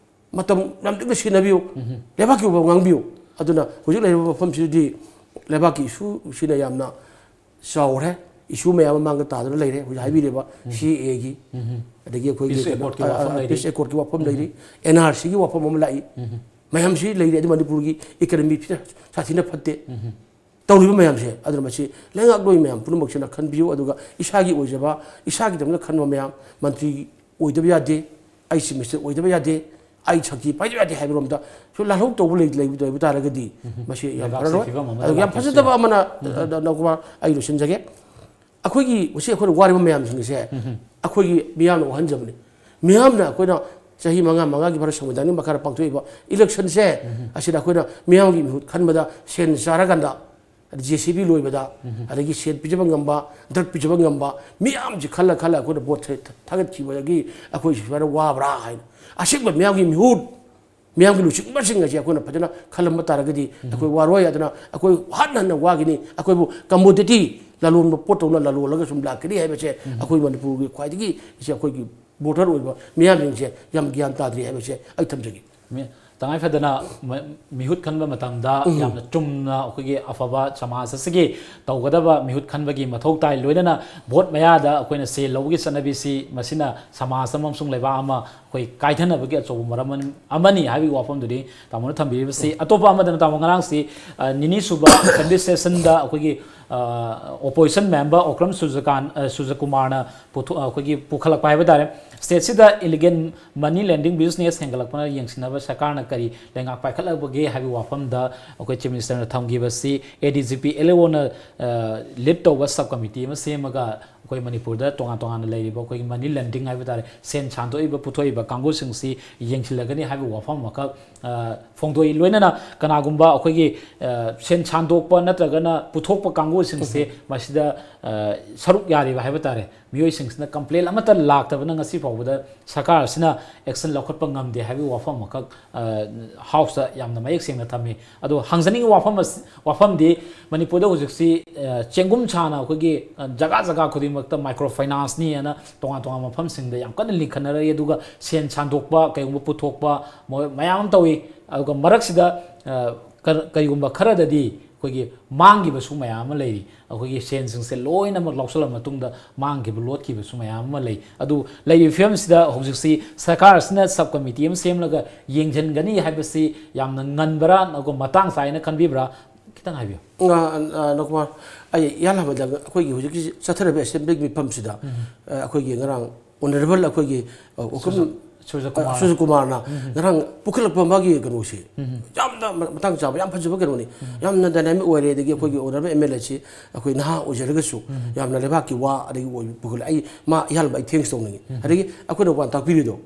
ꯃꯇꯝ ꯌꯥꯝ ꯂꯤꯛꯅ ꯁꯤꯖꯤꯟꯅꯕꯤꯌꯨ, ꯂꯩꯕꯥꯛꯀꯤ ꯑꯣꯏꯕ ꯉꯥꯡꯕꯤꯌꯨ꯫ ꯑꯗꯨꯅ ꯍꯧꯖꯤꯛ ꯂꯩꯔꯤꯕ ꯃꯐꯝꯁꯤꯗꯗꯤ ꯂꯩꯕꯥꯛꯀꯤ ꯏꯁꯨꯁꯤꯅ ꯌꯥꯝꯅ ꯆꯥꯎꯔꯦ, ꯏꯁꯨ ꯃꯌꯥꯝ ꯑꯃ ꯃꯥꯡꯗ ꯇꯥꯗꯨꯅ ꯂꯩꯔꯦ꯫ ꯍꯧꯖꯤꯛ ꯍꯥꯏꯕꯤꯔꯤꯕ ꯁꯤ ꯑꯦ ꯑꯦꯒꯤ, ꯑꯗꯒꯤ ꯑꯩꯈꯣꯏꯒꯤ ꯄꯤꯁ ꯑꯦꯀꯣꯔꯗꯀꯤ ꯋꯥꯐꯝ ꯂꯩꯔꯤ, ꯄꯤꯁ ꯑꯦꯀꯣꯔꯗꯀꯤ ꯋꯥꯐꯝ ꯂꯩꯔꯤ, ꯑꯦꯟ ꯑꯥꯔ ꯁꯤꯒꯤ ꯋꯥꯐꯝ ꯑꯃ ꯂꯥꯛꯏ, ꯃꯌꯥꯝꯁꯤ ꯂꯩꯔꯤ꯫ ꯑꯗꯨ ꯃꯅꯤꯄꯨꯔꯒꯤ ꯏꯀꯅꯃꯤ ꯁꯥꯊꯤꯅ ꯐꯠꯇꯦ꯫ ꯇꯧꯔꯤꯕ ꯃꯌꯥꯝꯁꯦ, ꯑꯗꯨꯅ ꯃꯁꯤ ꯂꯩꯉꯥꯛꯂꯣꯏ ꯃꯌꯥꯝ ꯄꯨꯝꯅꯃꯛꯁꯤꯅ ꯈꯟꯕꯤꯌꯨ꯫ ꯑꯗꯨꯒ ꯏꯁꯥꯒꯤ ꯑꯣꯏꯖꯕ, ꯏꯁꯥꯒꯤꯗꯃꯛꯇ ꯈꯟꯕ ꯃꯌꯥꯝ, ꯃꯟꯇ꯭ꯔꯤ ꯑꯣꯏꯗꯕ ꯌꯥꯗꯦ, ꯑꯩ ꯆꯤꯐ ꯃꯤꯅꯤꯁꯇꯔ ꯑꯣꯏꯗꯕ ꯌꯥꯗꯦ, ꯑꯩ ꯁꯛꯇꯤ ꯄꯥꯏꯗꯕ ꯌꯥꯗꯦ ꯍꯥꯏꯕꯔꯣꯝꯗ ꯁꯨꯝ ꯂꯥꯜꯍꯧ ꯇꯧꯕ ꯂꯩ-, ꯂꯩꯕ ꯇꯥꯔꯒꯗꯤ ꯃꯁꯤ ꯌꯥꯝ ꯂꯩꯕꯥꯛꯁꯤ ꯐꯔꯔꯣꯏ꯫ ꯐꯤꯕꯝ ꯑꯃꯗ ꯑꯗꯨꯒ ꯌꯥꯝ ꯂꯥꯛꯄꯁꯨ ꯐꯖꯗꯕ ꯌꯥꯏ꯫ ꯑꯃꯅ, ꯅꯧꯀꯨꯃꯥꯔ, ꯑꯩ ꯂꯣꯏꯁꯤꯟꯖꯒꯦ꯫ ꯑꯩꯈꯣꯏꯒꯤ ꯉꯁꯤ ꯑꯩꯈꯣꯏꯅ ꯋꯥꯔꯤꯕ ꯃꯌꯥꯝꯁꯤꯡꯁꯦ ꯑꯩꯈꯣꯏꯒꯤ ꯃꯤꯌꯥꯝꯅ ꯋꯥꯍꯟꯖꯕꯅꯤ꯫ ꯃꯤꯌꯥꯝꯅ ꯑꯩꯈꯣꯏꯅ ꯆꯍꯤ ꯃꯉꯥ ꯃꯉꯥꯒꯤ ꯚꯥꯔꯠ ꯁꯪꯕꯤꯙꯥꯟꯒꯤ ꯃꯈꯥꯗ ꯄꯥꯡꯊꯣꯛꯏꯕ ꯏꯂꯦꯛꯁꯟꯁꯦ, ꯑꯁꯤꯗ ꯑꯩꯈꯣꯏꯅ ꯃꯤꯌꯥꯝꯒꯤ ꯃꯤꯍꯨꯠ ꯈꯟꯕꯗ ꯁꯦꯟ ꯆꯥꯔꯀꯥꯟꯗ, ꯖꯦ ꯁꯤ ꯕꯤ ꯂꯣꯏꯕꯗ, ꯑꯗꯒꯤ ꯁꯦꯟ ꯄꯤꯖꯕ ꯉꯝꯕ, ꯗ꯭ꯔꯒ ꯄꯤꯖꯕ ꯉꯝꯕ ꯃꯤꯌꯥꯝꯁꯤ ꯈꯜꯂ ꯈꯜꯂ ꯑꯩꯈꯣꯏꯅ ꯚꯣꯠ ꯊꯥ-, ꯊꯥꯒꯠꯈꯤꯕꯗꯒꯤ ꯑꯩꯈꯣꯏ ꯁꯨꯃꯥꯏꯅ ꯋꯥꯕ꯭ꯔꯥ ꯍꯥꯏꯅ꯫ ꯑꯁꯦꯡꯕ ꯃꯤꯌꯥꯝꯒꯤ ꯃꯤꯍꯨꯠ, ꯃꯤꯌꯥꯝꯒꯤ ꯂꯨꯆꯤꯡꯕꯁꯤꯡ ꯑꯁꯤ ꯑꯩꯈꯣꯏꯅ ꯐꯖꯅ ꯈꯜꯂꯝꯕ ꯇꯥꯔꯒꯗꯤ ꯑꯩꯈꯣꯏ ꯋꯥꯔꯣꯏ꯫ ꯑꯗꯨꯅ ꯑꯩꯈꯣꯏ ꯍꯟꯅ ꯍꯟꯅ ꯋꯥꯒꯅꯤ꯫ ꯑꯩꯈꯣꯏꯕꯨ ꯀꯃꯣꯗꯤꯇꯤ ꯂꯂꯣꯟꯕ ꯄꯣꯠ ꯇꯧꯅ ꯂꯂꯣꯜꯂꯒ ꯁꯨꯝ ꯂꯥꯛꯀꯅꯤ ꯍꯥꯏꯕꯁꯦ ꯑꯩꯈꯣꯏ ꯃꯅꯤꯄꯨꯔꯒꯤ ꯈ꯭ꯋꯥꯏꯗꯒꯤ ꯁꯤ ꯑꯩꯈꯣꯏꯒꯤ ꯚꯣꯇꯔ ꯑꯣꯏꯕ ꯃꯤꯌꯥꯝꯁꯤꯡꯁꯦ ꯌꯥꯝ ꯒ꯭ꯌꯥꯟ ꯇꯥꯗ꯭ꯔꯤ ꯍꯥꯏꯕꯁꯦ ꯑꯩ ꯊꯝꯖꯒꯦ꯫ ꯃꯤ-, ꯇꯉꯥꯏ ꯐꯗꯅ ꯃ-, ꯃꯤꯍꯨꯠ ꯈꯟꯕ ꯃꯇꯝꯗ ꯌꯥꯝꯅ ꯆꯨꯝꯅ ꯑꯩꯈꯣꯏꯒꯤ ꯑꯐꯕ ꯁꯃꯥꯖ ꯑꯁꯤꯒꯤ ꯇꯧꯒꯗꯕ ꯃꯤꯍꯨꯠ ꯈꯟꯕꯒꯤ ꯃꯊꯧ ꯇꯥꯏ꯫ ꯂꯣꯏꯅꯅ ꯚꯣꯠ ꯃꯌꯥꯗ ꯑꯩꯈꯣꯏꯅ ꯁꯦꯜ ꯂꯧꯕꯒꯤ ꯆꯠꯅꯕꯤꯁꯤ, ꯃꯁꯤꯅ ꯁꯃꯥꯖ ꯑꯃꯁꯨꯡ ꯂꯩꯕꯥꯛ ꯑꯃ ꯑꯩꯈꯣꯏ ꯀꯥꯏꯊꯅꯕꯒꯤ ꯑꯆꯧꯕ ꯃꯔꯝ ꯑꯃꯅꯤ ꯍꯥꯏꯕꯒꯤ ꯋꯥꯐꯝꯗꯨꯅꯤ ꯇꯥꯃꯣꯅ ꯊꯝꯕꯤꯔꯤꯕꯁꯤ꯫ ꯑꯇꯣꯞꯄ ꯑꯃꯗꯅ, ꯇꯥꯃꯣ, ꯉꯔꯥꯡꯁꯤ, ꯑ, ꯅꯤꯅꯤ ꯁꯨꯕ assembly session ꯗ ꯑꯩꯈꯣꯏꯒꯤ, ꯑ, opposition member ꯑꯣꯀ꯭ꯔꯝ ꯁꯨꯖꯀꯥꯟ-, ꯑ, ꯁꯨꯖꯀꯨꯃꯥꯔꯅ ꯄꯨꯊꯣꯛ-, ꯑ, ꯑꯩꯈꯣꯏꯒꯤ ꯄꯨꯈꯠꯂꯛꯄ ꯍꯥꯏꯕ ꯇꯥꯔꯦ꯫ State ꯁꯤꯗ illegal money lending business ꯍꯦꯟꯒꯠꯂꯛꯄꯅ ꯌꯦꯡꯁꯤꯟꯅꯕ ꯁꯔꯀꯥꯔꯅ ꯀꯔꯤ ꯂꯩꯉꯥꯛ ꯄꯥꯏꯈꯠꯂꯕꯒꯦ ꯍꯥꯏꯕꯒꯤ ꯋꯥꯐꯝꯗ ꯑꯩꯈꯣꯏ Chief Minister ꯅ ꯊꯝꯈꯤꯕꯁꯤ A D G P L A O ꯅ, ꯑ, lead ꯇꯧꯕ sub committee ꯑꯃ ꯁꯦꯝꯃꯒ ꯑꯩꯈꯣꯏ ꯃꯅꯤꯄꯨꯔꯗ ꯇꯣꯉꯥꯟ ꯇꯣꯉꯥꯟꯅ ꯂꯩꯔꯤꯕ ꯑꯩꯈꯣꯏꯒꯤ money lending ꯍꯥꯏꯕ ꯇꯥꯔꯦ, ꯁꯦꯟ ꯁꯥꯟꯗꯣꯛꯏꯕ ꯄꯨꯊꯣꯛꯏꯕ ꯀꯥꯡꯕꯨꯁꯤꯡꯁꯤ ꯌꯦꯡꯁꯤꯜꯂꯒꯅꯤ ꯍꯥꯏꯕ ꯋꯥꯐꯝ ꯑꯃꯈꯛ, ꯑ, ꯐꯣꯡꯗꯣꯛꯏ꯫ ꯂꯣꯏꯅꯅ ꯀꯅꯥꯒꯨꯝꯕ ꯑꯩꯈꯣꯏꯒꯤ, ꯑ, ꯁꯦꯟ ꯁꯥꯟꯗꯣꯛꯄ ꯅꯠꯇ꯭ꯔꯒꯅ ꯄꯨꯊꯣꯛꯄ ꯀꯥꯡꯕꯨꯁꯤꯡꯁꯦ ꯃꯁꯤꯗ, ꯑ, ꯁꯔꯨꯛ ꯌꯥꯔꯤꯕ ꯍꯥꯏꯕ ꯇꯥꯔꯦ, ꯃꯤꯑꯣꯏꯁꯤꯡꯁꯤꯅ complain ꯑꯃꯠꯇ ꯂꯥꯛꯇꯕꯅ ꯉꯁꯤ ꯐꯥꯎꯕꯗ ꯁꯔꯀꯥꯔ ꯑꯁꯤꯅ action ꯂꯧꯈꯠꯄ ꯉꯝꯗꯦ ꯍꯥꯏꯕꯒꯤ ꯋꯥꯐꯝ ꯑꯃꯈꯛ, ꯑ, House ꯇ ꯌꯥꯝꯅ ꯃꯌꯦꯛ ꯁꯦꯡꯅ ꯊꯝꯃꯤ꯫ ꯑꯗꯣ ꯍꯪꯖꯅꯤꯡꯉꯤ ꯋꯥꯐꯝ ꯑꯁ-, ꯋꯥꯐꯝꯗꯤ ꯃꯅꯤꯄꯨꯔꯗ ꯍꯧꯖꯤꯛꯁꯤ, ꯑ, ꯆꯦꯡꯒꯨꯝ ꯁꯥꯅ ꯑꯩꯈꯣꯏꯒꯤ, ꯑ, ꯖꯒꯥ ꯖꯒꯥ ꯈꯨꯗꯤꯡꯃꯛꯇ micro finance ꯅꯤ ꯍꯥꯏꯅ ꯇꯣꯉꯥꯟ ꯇꯣꯉꯥꯟꯕ ꯃꯐꯝꯁꯤꯡꯗ ꯌꯥꯝ ꯀꯟꯅ ꯂꯤꯡꯈꯠꯅꯔꯛꯏ꯫ ꯑꯗꯨꯒ ꯁꯦꯟ ꯁꯥꯟꯗꯣꯛꯄ, ꯀꯩꯒꯨꯝꯕ ꯄꯨꯊꯣꯛꯄ, ꯃꯣꯏ ꯃꯌꯥꯝ ꯑꯃ ꯇꯧꯏ꯫ ꯑꯗꯨꯒ ꯃꯔꯛꯁꯤꯗ, ꯑ, ꯀ-, ꯀꯔꯤꯒꯨꯝꯕ ꯈꯔꯗꯗꯤ ꯑꯩꯈꯣꯏꯒꯤ ꯃꯥꯡꯈꯤꯕꯁꯨ ꯃꯌꯥꯝ ꯑꯃ ꯂꯩꯔꯤ꯫ ꯑꯩꯈꯣꯏꯒꯤ ꯁꯦꯟꯁꯤꯡꯁꯦ ꯂꯣꯏꯅꯃꯛ ꯂꯧꯁꯤꯜꯂ ꯃꯇꯨꯡꯗ ꯃꯥꯡꯈꯤꯕ, ꯂꯣꯠꯈꯤꯕꯁꯨ ꯃꯌꯥꯝ ꯑꯃ ꯂꯩ꯫ ꯑꯗꯨ ꯂꯩꯔꯤꯕ ꯐꯤꯕꯝꯁꯤꯗ ꯍꯧꯖꯤꯛꯁꯤ ꯁꯔꯀꯥꯔ ꯑꯁꯤꯅ sub committee ꯑꯃ ꯁꯦꯝꯂꯒ ꯌꯦꯡꯁꯤꯟꯒꯅꯤ ꯍꯥꯏꯕꯁꯤ ꯌꯥꯝꯅ ꯉꯟꯕ꯭ꯔꯥ, ꯑꯗꯨꯒ ꯃꯇꯥꯡ ꯆꯥꯏꯅ ꯈꯟꯕꯤꯕ꯭ꯔꯥ? ꯈꯤꯇꯪ ꯍꯥꯏꯕꯤꯌꯨ꯫ ꯑ, ꯑ, ꯅꯣꯡꯀꯨꯃꯥꯔ, ꯑꯩ ꯏꯍꯥꯟ ꯍꯥꯟꯕꯗ ꯑꯩꯈꯣꯏꯒꯤ ꯍꯧꯖꯤꯛꯀꯤ ꯆꯠꯊꯔꯤꯕ assembly ꯒꯤ ꯃꯤꯐꯝꯁꯤꯗ, ꯎꯝ꯫ ꯑ, ꯑꯩꯈꯣꯏꯒꯤ ꯉꯔꯥꯡ honourable ꯑꯩꯈꯣꯏꯒꯤ, ꯑ, ꯑꯣꯀ꯭ꯔꯝ ꯁꯨꯔꯖ-, ꯁꯨꯔꯖ ꯑ, ꯀꯨꯃꯥꯔꯅ꯫ ꯁꯨꯔꯖ ꯀꯨꯃꯥꯔꯅ ꯎꯝ꯫ ꯉꯔꯥꯡ ꯄꯨꯈꯠꯂꯛꯄ ꯃꯥꯒꯤ ꯀꯩꯅꯣꯁꯤ ꯎꯝ꯫ ꯌꯥꯝꯅ ꯃ-, ꯃꯇꯥꯡ ꯆꯥꯕ, ꯌꯥꯝ ꯐꯖꯕ ꯀꯩꯅꯣꯅꯤ꯫ ꯎꯝ꯫ ꯌꯥꯝꯅ dynamic ꯑꯣꯏꯔꯦ꯫ ꯑꯗꯒꯤ ꯑꯩꯈꯣꯏꯒꯤ ꯎꯝ꯫ Honourable M L A ꯁꯤ ꯑꯩꯈꯣꯏ ꯅꯍꯥ ꯑꯣꯏꯖꯔꯒꯁꯨ ꯎꯝ꯫ ꯌꯥꯝꯅ ꯂꯩꯕꯥꯛꯀꯤ ꯋꯥ ꯑꯗꯒꯤ ꯑꯣꯏꯕ ꯄꯨꯈꯠꯂꯦ꯫ ꯑꯩ ꯃꯥ ꯏꯍꯥꯟꯕ ꯑꯩ thanks ꯇꯧꯅꯤꯡꯉꯤ꯫ ꯎꯝ꯫ ꯑꯗꯒꯤ ꯑꯩꯈꯣꯏꯅ ꯋꯥ ꯇꯥꯛꯄꯤꯔꯤꯗꯣ,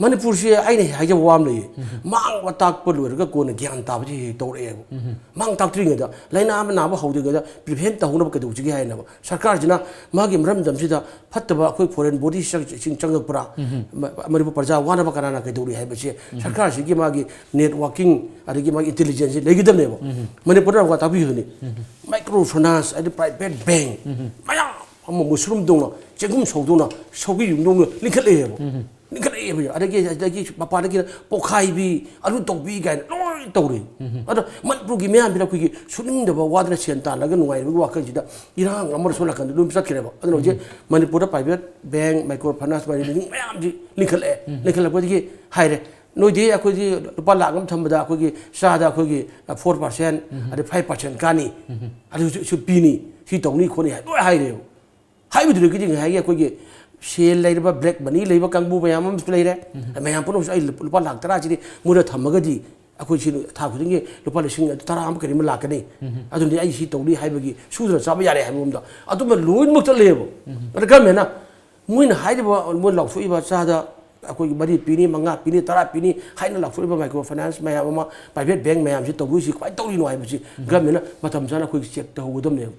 ꯃꯅꯤꯄꯨꯔꯁꯤ ꯑꯩꯅ ꯍꯥꯏꯖꯕ ꯋꯥ ꯑꯃ ꯂꯩꯌꯦ꯫ ꯎꯝ꯫ ꯃꯥꯡꯕ ꯇꯥꯛꯄ ꯂꯣꯏꯔꯒ ꯀꯣꯟꯅ ꯒ꯭ꯌꯥꯟ ꯇꯥꯕꯁꯦ ꯍꯦꯛ ꯍꯦꯛ ꯇꯧꯔꯛꯑꯦꯕ꯫ ꯎꯝ꯫ ꯃꯥꯡ ꯇꯥꯛꯇ꯭ꯔꯤꯉꯩꯗ, ꯂꯥꯏꯅꯥ ꯑꯃ ꯅꯥꯕ ꯍꯧꯗ꯭ꯔꯤꯉꯩꯗ prevent ꯇꯧꯍꯧꯅꯕ ꯀꯩꯗꯧꯁꯤꯒꯦ ꯍꯥꯏꯅꯕ꯫ ꯁꯔꯀꯥꯔꯁꯤꯅ ꯃꯥꯒꯤ ꯃꯔꯝꯗꯝꯁꯤꯗ ꯐꯠꯇꯕ ꯑꯩꯈꯣꯏ foreign body ꯁꯤꯡ ꯆꯪꯉꯛꯄ꯭ꯔꯥ? ꯎꯝ꯫ ꯃ-, ꯃꯅꯤꯄꯨꯔ ꯄ꯭ꯔꯖꯥ ꯋꯥꯅꯕ ꯀꯅꯥꯅ ꯀꯩꯗꯧꯔꯤ ꯍꯥꯏꯕꯁꯦ ꯎꯝ꯫ ꯁꯔꯀꯥꯔꯁꯤꯒꯤ ꯃꯥꯒꯤ networking ꯑꯗꯒꯤ ꯃꯥꯒꯤ intelligence ꯁꯤ ꯂꯩꯒꯗꯕꯅꯦꯕ꯫ ꯎꯝ꯫ ꯃꯅꯤꯄꯨꯔꯗ ꯑꯃꯨꯛ ꯇꯥꯛꯄꯤꯈꯤꯕꯅꯤ꯫ ꯎꯝ꯫ Micro finance ꯍꯥꯏꯗꯤ private bank ꯎꯝ꯫ ꯃꯌꯥꯝ ꯑꯃ ꯃꯨꯁꯔꯨꯝꯗꯧꯅ, ꯆꯦꯡꯒꯨꯝ ꯁꯧꯗꯧꯅ, ꯁꯧꯒ꯭ꯔꯤ ꯌꯨꯡꯗꯧꯅ ꯂꯤꯡꯈꯠꯂꯛꯑꯦꯕ꯫ ꯎꯝ꯫ ꯂꯤꯡꯈꯠꯂꯛꯑꯦꯕ꯫ ꯑꯗꯒꯤ, ꯑꯗꯒꯤ ꯃꯄꯥꯟꯗꯒꯤ ꯄꯣꯛꯈꯥꯏꯕꯤ, ꯑꯂꯨ ꯇꯧꯕꯤ ꯀꯥꯏꯅ ꯂꯣꯏ ꯇꯧꯔꯤ꯫ ꯑꯗꯣ ꯃꯅꯤꯄꯨꯔꯒꯤ ꯃꯤꯌꯥꯝꯁꯤꯅ ꯑꯩꯈꯣꯏꯒꯤ ꯁꯨꯅꯤꯡꯗꯕ, ꯋꯥꯗꯅ ꯁꯦꯟ ꯇꯥꯜꯂꯒ ꯅꯨꯡꯉꯥꯏꯕꯒꯤ ꯋꯥꯈꯜꯁꯤꯗ ꯏꯔꯥꯡ ꯑꯃ ꯁꯣꯝ ꯅꯥꯀꯟꯗ ꯂꯣꯏ ꯆꯠꯈ꯭ꯔꯦꯕ꯫ ꯑꯗꯨꯅ ꯍꯧꯖꯤꯛ ꯃꯅꯤꯄꯨꯔꯗ private bank, micro finance, ꯃꯅꯤꯄꯨꯔꯒꯤ ꯃꯌꯥꯝꯁꯤ ꯂꯤꯡꯈꯠꯂꯛꯑꯦ꯫ ꯂꯤꯡꯈꯠꯂꯛꯄꯗꯒꯤ ꯍꯥꯏꯔꯦ, "ꯅꯣꯏꯗꯤ ꯑꯩꯈꯣꯏꯗꯤ ꯂꯨꯄꯥ ꯂꯥꯛ ꯑꯃ ꯊꯝꯕꯗ ꯑꯩꯈꯣꯏꯒꯤ ꯆꯥꯗ ꯑꯩꯈꯣꯏꯒꯤ ꯐꯣꯔ ꯄꯥꯔꯁꯦꯟ ꯑꯗꯩ ꯐꯥꯏꯚ ꯄꯥꯔꯁꯦꯟ ꯀꯥꯅꯤ, ꯑꯗꯨꯁꯨ ꯁꯨ ꯄꯤꯅꯤ, ꯁꯤ ꯇꯧꯅꯤ ꯈꯣꯠꯅꯤ" ꯍꯥꯏ ꯂꯣꯏ ꯍꯥꯏꯔꯦꯕ꯫ ꯍꯥꯏꯕꯗꯨꯗꯒꯤꯗꯤ ꯉꯁꯥꯏꯒꯤ ꯑꯩꯈꯣꯏꯒꯤ ꯁꯦꯜ ꯂꯩꯔꯕ, black money ꯂꯩꯕ ꯀꯥꯡꯕꯨ ꯃꯌꯥꯝ ꯑꯃꯁꯨ ꯂꯩꯔꯦ꯫ ꯃꯌꯥꯝ ꯄꯨꯝꯅꯃꯛꯁꯨ ꯑꯩ ꯂꯨꯄꯥ ꯂꯥꯛ ꯇꯔꯥꯁꯤꯗꯤ ꯃꯣꯏꯗ ꯊꯝꯃꯒꯗꯤ ꯑꯩꯈꯣꯏ ꯁꯤ ꯊꯥ ꯈꯨꯗꯤꯡꯒꯤ ꯂꯨꯄꯥ ꯂꯤꯁꯤꯡ ꯇꯔꯥ ꯑꯃ ꯀꯔꯤ ꯑꯃ ꯂꯥꯛꯀꯅꯤ, ꯑꯗꯨꯅꯤ ꯑꯩ ꯁꯤ ꯇꯧꯅꯤ ꯍꯥꯏꯕꯒꯤ ꯁꯨꯗꯅ ꯆꯥꯕ ꯌꯥꯔꯦ ꯍꯥꯏꯕ ꯑꯃꯗ ꯑꯗꯨꯝꯕ ꯂꯣꯏꯅꯃꯛ ꯆꯠꯂꯦꯕ꯫ ꯑꯗ governmentꯅ ꯃꯣꯏꯅ ꯍꯥꯏꯔꯤꯕ, ꯃꯣꯏ ꯂꯥꯎꯊꯣꯛꯏꯕ ꯆꯥꯗ ꯑꯩꯈꯣꯏꯒꯤ ꯃꯔꯤ ꯄꯤꯅꯤ, ꯃꯉꯥ ꯄꯤꯅꯤ, ꯇꯔꯥ ꯄꯤꯅꯤ ꯍꯥꯏꯅ ꯂꯥꯎꯊꯣꯛꯏꯕ micro finance ꯃꯌꯥꯝ ꯑꯃ, private bank ꯃꯌꯥꯝꯁꯤ ꯇꯧꯗꯣꯏꯁꯤ ꯀꯃꯥꯏꯅ ꯇꯧꯔꯤꯅꯣ ꯍꯥꯏꯕꯁꯤ governmentꯅ ꯃꯇꯝ ꯆꯥꯅ ꯑꯩꯈꯣꯏꯒꯤ check ꯇꯧꯍꯧꯒꯗꯕꯅꯦꯕ꯫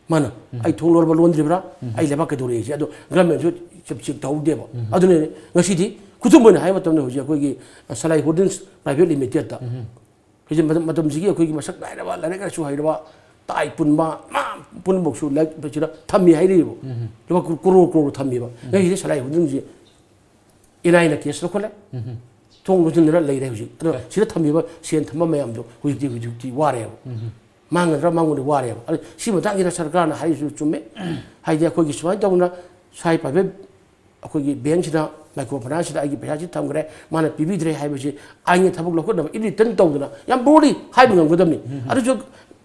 ꯃꯥꯅ ꯑꯩ ꯊꯣꯡ ꯂꯣꯟꯕ ꯂꯣꯟꯗ꯭ꯔꯤꯕ꯭ꯔꯥ, ꯑꯩ ꯂꯩꯕꯥꯛ ꯀꯩꯗꯧꯔꯛꯏꯁꯦ, ꯑꯗꯣ governmentꯁꯨ check, check ꯇꯧꯍꯧꯗꯦꯕ꯫ ꯑꯗꯨꯅ ꯉꯁꯤꯗꯤ ꯈꯨꯗꯝ ꯑꯣꯏꯅ ꯍꯥꯏꯕ ꯃꯇꯝꯗ ꯍꯧꯖꯤꯛ ꯑꯩꯈꯣꯏꯒꯤ ꯁꯂꯥꯏ Holdings Private Limitedꯇ ꯍꯧꯖꯤꯛ ꯃꯇꯝ, ꯃꯇꯝꯁꯤꯒꯤ ꯑꯩꯈꯣꯏꯒꯤ ꯃꯁꯛ ꯅꯥꯏꯔꯕ, ꯂꯥꯏꯔꯤꯛ ꯂꯥꯏꯁꯨ ꯍꯩꯔꯕ, ꯇꯥꯏ ꯄꯨꯟꯕ ꯃꯌꯥꯝ ꯄꯨꯝꯅꯃꯛꯁꯨ ꯂꯥꯏꯔꯤꯛ ꯁꯤꯗ ꯊꯝꯃꯤ ꯍꯥꯏꯔꯤꯕ꯫ ꯂꯨꯄꯥ ꯀ꯭ꯔꯣꯔ ꯀ꯭ꯔꯣꯔ ꯊꯝꯃꯤꯕ꯫ ꯉꯁꯤꯗꯤ ꯁꯂꯥꯏ Holdingꯁꯤ ꯏꯔꯥꯏꯅ case ꯂꯧꯈꯠꯂꯦ꯫ ꯊꯣꯡ ꯂꯣꯟꯁꯤꯟꯗꯅ ꯂꯩꯔꯦ ꯍꯧꯖꯤꯛ꯫ ꯑꯗꯣ ꯁꯤꯗ ꯊꯝꯃꯤꯕ ꯁꯦꯟ ꯊꯝꯕ ꯃꯌꯥꯝꯗꯣ ꯍꯧꯖꯤꯛꯇꯤ, ꯍꯧꯖꯤꯛꯇꯤ ꯋꯥꯔꯦꯕ꯫ ꯃꯥꯡꯒꯗ꯭ꯔꯥ ꯃꯥꯡꯉꯣꯏꯗ꯭ꯔꯥ ꯋꯥꯔꯦꯕ꯫ ꯑꯗꯣ ꯁꯤ ꯃꯇꯥꯡꯁꯤꯗ ꯁꯔꯀꯥꯔꯅ ꯍꯥꯏꯔꯤꯁꯨ ꯆꯨꯝꯃꯦ꯫ ꯍꯥꯏꯗꯤ ꯑꯩꯈꯣꯏꯒꯤ ꯁꯨꯃꯥꯏꯅ ꯇꯧꯗꯅ ꯁꯥꯏ private ꯑꯩꯈꯣꯏꯒꯤ bankꯁꯤꯗ, micro financeꯁꯤꯗ ꯑꯩꯒꯤ ꯄꯩꯁꯥꯁꯤ ꯊꯝꯈ꯭ꯔꯦ, ꯃꯥꯅ ꯄꯤꯕꯤꯗ꯭ꯔꯦ ꯍꯥꯏꯕꯁꯤ ꯑꯥꯏꯟꯒꯤ ꯊꯕꯛ ꯂꯧꯈꯠꯅꯕ in written ꯇꯧꯗꯅ ꯌꯥꯝ boldly ꯍꯥꯏꯕ ꯉꯝꯒꯗꯕꯅꯤ꯫ ꯑꯗꯨꯁꯨ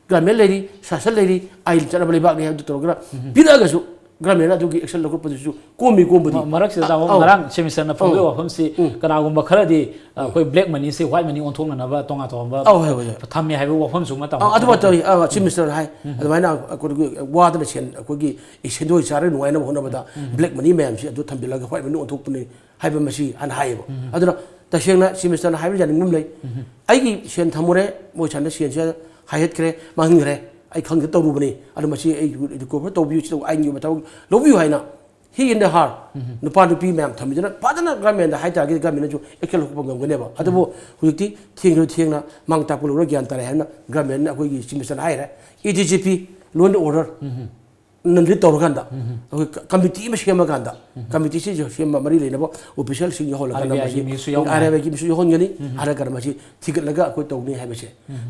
government ꯂꯩꯔꯤ, ꯁꯥꯁꯟ ꯂꯩꯔꯤ, ꯑꯥꯏꯟ ꯆꯠꯅꯕ ꯂꯩꯕꯥꯛꯅꯤ ꯍꯥꯏꯕꯗꯨ ꯇꯧꯔꯒ ꯄꯤꯔꯛꯑꯒꯁꯨ governmentꯅ ꯑꯗꯨꯒꯤ action ꯂꯧꯈꯠꯄꯗꯨꯁꯨ ꯀꯣꯝꯃꯤ, ꯀꯣꯝꯕꯗꯤ꯫ ꯃ-, ꯃꯔꯛꯁꯤꯗ, ꯇꯥꯃꯣ, ꯑꯧ꯫ ꯉꯔꯥꯡ ꯆꯤꯐ ꯃꯤꯅꯤꯁꯇꯔꯅ ꯐꯣꯡꯗꯣꯛꯏꯕ ꯋꯥꯐꯝꯁꯤ ꯀꯅꯥꯒꯨꯝꯕ ꯈꯔꯗꯤ, ꯑ, ꯑꯩꯈꯣꯏ black moneyꯁꯤ white money ꯑꯣꯟꯊꯣꯛꯅꯅꯕ ꯇꯣꯉꯥꯟ ꯇꯣꯉꯥꯟꯕ ꯑꯧ, ꯍꯣꯏ, ꯍꯣꯏ, ꯍꯣꯏ꯫ ꯊꯝꯃꯤ ꯍꯥꯏꯕ ꯋꯥꯐꯝꯁꯨ ꯑꯃ, ꯇꯥꯃꯣ, ꯑꯧ, ꯑꯗꯨꯃꯥꯏꯅ ꯇꯧꯏ꯫ ꯑꯧ, ꯆꯤꯐ ꯃꯤꯅꯤꯁꯇꯔꯅ ꯍꯥꯏ꯫ ꯑꯗꯨꯃꯥꯏꯅ ꯑꯩꯈꯣꯏꯒꯤ ꯋꯥꯗꯅ ꯁꯦꯟ, ꯑꯩꯈꯣꯏꯒꯤ ꯁꯦꯟꯗꯣꯏ ꯆꯥꯔꯒ ꯅꯨꯡꯉꯥꯏꯅꯕ ꯍꯣꯠꯅꯕꯗ black money ꯃꯌꯥꯝꯁꯤ ꯑꯗꯨ ꯊꯝꯖꯤꯜꯂꯒ white money ꯑꯣꯟꯊꯣꯛꯄꯅꯤ ꯍꯥꯏꯕ ꯃꯁꯤ ꯍꯥꯟꯅ ꯍꯥꯏꯌꯦꯕ꯫ ꯑꯗꯨꯅ ꯇꯁꯦꯡꯅ ꯆꯤꯐ ꯃꯤꯅꯤꯁꯇꯔꯅ ꯍꯥꯏꯕ ꯌꯥꯅꯤꯡꯕ ꯑꯃ ꯂꯩ꯫ ꯑꯩꯒꯤ ꯁꯦꯟ ꯊꯝꯃꯨꯔꯦ, ꯃꯣꯏ ꯁꯥꯏꯅ ꯁꯦꯟꯁꯦ ꯍꯥꯏꯍꯠꯈ꯭ꯔꯦ, ꯃꯥꯡꯍꯟꯈ꯭ꯔꯦ, ꯑꯩ ꯈꯪꯗ ꯇꯧꯔꯨꯕꯅꯤ, ꯑꯗꯨ ꯃꯁꯤ ꯑꯩ recover ꯇꯧꯕꯤꯌꯨ, ꯁꯤ ꯑꯥꯏꯟꯒꯤ ꯑꯣꯏꯕ ꯊꯕꯛ ꯂꯧꯕꯤꯌꯨ ꯍꯥꯏꯅ he and her, ꯅꯨꯄꯥ ꯅꯨꯄꯤ ꯃꯌꯥꯝ ꯊꯝꯃꯤꯗꯅ ꯐꯖꯅ governmentꯗ ꯍꯥꯏꯇꯥꯔꯒꯗꯤ governmentꯅꯁꯨ action ꯂꯧꯈꯠꯄ ꯉꯝꯒꯅꯦꯕ꯫ ꯑꯗꯨꯕꯨ ꯍꯧꯖꯤꯛꯇꯤ ꯊꯦꯡꯁꯨ ꯊꯦꯡꯅ ꯃꯥꯡ ꯇꯥꯛꯄ ꯂꯧꯔ ꯒ꯭ꯌꯥꯟ ꯇꯥꯔꯦ ꯍꯥꯏꯅ governmentꯅ ꯑꯩꯈꯣꯏꯒꯤ ꯆꯤꯐ ꯃꯤꯅꯤꯁꯇꯔꯅ ꯍꯥꯏꯔꯦ, A D G P, law and order꯫ ꯅ ꯂꯤꯠ ꯇꯧꯔꯀꯥꯟꯗ ꯑꯩꯈꯣꯏ ꯀ-, ꯀꯃꯤꯇꯤ ꯑꯃ ꯁꯦꯝꯃꯀꯥꯟꯗ, ꯀꯃꯤꯇꯤꯁꯤꯁꯨ ꯁꯦꯝꯕ ꯃꯔꯤ ꯂꯩꯅꯕ ꯑꯣꯐꯤꯁꯤꯌꯦꯜꯁꯤꯡ ꯌꯥꯎꯍꯜꯂꯀꯥꯟꯗ ꯑꯥꯔ ꯕꯤ ꯑꯥꯏꯒꯤ ꯃꯁꯤ ꯃꯤꯁꯨ ꯌꯥꯎꯅꯤ꯫ ꯑꯥꯔ ꯕꯤ ꯑꯥꯏꯒꯤ ꯃꯤꯁꯨ ꯌꯥꯎꯍꯟꯒꯅꯤ꯫ ꯍꯥꯏꯔꯀꯥꯟꯗ ꯃꯁꯤ ꯊꯤꯒꯠꯂꯒ ꯑꯩꯈꯣꯏ ꯇꯧꯅꯤ ꯍꯥꯏꯕꯁꯦ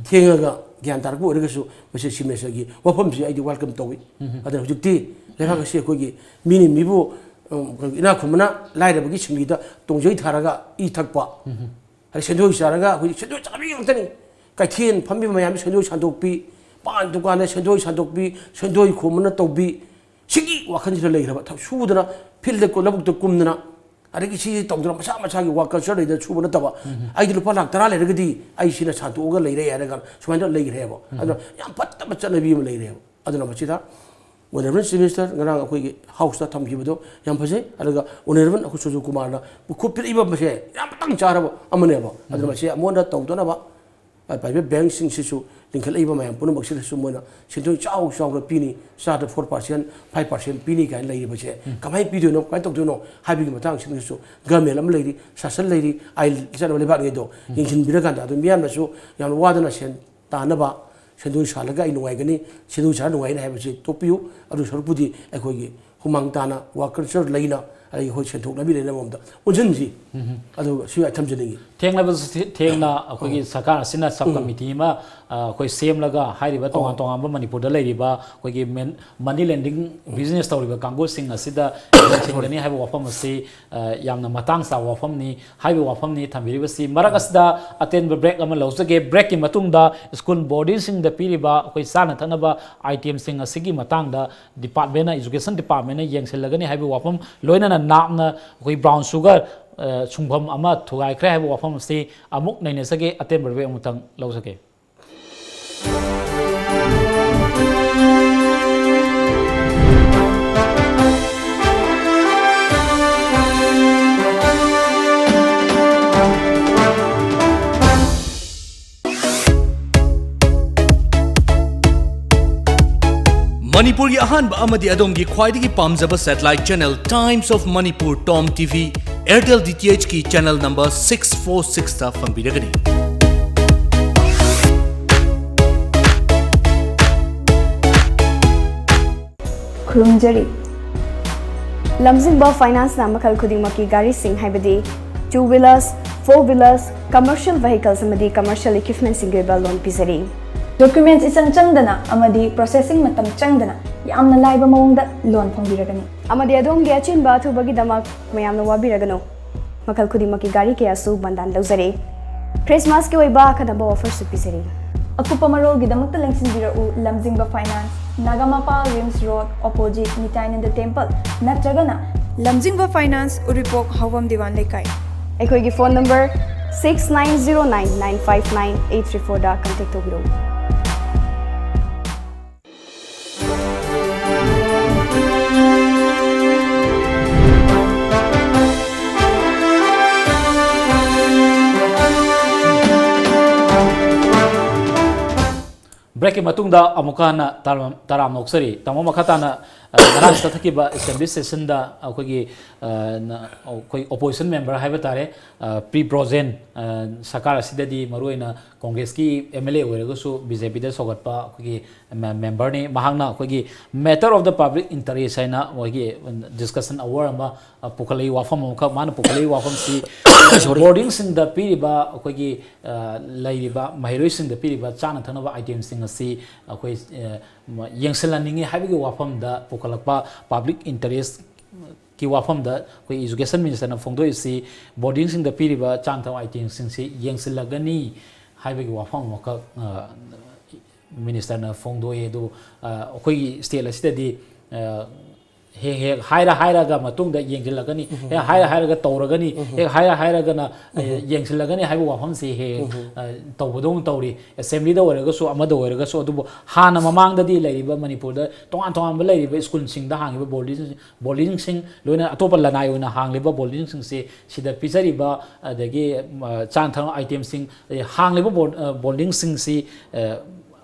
ꯊꯦꯡꯉꯒ ꯒ꯭ꯌꯥꯟ ꯇꯥꯔꯛꯄ ꯑꯣꯏꯔꯒꯁꯨ ꯃꯁꯤ ꯁꯤꯃꯦꯁꯔꯒꯤ ꯋꯥꯐꯝꯁꯤ ꯑꯩꯗꯤ ꯋꯦꯜꯀꯝ ꯇꯧꯏ꯫ ꯑꯗꯨꯅ ꯍꯧꯖꯤꯛꯇꯤ ꯂꯩꯕꯥꯛ ꯑꯁꯤ ꯑꯩꯈꯣꯏꯒꯤ ꯃꯤꯅꯤ ꯃꯤꯕꯨ, ꯎꯝ, ꯏꯅꯥꯛ ꯈꯨꯟꯕꯅ ꯂꯥꯏꯔꯕꯒꯤ ꯁꯤꯡꯂꯤꯗ ꯇꯣꯡꯖꯩ ꯊꯥꯔꯒ ꯏ ꯊꯛꯄ, ꯑꯗꯩ ꯁꯦꯟꯗꯣꯏ ꯆꯥꯔꯒ ꯑꯩꯈꯣꯏ ꯁꯦꯟꯗꯣꯏ ꯆꯥꯕꯤ ꯉꯥꯛꯇꯅꯤ꯫ ꯀꯩꯊꯦꯜ ꯐꯝꯃꯤꯕ ꯃꯌꯥꯝꯁꯤ ꯁꯦꯟꯗꯣꯏ ꯁꯥꯟꯗꯣꯛꯄꯤ, ꯄꯥꯟ ꯗꯨꯀꯥꯟꯗ ꯁꯦꯟꯗꯣꯏ ꯁꯥꯟꯗꯣꯛꯄꯤ, ꯁꯦꯟꯗꯣꯏ ꯈꯣꯝꯕꯅ ꯇꯧꯕꯤ, ꯁꯤꯒꯤ ꯋꯥꯈꯜꯁꯤꯗ ꯂꯩꯈ꯭ꯔꯕ ꯊꯕꯛ ꯁꯨꯗꯅ ꯐꯤꯜꯗ ꯀꯨ-, ꯂꯧꯕꯨꯛꯇ ꯀꯨꯝꯗꯅ, ꯑꯗꯒꯤ ꯁꯤ ꯇꯧꯗꯅ ꯃꯁꯥ ꯃꯁꯥꯒꯤ ꯋꯥꯔꯛ ꯀꯜꯆꯔ ꯂꯩꯗꯅ ꯁꯨꯕ ꯅꯠꯇꯕ, ꯑꯩꯗꯤ ꯂꯨꯄꯥ ꯂꯥꯛ ꯇꯔꯥ ꯂꯩꯔꯒꯗꯤ ꯑꯩ ꯁꯤꯅ ꯁꯥꯟꯗꯣꯛꯑꯒ ꯂꯩꯔꯦ ꯍꯥꯏꯔꯒ ꯁꯨꯃꯥꯏꯅ ꯂꯩꯈ꯭ꯔꯦꯕ꯫ ꯑꯗꯨꯅ ꯌꯥꯝ ꯐꯠꯇꯕ ꯆꯠꯅꯕꯤ ꯑꯃ ꯂꯩꯔꯦꯕ꯫ ꯑꯗꯨꯅ ꯃꯁꯤꯗ ꯑꯣꯅꯔꯦꯕꯜ ꯆꯤꯐ ꯃꯤꯅꯤꯁꯇꯔ ꯉꯔꯥꯡ ꯑꯩꯈꯣꯏꯒꯤ ꯍꯥꯎꯁꯇ ꯊꯝꯈꯤꯕꯗꯣ ꯌꯥꯝ ꯐꯖꯩ꯫ ꯑꯗꯨꯒ ꯑꯣꯅꯔꯦꯕꯜ ꯑꯩꯈꯣꯏ ꯁꯨꯖꯤꯠ ꯀꯨꯃꯥꯔꯅ ꯈꯨꯠ ꯄꯤꯔꯛꯏꯕ ꯃꯁꯦ ꯌꯥꯝ ꯃꯇꯥꯡ ꯆꯥꯔꯕ ꯑꯃꯅꯦꯕ꯫ ꯑꯗꯨꯅ ꯃꯁꯤ ꯑꯃꯨꯛ ꯍꯟꯅ ꯇꯧꯗꯅꯕ ꯄ꯭ꯔꯥꯏꯚꯦꯠ ꯕꯦꯡꯁꯤꯡꯁꯤꯁꯨ ꯂꯤꯡꯈꯠꯂꯛꯏꯕ ꯃꯌꯥꯝ ꯄꯨꯝꯅꯃꯛꯁꯤꯗꯁꯨ ꯃꯣꯏꯅ ꯁꯦꯟꯗꯣꯏ ꯆꯥꯎ ꯆꯥꯎꯅ ꯄꯤꯅꯤ, ꯆꯥꯗ four percent, five percent ꯄꯤꯅꯤ ꯀꯥꯏꯅ ꯂꯩꯔꯤꯕꯁꯦ ꯀꯃꯥꯏꯅ ꯄꯤꯗꯣꯏꯅꯣ, ꯀꯃꯥꯏꯅ ꯇꯧꯗꯣꯏꯅꯣ ꯍꯥꯏꯕꯒꯤ ꯃꯇꯥꯡꯁꯤꯗꯁꯨ ꯒꯃꯦꯟ ꯑꯃ ꯂꯩꯔꯤ, ꯁꯥꯁꯟ ꯂꯩꯔꯤ, ꯑꯥꯏꯟ ꯆꯠꯅꯕ ꯂꯩꯕꯥꯛꯅꯤ ꯑꯗꯣ ꯌꯦꯡꯁꯤꯟꯕꯤꯔꯀꯥꯟꯗ ꯑꯗꯨ ꯃꯤꯌꯥꯝꯅꯁꯨ ꯌꯥꯝꯅ ꯋꯥꯗꯅ ꯁꯦꯟ ꯇꯥꯅꯕ ꯁꯦꯟꯗꯣꯏ ꯁꯥꯜꯂꯒ ꯑꯩ ꯅꯨꯡꯉꯥꯏꯒꯅꯤ, ꯁꯦꯟꯗꯣꯏ ꯁꯥꯜꯂ ꯅꯨꯡꯉꯥꯏꯅꯤ ꯍꯥꯏꯕꯁꯤ ꯇꯣꯛꯄꯤꯌꯨ꯫ ꯑꯗꯨ ꯁꯔꯨꯛꯄꯨꯗꯤ ꯑꯩꯈꯣꯏꯒꯤ ꯍꯨꯃꯥꯡ ꯇꯥꯅ ꯋꯥꯔꯛ ꯀꯜꯆꯔ ꯂꯩꯅ ꯑꯩ ꯑꯩꯈꯣꯏ ꯁꯦꯟꯊꯣꯛ ꯂꯝꯕꯤ ꯂꯩꯅꯕ ꯑꯝꯗ ꯑꯣꯟꯁꯤꯟꯁꯤ꯫ ꯑꯗꯨꯒ ꯁꯤ ꯑꯩ ꯊꯝꯖꯅꯤꯡꯉꯤ꯫ ꯊꯦꯡꯂꯕꯁꯨ ꯊꯦ-, ꯊꯦꯡꯅ ꯑꯩꯈꯣꯏꯒꯤ ꯁꯔꯀꯥꯔ ꯑꯁꯤꯅ ꯁꯕ ꯀꯃꯤꯇꯤ ꯑꯃ, ꯑ, ꯑꯩꯈꯣꯏ ꯁꯦꯝꯂꯒ ꯍꯥꯏꯔꯤꯕ ꯇꯣꯉꯥꯟ ꯇꯣꯉꯥꯟꯕ ꯃꯅꯤꯄꯨꯔꯗ ꯂꯩꯔꯤꯕ ꯑꯩꯈꯣꯏꯒꯤ ꯃꯦꯟ-, ꯃꯅꯤ ꯂꯦꯟꯗꯤꯡ ꯕꯤꯖꯤꯅꯦꯁ ꯇꯧꯔꯤꯕ ꯀꯥꯡꯕꯨꯁꯤꯡ ꯑꯁꯤꯗ ꯌꯦꯡꯁꯤꯟꯒꯅꯤ ꯍꯥꯏꯕ ꯋꯥꯐꯝ ꯑꯁꯤ, ꯑ, ꯌꯥꯝꯅ ꯃꯇꯥꯡ ꯆꯥꯕ ꯋꯥꯐꯝꯅꯤ꯫ ꯍꯥꯏꯕꯒꯤ ꯋꯥꯐꯝꯅꯤ ꯊꯝꯕꯤꯔꯤꯕꯁꯤ꯫ ꯃꯔꯛ ꯑꯁꯤꯗ ꯑꯇꯦꯟꯕ ꯕ꯭ꯔꯦꯛ ꯑꯃ ꯂꯧꯖꯒꯦ꯫ ꯕ꯭ꯔꯦꯛꯀꯤ ꯃꯇꯨꯡꯗ ꯁ꯭ꯀꯨꯜ ꯕꯣꯔꯗꯤꯡꯁꯤꯡꯗ ꯄꯤꯔꯤꯕ ꯑꯩꯈꯣꯏ ꯆꯥꯅ ꯊꯛꯅꯕ ꯑꯥꯏꯇꯦꯝꯁꯤꯡ ꯑꯁꯤꯒꯤ ꯃꯇꯥꯡꯗ ꯗꯤꯄꯥꯔꯠꯃꯦꯟꯅ, ꯏꯖꯨꯀꯦꯁꯟ ꯗꯤꯄꯥꯔꯠꯃꯦꯟꯅ ꯌꯦꯡꯁꯤꯜꯂꯒꯅꯤ ꯍꯥꯏꯕꯒꯤ ꯋꯥꯐꯝ, ꯂꯣꯏꯅꯅ ꯅꯥꯞꯅ ꯑꯩꯈꯣꯏ ꯕ꯭ꯔꯥꯎꯟ ꯁꯨꯒꯔ, ꯑ, ꯁꯨꯡꯐꯝ ꯑꯃ ꯊꯨꯒꯥꯏꯈ꯭ꯔꯦ ꯍꯥꯏꯕ ꯋꯥꯐꯝ ꯑꯁꯤ ꯑꯃꯨꯛ ꯅꯩꯅꯖꯒꯦ꯫ ꯑꯇꯦꯟꯕ ꯕ꯭ꯔꯦꯛ ꯑꯃꯨꯛꯇꯪ ꯂꯧꯖꯒꯦ꯫ ꯃꯅꯤꯄꯨꯔꯒꯤ ꯑꯍꯥꯟꯕ ꯑꯃꯗꯤ ꯑꯗꯣꯝꯒꯤ ꯈ꯭ꯋꯥꯏꯗꯒꯤ ꯄꯥꯝꯖꯕ satellite channel Times of Manipur, TOM TV, Airtel D T H ꯀꯤ channel number six four six ꯇ ꯐꯪꯕꯤꯔꯒꯅꯤ꯫ ꯈꯨꯔꯨꯝꯖꯔꯤ꯫ ꯂꯝꯖꯤꯡꯕ ꯐꯥꯏꯅꯥꯟꯁꯅ ꯃꯈꯜ ꯈꯨꯗꯤꯡꯃꯛꯀꯤ ꯒꯥꯔꯤꯁꯤꯡ, ꯍꯥꯏꯕꯗꯤ two wheelers, four wheelers, commercial vehicles ꯑꯃꯗꯤ commercial equipmentꯁꯤꯡꯒꯤ ꯑꯣꯏꯕ ꯂꯣꯟ ꯄꯤꯖꯔꯤ꯫ ꯗꯣꯀ꯭ꯌꯨꯃꯦꯟꯠꯁ ꯏꯆꯪ ꯆꯪꯗꯅ ꯑꯃꯗꯤ ꯄ꯭ꯔꯣꯁꯦꯁꯤꯡ ꯃꯇꯝ ꯆꯪꯗꯅ ꯌꯥꯝꯅ ꯂꯥꯏꯕ ꯃꯑꯣꯡꯗ ꯂꯣꯟ ꯐꯪꯕꯤꯔꯒꯅꯤ꯫ ꯑꯃꯗꯤ ꯑꯗꯣꯝꯒꯤ ꯑꯆꯤꯟꯕ ꯑꯊꯨꯕꯒꯤꯗꯃꯛ ꯃꯌꯥꯝꯅ ꯋꯥꯕꯤꯔꯒꯅꯨ꯫ ꯃꯈꯜ ꯈꯨꯗꯤꯡꯃꯛꯀꯤ ꯒꯥꯔꯤ ꯀꯌꯥꯁꯨ ꯕꯟꯗꯥꯟ ꯂꯧꯖꯔꯤ꯫ ꯈ꯭ꯔꯤꯁꯃꯥꯁꯀꯤ ꯑꯣꯏꯕ ꯑꯈꯟꯅꯕ ꯑꯣꯐꯔꯁꯨ ꯄꯤꯖꯔꯤ꯫ ꯑꯀꯨꯞꯄ ꯃꯔꯣꯜꯒꯤꯗꯃꯛꯇ ꯂꯦꯡꯁꯤꯟꯕꯤꯔꯛꯎ, ꯂꯝꯖꯤꯡꯕ finance, Nagamapal RIMS road, opposite Nitainanda temple, ꯅꯠꯇ꯭ꯔꯒꯅ ꯂꯝꯖꯤꯡꯕ ꯐꯥꯏꯅꯥꯟꯁ, ꯎꯔꯤꯄꯣꯛ, ꯍꯥꯎꯕꯝ ꯗꯤꯋꯥꯟ ꯂꯩꯀꯥꯏ꯫ ꯑꯩꯈꯣꯏꯒꯤ phone number six nine zero nine nine five nine eight three fourꯗ ꯀꯟꯇꯦꯛ ꯇꯧꯕꯤꯔꯛꯎ꯫ ꯕ꯭ꯔꯦꯛꯀꯤ ꯃꯇꯨꯡꯗ ꯑꯃꯨꯛꯀ ꯍꯟꯅ ꯇꯔꯥꯝ ꯇꯔꯥꯝꯅ ꯑꯣꯛꯆꯔꯤ꯫ ꯇꯥꯃꯣ, ꯃꯈꯥ ꯇꯥꯅ, ꯑ, ꯉꯔꯥꯡ ꯆꯠꯊꯈꯤꯕ ꯑꯦꯁꯦꯝꯕ꯭ꯂꯤ ꯁꯦꯁꯟꯗ ꯑꯩꯈꯣꯏꯒꯤ, ꯑ, ꯅ-, ꯑꯩꯈꯣꯏ ꯑꯣꯄꯣꯖꯤꯁꯟ ꯃꯦꯝꯕꯔ ꯍꯥꯏꯕ ꯇꯥꯔꯦ, ꯑ, ꯄ꯭ꯔꯤ ꯕ꯭ꯔꯣꯖꯦꯟ, ꯑ, ꯁꯔꯀꯥꯔ ꯑꯁꯤꯗꯗꯤ ꯃꯔꯨꯑꯣꯏꯅ ꯀꯣꯡꯒ꯭ꯔꯦꯁꯀꯤ ꯑꯦꯝ ꯑꯦꯜ ꯑꯦ ꯑꯣꯏꯔꯒꯁꯨ ꯕꯤ ꯖꯦ ꯄꯤꯗ ꯁꯧꯒꯠꯄ ꯑꯩꯈꯣꯏꯒꯤ ꯃꯦ-, ꯃꯦꯝꯕꯔꯅꯤ꯫ ꯃꯍꯥꯛꯅ ꯑꯩꯈꯣꯏꯒꯤ matter of the public interest ꯍꯥꯏꯅ ꯃꯣꯏꯒꯤ ꯗꯤꯁꯀꯁꯟ ꯑꯋꯥꯔ ꯑꯃ, ꯑ, ꯄꯨꯈꯠꯂꯛꯏ, ꯋꯥꯐꯝ ꯑꯃꯈꯛ꯫ ꯃꯥꯅ ꯄꯨꯈꯠꯂꯛꯏ ꯋꯥꯐꯝꯁꯤ ꯕꯣꯔꯗꯤꯡꯁꯤꯡꯗ ꯄꯤꯔꯤꯕ ꯑꯩꯈꯣꯏꯒꯤ, ꯑ, ꯂꯩꯔꯤꯕ ꯃꯍꯩꯔꯣꯏꯁꯤꯡꯗ ꯄꯤꯔꯤꯕ ꯆꯥꯅ ꯊꯛꯅꯕ ꯑꯥꯏꯇꯦꯝꯁꯤꯡ ꯑꯁꯤ ꯑꯩꯈꯣꯏ, ꯑ, ꯃ-, ꯌꯦꯡꯁꯤꯜꯍꯟꯅꯤꯡꯉꯤ ꯍꯥꯏꯕꯒꯤ ꯋꯥꯐꯝꯗ ꯄꯨꯈꯠꯂꯛꯄ ꯄꯕ꯭ꯂꯤꯛ ꯏꯟꯇꯔꯦꯁꯀꯤ ꯋꯥꯐꯝꯗ ꯑꯩꯈꯣꯏ ꯏꯖꯨꯀꯦꯁꯟ ꯃꯤꯅꯤꯁꯇꯔꯅ ꯐꯣꯡꯗꯣꯛꯏꯁꯤ ꯕꯣꯔꯗꯤꯡꯁꯤꯡꯗ ꯄꯤꯔꯤꯕ ꯆꯥꯅ ꯊꯛꯅꯕ ꯑꯥꯏꯇꯦꯝꯁꯤꯡꯁꯤ ꯌꯦꯡꯁꯤꯜꯂꯒꯅꯤ ꯍꯥꯏꯕꯒꯤ ꯋꯥꯐꯝ ꯑꯃꯈꯛ, ꯑ, ꯃꯤꯅꯤꯁꯇꯔꯅ ꯐꯣꯡꯗꯣꯛꯑꯦ꯫ ꯑꯗꯨ, ꯑ, ꯑꯩꯈꯣꯏꯒꯤ ꯁ꯭ꯇꯦꯠ ꯑꯁꯤꯗꯗꯤ, ꯑ, ꯍꯦꯛ ꯍꯦꯛ ꯍꯥꯏꯔ ꯍꯥꯏꯔꯒ ꯃꯇꯨꯡꯗ ꯌꯦꯡꯁꯤꯜꯂꯒꯅꯤ, ꯎꯝ꯫ ꯍꯦꯛ ꯍꯥꯏꯔ ꯍꯥꯏꯔꯒ ꯇꯧꯔꯒꯅꯤ, ꯎꯝ꯫ ꯍꯦꯛ ꯍꯥꯏꯔ ꯍꯥꯏꯔꯒꯅ, ꯎꯝ꯫ ꯑ, ꯌꯦꯡꯁꯤꯜꯂꯒꯅꯤ ꯍꯥꯏꯕ ꯋꯥꯐꯝꯁꯤ ꯍꯦꯛ ꯍꯦꯛ, ꯎꯝ꯫ ꯑ, ꯇꯧꯕꯗꯧꯅ ꯇꯧꯔꯤ꯫ ꯑꯦꯁꯦꯝꯕ꯭ꯂꯤꯗ ꯑꯣꯏꯔꯒꯁꯨ ꯑꯃꯗ ꯑꯣꯏꯔꯒꯁꯨ꯫ ꯑꯗꯨꯕꯨ ꯍꯥꯟꯅ ꯃꯃꯥꯡꯗꯗꯤ ꯂꯩꯔꯤꯕ ꯃꯅꯤꯄꯨꯔꯗ ꯇꯣꯉꯥꯟ ꯇꯣꯉꯥꯟꯕ ꯂꯩꯔꯤꯕ ꯁ꯭ꯀꯨꯜꯁꯤꯡꯗ ꯍꯥꯡꯉꯤꯕ ꯕꯣꯔꯗꯤꯡ, ꯕꯣꯔꯗꯤꯡꯁꯤꯡ, ꯂꯣꯏꯅ ꯑꯇꯣꯞꯄ ꯂꯅꯥꯏ ꯑꯣꯏꯅ ꯍꯥꯡꯂꯤꯕ ꯕꯣꯔꯗꯤꯡꯁꯤꯡꯁꯤ, ꯁꯤꯗ ꯄꯤꯖꯔꯤꯕ ꯑꯗꯒꯤ, ꯑ, ꯆꯥꯅ ꯊꯛꯅꯕ ꯑꯥꯏꯇꯦꯝꯁꯤꯡ, ꯑ, ꯍꯥꯡꯂꯤꯕ ꯕꯣꯔ-, ꯑ, ꯕꯣꯔꯗꯤꯡꯁꯤꯡꯁꯤ, ꯑ,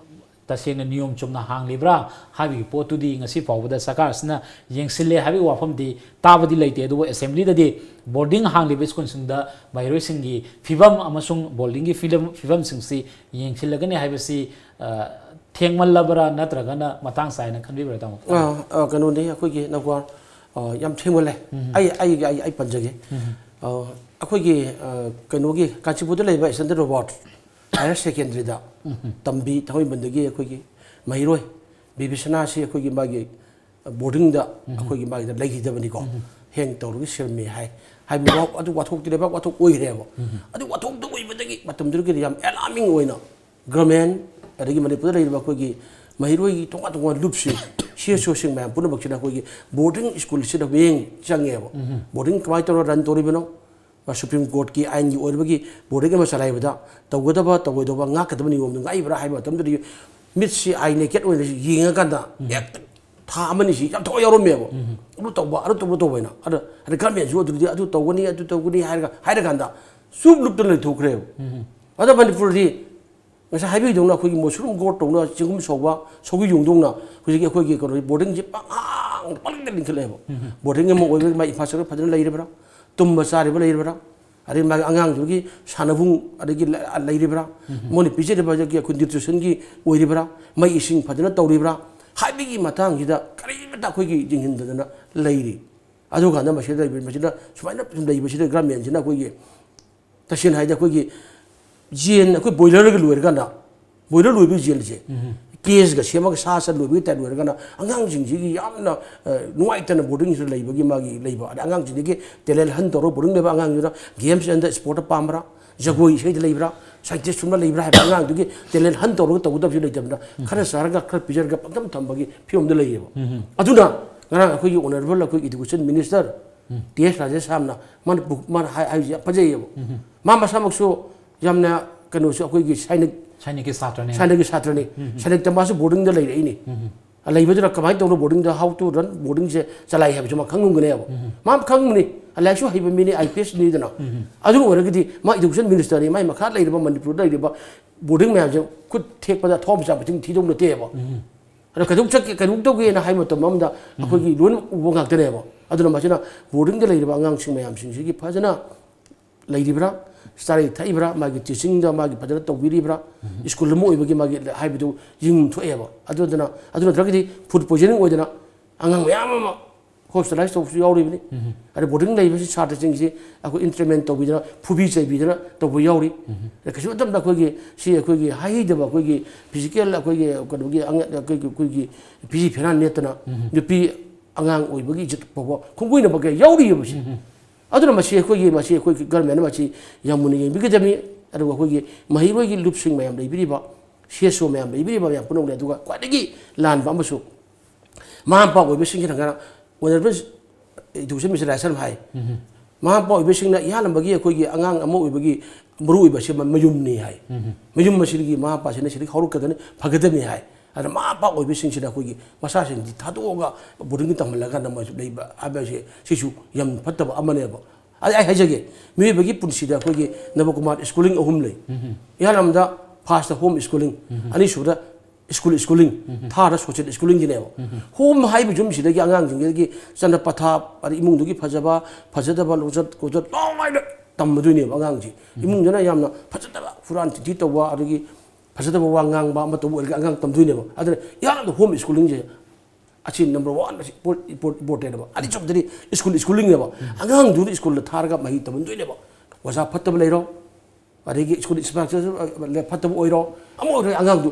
ꯇꯁꯦꯡꯅ ꯅꯤꯌꯣꯝ ꯆꯨꯝꯅ ꯍꯥꯡꯂꯤꯕ꯭ꯔꯥ ꯍꯥꯏꯕꯒꯤ ꯄꯣꯠꯇꯨꯗꯤ ꯉꯁꯤ ꯐꯥꯎꯕꯗ ꯁꯔꯀꯥꯔꯁꯤꯅ ꯌꯦꯡꯁꯤꯜꯂꯦ ꯍꯥꯏꯕꯒꯤ ꯋꯥꯐꯝꯗꯤ ꯇꯥꯕꯗꯤ ꯂꯩꯇꯦ꯫ ꯑꯗꯨꯕꯨ ꯑꯦꯁꯦꯝꯕ꯭ꯂꯤꯗꯗꯤ ꯕꯣꯔꯗꯤꯡ ꯍꯥꯡꯂꯤꯕ ꯁ꯭ꯀꯨꯜꯁꯤꯡꯗ ꯃꯍꯩꯔꯣꯏꯁꯤꯡꯒꯤ ꯐꯤꯕꯝ ꯑꯃꯁꯨꯡ ꯕꯣꯔꯗꯤꯡꯒꯤ ꯐꯤꯕꯝ, ꯐꯤꯕꯝꯁꯤꯡꯁꯤ ꯌꯦꯡꯁꯤꯜꯂꯒꯅꯤ ꯍꯥꯏꯕꯁꯤ, ꯑ, ꯊꯦꯡꯃꯜꯂꯕ꯭ꯔꯥ ꯅꯠꯇ꯭ꯔꯒꯅ ꯃꯇꯥꯡ ꯆꯥꯏꯅ ꯈꯟꯕꯤꯕ꯭ꯔꯥ, ꯇꯥꯃꯣ? ꯑꯥ, ꯑꯥ, ꯀꯩꯅꯣꯅꯤ, ꯑꯩꯈꯣꯏꯒꯤ ꯅꯧꯀ꯭ꯋꯥ, ꯑꯥ, ꯌꯥꯝ ꯊꯦꯡꯃꯜꯂꯦ꯫ ꯑꯩ ꯑꯩꯒꯤ ꯑꯩ ꯑꯩ ꯄꯟꯖꯒꯦ꯫ ꯑꯥ, ꯑꯩꯈꯣꯏꯒꯤ, ꯑꯥ, ꯀꯩꯅꯣꯒꯤ ꯀꯥꯟꯆꯤꯄꯨꯔꯗ ꯂꯩꯕ ꯏꯁꯇꯦꯟꯗꯔꯠ ꯔꯣꯕꯥꯔꯠ ꯍꯥꯌꯔ ꯁꯦꯀꯦꯟꯗꯔꯤꯗ ꯇꯝꯕꯤ ꯊꯥꯡꯃꯩꯕꯟꯗꯒꯤ ꯑꯩꯈꯣꯏꯒꯤ ꯃꯍꯩꯔꯣꯏ ꯕꯤꯕꯤꯁꯅꯥꯁꯤ ꯑꯩꯈꯣꯏꯒꯤ ꯃꯥꯒꯤ ꯕꯣꯔꯗꯤꯡꯗ ꯑꯩꯈꯣꯏꯒꯤ ꯃꯥꯒꯤꯗ ꯂꯩꯈꯤꯗꯕꯅꯤꯀꯣ꯫ ꯍꯦꯡ ꯇꯧꯔꯒ ꯁꯤꯔꯝꯃꯦ ꯍꯥꯏ꯫ ꯍꯥꯏꯕ ꯋꯥ-, ꯑꯗꯨ ꯋꯥꯊꯣꯛꯇꯤ ꯂꯩꯕꯥꯛ ꯋꯥꯊꯣꯛ ꯑꯣꯏꯈ꯭ꯔꯦꯕ꯫ ꯑꯗꯨ ꯋꯥꯊꯣꯛꯇꯨ ꯑꯣꯏꯕꯗꯒꯤ ꯃꯇꯝꯗꯨꯗꯒꯤꯗꯤ ꯌꯥꯝ ꯑꯦꯂꯥꯔꯃꯤꯡ ꯑꯣꯏꯅ ꯒꯚꯔꯟꯃꯦꯟ, ꯑꯗꯒꯤ ꯃꯅꯤꯄꯨꯔꯗ ꯂꯩꯔꯤꯕ ꯑꯩꯈꯣꯏꯒꯤ ꯃꯍꯩꯔꯣꯏꯒꯤ ꯇꯣꯉꯥꯟ ꯇꯣꯉꯥꯟꯕ ꯂꯨꯞꯁꯤꯡ, ꯁꯤ ꯑꯦꯁ ꯑꯣꯁꯤꯡ ꯃꯌꯥꯝ ꯄꯨꯝꯅꯃꯛꯁꯤꯅ ꯑꯩꯈꯣꯏꯒꯤ ꯕꯣꯔꯗꯤꯡ ꯁ꯭ꯀꯨꯜꯁꯤꯗ ꯃꯤꯠꯌꯦꯡ ꯆꯪꯉꯦꯕ꯫ ꯕꯣꯔꯗꯤꯡ ꯀꯃꯥꯏꯅ ꯇꯧꯔꯒ ꯔꯟ ꯇꯧꯔꯤꯕꯅꯣ, ꯁꯨꯄ꯭ꯔꯤꯝ ꯀꯣꯔꯠꯀꯤ ꯑꯥꯏꯟꯒꯤ ꯑꯣꯏꯔꯕꯒꯤ ꯕꯣꯔꯗꯤꯡ ꯑꯃ ꯆꯂꯥꯏꯕꯗ ꯇꯧꯒꯗꯕ ꯇꯧꯔꯣꯏꯗꯕ, ꯉꯥꯛꯀꯗꯕ ꯅꯤꯌꯣꯝꯗꯨ ꯉꯥꯛꯏꯕ꯭ꯔꯥ ꯍꯥꯏꯕ ꯃꯇꯝꯗꯨꯗꯤ ꯃꯤꯠꯁꯤ ꯑꯥꯏ ꯅꯦꯀꯦꯠ ꯑꯣꯏꯅ ꯌꯦꯡꯉꯀꯥꯟꯗ ꯍꯦꯛꯇ ꯊꯥ ꯑꯃꯅꯤꯁꯤ ꯌꯥꯝ ꯊꯋꯥꯏ ꯌꯥꯎꯔꯝꯃꯦꯕ꯫ ꯑꯗꯨ ꯇꯧꯕ, ꯑꯗꯨ ꯇꯧꯕ ꯇꯧꯕ ꯍꯥꯏꯅ꯫ ꯑꯗ, ꯑꯗ ꯒꯚꯔꯟꯃꯦꯟꯁꯨ ꯑꯗꯨꯗꯤ ꯑꯗꯨ ꯇꯧꯒꯅꯤ, ꯑꯗꯨ ꯇꯧꯒꯅꯤ ꯍꯥꯏꯔꯒ, ꯍꯥꯏꯔꯀꯥꯟꯗ ꯆꯨꯞ ꯂꯨꯞꯇꯅ ꯂꯩꯊꯣꯛꯈ꯭ꯔꯦꯕ꯫ ꯑꯗ ꯃꯅꯤꯄꯨꯔꯗꯤ ꯉꯁꯥꯏ ꯍꯥꯏꯕꯤꯗꯧꯅ ꯑꯩꯈꯣꯏꯒꯤ ꯃꯣꯁꯔꯨꯝ ꯒꯣꯔꯠ ꯇꯧꯅ, ꯆꯦꯡꯒꯨꯝ ꯁꯧꯕ, ꯁꯧꯒ꯭ꯔꯤ ꯌꯣꯡꯗꯧꯅ ꯍꯧꯖꯤꯛꯀꯤ ꯑꯩꯈꯣꯏꯒꯤ ꯀꯩꯅꯣ ꯕꯣꯔꯗꯤꯡꯁꯤ ꯄꯪꯍꯥꯡ ꯄꯪꯂꯤꯡꯗ ꯂꯤꯡꯈꯠꯂꯛꯑꯦꯕ꯫ ꯕꯣꯔꯗꯤꯡ ꯑꯃ ꯑꯣꯏꯕꯒꯤ ꯃꯥꯒꯤ ꯏꯟꯐ꯭ꯔꯥꯁ꯭ꯇ꯭ꯔꯛꯆꯔ ꯐꯖꯅ ꯂꯩꯔꯤꯕ꯭ꯔꯥ, ꯇꯨꯝꯕ ꯆꯥꯔꯤꯕ ꯂꯩꯔꯤꯕ꯭ꯔꯥ, ꯑꯗꯩ ꯃꯥꯒꯤ ꯑꯉꯥꯡꯗꯨꯒꯤ ꯁꯥꯟꯅꯕꯨꯡ ꯑꯗꯒꯤ ꯂ-, ꯂꯩꯔꯤꯕ꯭ꯔꯥ, ꯃꯣꯏꯅ ꯄꯤꯖꯔꯤꯕ ꯍꯧꯖꯤꯛꯀꯤ ꯑꯩꯈꯣꯏ ꯅ꯭ꯌꯨꯇ꯭ꯔꯤꯁꯟꯒꯤ ꯑꯣꯏꯔꯤꯕ꯭ꯔꯥ, ꯃꯩ ꯏꯁꯤꯡ ꯐꯖꯅ ꯇꯧꯔꯤꯕ꯭ꯔꯥ ꯍꯥꯏꯕꯒꯤ ꯃꯇꯥꯡꯁꯤꯗ ꯀꯔꯤꯃꯠꯇ ꯑꯩꯈꯣꯏꯒꯤ ꯌꯦꯡꯁꯤꯟꯗꯗꯅ ꯂꯩꯔꯤ꯫ ꯑꯗꯨꯀꯥꯟꯗ ꯃꯁꯤꯗ ꯂꯩꯕ, ꯃꯁꯤꯗ ꯁꯨꯃꯥꯏꯅ ꯁꯨꯝ ꯂꯩꯕꯁꯤꯗ ꯒꯚꯔꯟꯃꯦꯟꯁꯤꯅ ꯑꯩꯈꯣꯏꯒꯤ ꯇꯁꯦꯡꯅ ꯍꯥꯏꯗꯤ ꯑꯩꯈꯣꯏꯒꯤ ꯌꯦꯟ, ꯑꯩꯈꯣꯏ ꯕꯣꯏꯂꯔꯒ ꯂꯣꯏꯔꯀꯥꯟꯗ, ꯕꯣꯏꯂꯔ ꯂꯣꯏꯕꯒꯤ ꯌꯦꯟꯁꯦ ꯀꯦꯖꯀ ꯁꯦꯝꯃꯒ ꯁꯥ ꯁꯟ ꯂꯣꯏꯕꯒꯤ ꯇꯥꯏꯞ ꯂꯣꯏꯔꯀꯥꯟꯗ ꯑꯉꯥꯡꯁꯤꯡꯁꯤꯒꯤ ꯌꯥꯝꯅ, ꯑ, ꯅꯨꯡꯉꯥꯏꯇꯅ ꯕꯣꯔꯗꯤꯡꯁꯤꯗ ꯂꯩꯕꯒꯤ ꯃꯥꯒꯤ ꯂꯩꯕ, ꯑꯗꯩ ꯑꯉꯥꯡꯁꯤꯡꯗꯒꯤ ꯇꯦꯂꯦꯟ ꯍꯟ ꯇꯧꯔꯒ ꯕꯣꯔꯗꯤꯡ ꯂꯩꯕ ꯑꯉꯥꯡꯁꯤꯡꯗꯨꯅ ꯒꯦꯝꯁ ꯑꯦꯟꯗ ꯁ꯭ꯄꯣꯔꯠꯇ ꯄꯥꯝꯕ꯭ꯔꯥ, ꯖꯒꯣꯏ ꯏꯁꯩꯗ ꯂꯩꯕ꯭ꯔꯥ, ꯁꯥꯏꯟꯇꯤꯁ ꯁꯨꯝꯕ ꯂꯩꯕ꯭ꯔꯥ ꯍꯥꯏꯕ ꯑꯉꯥꯡꯗꯨꯒꯤ ꯇꯦꯂꯦꯟ ꯍꯟ ꯇꯧꯔꯒ ꯇꯧꯒꯗꯕꯁꯨ ꯂꯩꯇꯕꯅꯤꯅ ꯈꯔ ꯆꯥꯔꯒ ꯈꯔ ꯄꯤꯖꯔꯒ ꯄꯪꯊꯝ ꯊꯝꯕꯒꯤ ꯐꯤꯕꯝꯗ ꯂꯩꯌꯦꯕ꯫ ꯑꯗꯨꯅ ꯉꯔꯥꯡ ꯑꯩꯈꯣꯏꯒꯤ ꯑꯣꯅꯔꯦꯕꯜ ꯑꯩꯈꯣꯏ ꯏꯗꯨꯀꯦꯁꯟ ꯃꯤꯅꯤꯁꯇꯔ ꯇꯤ ꯑꯦꯁ ꯔꯥꯖꯦꯁ ꯁꯥꯝꯅ ꯃꯥꯅ ꯄꯨ-, ꯃꯥꯅ ꯍꯥꯏ-, ꯍꯥꯏꯕꯁꯤ ꯌꯥꯝ ꯐꯖꯩꯌꯦꯕ꯫ ꯃꯥ ꯃꯁꯥꯃꯛꯁꯨ ꯌꯥꯝꯅ ꯀꯩꯅꯣꯁꯨ ꯑꯩꯈꯣꯏꯒꯤ ꯁꯥꯏꯅꯤꯛ, ꯁꯥꯏꯅꯤꯛꯀꯤ ꯁꯥꯇ꯭ꯔꯅꯦ꯫ ꯁꯥꯏꯅꯤꯛꯀꯤ ꯁꯥꯇ꯭ꯔꯅꯤ꯫ ꯁꯥꯏꯅꯤꯛ ꯇꯝꯕꯁꯨ ꯕꯣꯔꯗꯤꯡꯗ ꯂꯩꯔꯛꯏꯅꯤ꯫ ꯂꯩꯕꯗꯨꯅ ꯀꯃꯥꯏꯅ ꯇꯧꯅ ꯕꯣꯔꯗꯤꯡꯗ how to run ꯕꯣꯔꯗꯤꯡꯁꯦ ꯆꯂꯥꯏ ꯍꯥꯏꯕꯁꯨ ꯃꯥ ꯈꯪꯉꯝꯒꯅꯦꯕ꯫ ꯃꯥ ꯈꯪꯕꯅꯤ, ꯂꯥꯏꯔꯤꯛꯁꯨ ꯍꯩꯕ ꯃꯤꯅꯤ, ꯑꯥꯏ ꯄꯤ ꯑꯦꯁ ꯅꯤꯗꯅ꯫ ꯑꯗꯨ ꯑꯣꯏꯔꯒꯗꯤ ꯃꯥ ꯏꯗꯨꯀꯦꯁꯟ ꯃꯤꯅꯤꯁꯇꯔꯅꯤ, ꯃꯥꯏ ꯃꯈꯥ ꯂꯩꯔꯤꯕ ꯃꯅꯤꯄꯨꯔꯗ ꯂꯩꯔꯤꯕ ꯕꯣꯔꯗꯤꯡ ꯃꯌꯥꯝꯁꯦ ꯈꯨꯠ ꯊꯦꯛꯄꯗ ꯊꯋꯥꯏ ꯃꯆꯥ ꯃꯁꯤꯡ ꯊꯤꯗꯧ ꯅꯠꯇꯦꯕ꯫ ꯑꯗꯣ ꯀꯩꯗꯧ ꯆꯠꯀꯦ, ꯀꯩꯗꯧ ꯇꯧꯒꯦꯅ ꯍꯥꯏꯕ ꯃꯇꯝ ꯑꯃꯗ ꯑꯩꯈꯣꯏꯒꯤ ꯂꯣꯏꯅ ꯎꯕ ꯉꯥꯛꯇꯅꯦꯕ꯫ ꯑꯗꯨꯅ ꯃꯁꯤꯅ ꯕꯣꯔꯗꯤꯡꯗ ꯂꯩꯔꯤꯕ ꯑꯉꯥꯡꯁꯤꯡ ꯃꯌꯥꯝꯁꯤꯡꯁꯤꯒꯤ ꯐꯖꯅ ꯂꯩꯔꯤꯕ꯭ꯔꯥ, ꯆꯥꯔꯤ ꯊꯛꯏꯕ꯭ꯔꯥ, ꯃꯥꯒꯤ ꯇꯤꯆꯤꯡꯗ ꯃꯥꯒꯤ ꯐꯖꯅ ꯇꯧꯕꯤꯔꯤꯕ꯭ꯔꯥ, ꯁ꯭ꯀꯨꯜ ꯑꯃ ꯑꯣꯏꯕꯒꯤ ꯃꯥꯒꯤ ꯍꯥꯏꯕꯗꯨ ꯌꯦꯡꯐꯝ ꯊꯣꯛꯑꯦꯕ꯫ ꯑꯗꯨꯗꯨꯅ, ꯑꯗꯨ ꯅꯠꯇ꯭ꯔꯒꯗꯤ ꯐꯨꯗ ꯄꯣꯏꯖꯅꯤꯡ ꯑꯣꯏꯗꯅ ꯑꯉꯥꯡ ꯃꯌꯥꯝ ꯑꯃ ꯍꯣꯁꯄꯤꯇꯥꯂꯥꯏꯁ ꯇꯧꯕꯁꯨ ꯌꯥꯎꯔꯤꯕꯅꯤ꯫ ꯑꯗꯩ ꯕꯣꯔꯗꯤꯡ ꯂꯩꯕꯁꯤ ꯁꯥꯇ꯭ꯔꯁꯤꯡꯁꯤ ꯑꯩꯈꯣꯏ ꯏꯟꯇ꯭ꯔꯤꯃꯦꯟ ꯇꯧꯕꯤꯗꯅ, ꯐꯨꯕꯤ ꯆꯩꯕꯤꯗꯅ ꯇꯧꯕ ꯌꯥꯎꯔꯤ꯫ ꯑꯗ ꯀꯩꯁꯨ ꯃꯇꯝꯗ ꯑꯩꯈꯣꯏꯒꯤ ꯁꯤ ꯑꯩꯈꯣꯏꯒꯤ ꯍꯥꯏꯍꯩꯗꯕ ꯑꯩꯈꯣꯏꯒꯤ ꯐꯤꯖꯤꯀꯦꯜ ꯑꯩꯈꯣꯏꯒꯤ ꯀꯩꯅꯣꯒꯤ ꯑꯉ-, ꯑꯩꯈꯣꯏꯒꯤ, ꯑꯩꯈꯣꯏꯒꯤ ꯐꯤꯖꯤ ꯐꯤꯔꯥꯟ ꯅꯦꯠꯇꯅ ꯅꯨꯄꯤ ꯑꯉꯥꯡ ꯑꯣꯏꯕꯒꯤ ꯏꯖꯠ ꯐꯥꯎꯕ ꯈꯣꯡꯒꯣꯏꯅꯕ ꯀꯌꯥ ꯌꯥꯎꯔꯤꯑꯕ ꯁꯤ꯫ ꯑꯗꯨꯅ ꯃꯁꯤ ꯑꯩꯈꯣꯏꯒꯤ, ꯃꯁꯤ ꯑꯩꯈꯣꯏꯒꯤ ꯒꯔꯃꯦꯟꯅ ꯃꯁꯤ ꯌꯥꯝ ꯃꯨꯟꯅ ꯌꯦꯡꯕꯤꯒꯗꯕꯅꯤ꯫ ꯑꯗꯨꯒ ꯑꯩꯈꯣꯏꯒꯤ ꯃꯍꯩꯔꯣꯏꯒꯤ ꯂꯨꯞꯁꯤꯡ ꯃꯌꯥꯝ ꯂꯩꯕꯤꯔꯤꯕ, ꯁꯤ ꯑꯦꯁ ꯑꯣ ꯃꯌꯥꯝ ꯂꯩꯕꯤꯔꯤꯕ ꯃꯌꯥꯝ ꯄꯨꯝꯅꯃꯛ ꯂꯩ꯫ ꯑꯗꯨꯒ ꯈ꯭ꯋꯥꯏꯗꯒꯤ ꯂꯥꯟꯕ ꯑꯃꯁꯨ, ꯃꯃꯥ ꯃꯄꯥ ꯑꯣꯏꯕꯁꯤꯡꯁꯤꯅ ꯉꯔꯥꯡ ꯑꯣꯅꯔꯦꯕꯜ ꯏꯗꯨꯀꯦꯁꯟ ꯃꯤꯅꯤꯁꯇꯔ ꯂꯥꯏꯁ꯭ꯔꯝ ꯍꯥꯏ, ꯃꯃꯥ ꯃꯄꯥ ꯑꯣꯏꯕꯁꯤꯡꯅ ꯏꯍꯥꯟ ꯍꯥꯟꯕꯒꯤ ꯑꯩꯈꯣꯏꯒꯤ ꯑꯉꯥꯡ ꯑꯃ ꯑꯣꯏꯕꯒꯤ ꯃꯔꯨ ꯑꯣꯏꯕꯁꯤ ꯃ-, ꯃꯌꯨꯝꯅꯤ ꯍꯥꯏ꯫ ꯃꯌꯨꯝ ꯑꯁꯤꯗꯒꯤ ꯃꯃꯥ ꯃꯄꯥꯁꯤꯅ ꯁꯤꯗꯒꯤ ꯍꯧꯔꯛꯀꯗꯕꯅꯤ, ꯐꯒꯗꯕꯅꯤ ꯍꯥꯏ꯫ ꯑꯗꯨꯅ ꯃꯃꯥ ꯃꯄꯥ ꯑꯣꯏꯕꯁꯤꯡꯁꯤꯅ ꯑꯩꯈꯣꯏꯒꯤ ꯃꯆꯥꯁꯤꯡꯁꯤ ꯊꯥꯗꯣꯛꯑꯒ ꯕꯣꯔꯗꯤꯡꯗ ꯇꯝꯍꯜꯂꯀꯥꯟꯗ ꯃꯣꯏꯁꯨ ꯂꯩꯕ ꯍꯥꯏꯕꯁꯦ ꯁꯤꯁꯨ ꯌꯥꯝ ꯐꯠꯇꯕ ꯑꯃꯅꯦꯕ꯫ ꯑꯩ, ꯑꯩ ꯍꯥꯏꯖꯒꯦ, ꯃꯤꯑꯣꯏꯕꯒꯤ ꯄꯨꯟꯁꯤꯗ ꯑꯩꯈꯣꯏꯒꯤ ꯅꯕꯀꯨꯃꯥꯔ ꯁ꯭ꯀꯨꯂꯤꯡ ꯑꯍꯨꯝ ꯂꯩ꯫ ꯏꯍꯥꯟ ꯑꯃꯗ ꯐꯥꯔꯁꯇ ꯍꯣꯝ ꯁ꯭ꯀꯨꯂꯤꯡ, ꯑꯅꯤꯁꯨꯕꯗ ꯁ꯭ꯀꯨꯜ ꯁ꯭ꯀꯨꯂꯤꯡ, ꯊꯥꯔꯗ ꯁꯣꯁꯤꯌꯦꯜ ꯁ꯭ꯀꯨꯂꯤꯡꯒꯤꯅꯦꯕ꯫ ꯍꯣꯝ ꯍꯥꯏꯕ ꯌꯨꯝꯁꯤꯗꯒꯤ ꯑꯉꯥꯡꯁꯤꯡꯁꯤꯗꯒꯤ ꯆꯠꯅ ꯄꯊꯥꯞ, ꯑꯗꯩ ꯏꯃꯨꯡꯗꯨꯒꯤ ꯐꯖꯕ, ꯐꯖꯗꯕ, ꯂꯣꯆꯠ ꯈꯣꯆꯠ ꯂꯣꯏꯅ ꯇꯝꯕꯗꯣꯏꯅꯦꯕ ꯑꯉꯥꯡꯁꯤ꯫ ꯏꯃꯨꯡꯗꯨꯅ ꯌꯥꯝꯅ ꯐꯖꯗꯕ, ꯍꯨꯔꯥꯟ ꯆꯤꯟꯊꯤ ꯇꯧꯕ, ꯑꯗꯒꯤ ꯐꯖꯗꯕ ꯋꯥ ꯉꯥꯡꯕ ꯑꯃ ꯇꯧꯕ ꯑꯣꯏꯔꯒ ꯑꯉꯥꯡ ꯇꯝꯗꯣꯏꯅꯦꯕ꯫ ꯑꯗꯨꯅ ꯏꯍꯥꯟ ꯍꯣꯝ ꯁ꯭ꯀꯨꯂꯤꯡꯁꯦ ꯑꯁꯤ ꯅꯝꯕꯔ ꯋꯥꯟ, ꯑꯁꯤ ꯏꯝꯄꯣꯔ-, ꯏꯝꯄꯣꯔꯇꯦꯟ ꯑꯃ꯫ ꯑꯅꯤꯁꯨꯕꯗꯗꯤ ꯁ꯭ꯀꯨꯜ ꯁ꯭ꯀꯨꯂꯤꯡꯅꯦꯕ꯫ ꯑꯉꯥꯡꯗꯨꯗ ꯁ꯭ꯀꯨꯜꯗ ꯊꯥꯔꯒ ꯃꯍꯩ ꯇꯝꯍꯟꯗꯣꯏꯅꯦꯕ꯫ ꯑꯣꯖꯥ ꯐꯠꯇꯕ ꯂꯩꯔꯣ, ꯑꯗꯒꯤ ꯁ꯭ꯀꯨꯜ ꯏꯟꯐ꯭ꯔꯥꯁ꯭ꯇ꯭ꯔꯛꯆꯔ ꯐꯠꯇꯕ ꯑꯣꯏꯔꯣ, ꯑꯃ ꯑꯣꯏꯔꯣ, ꯑꯉꯥꯡꯗꯨ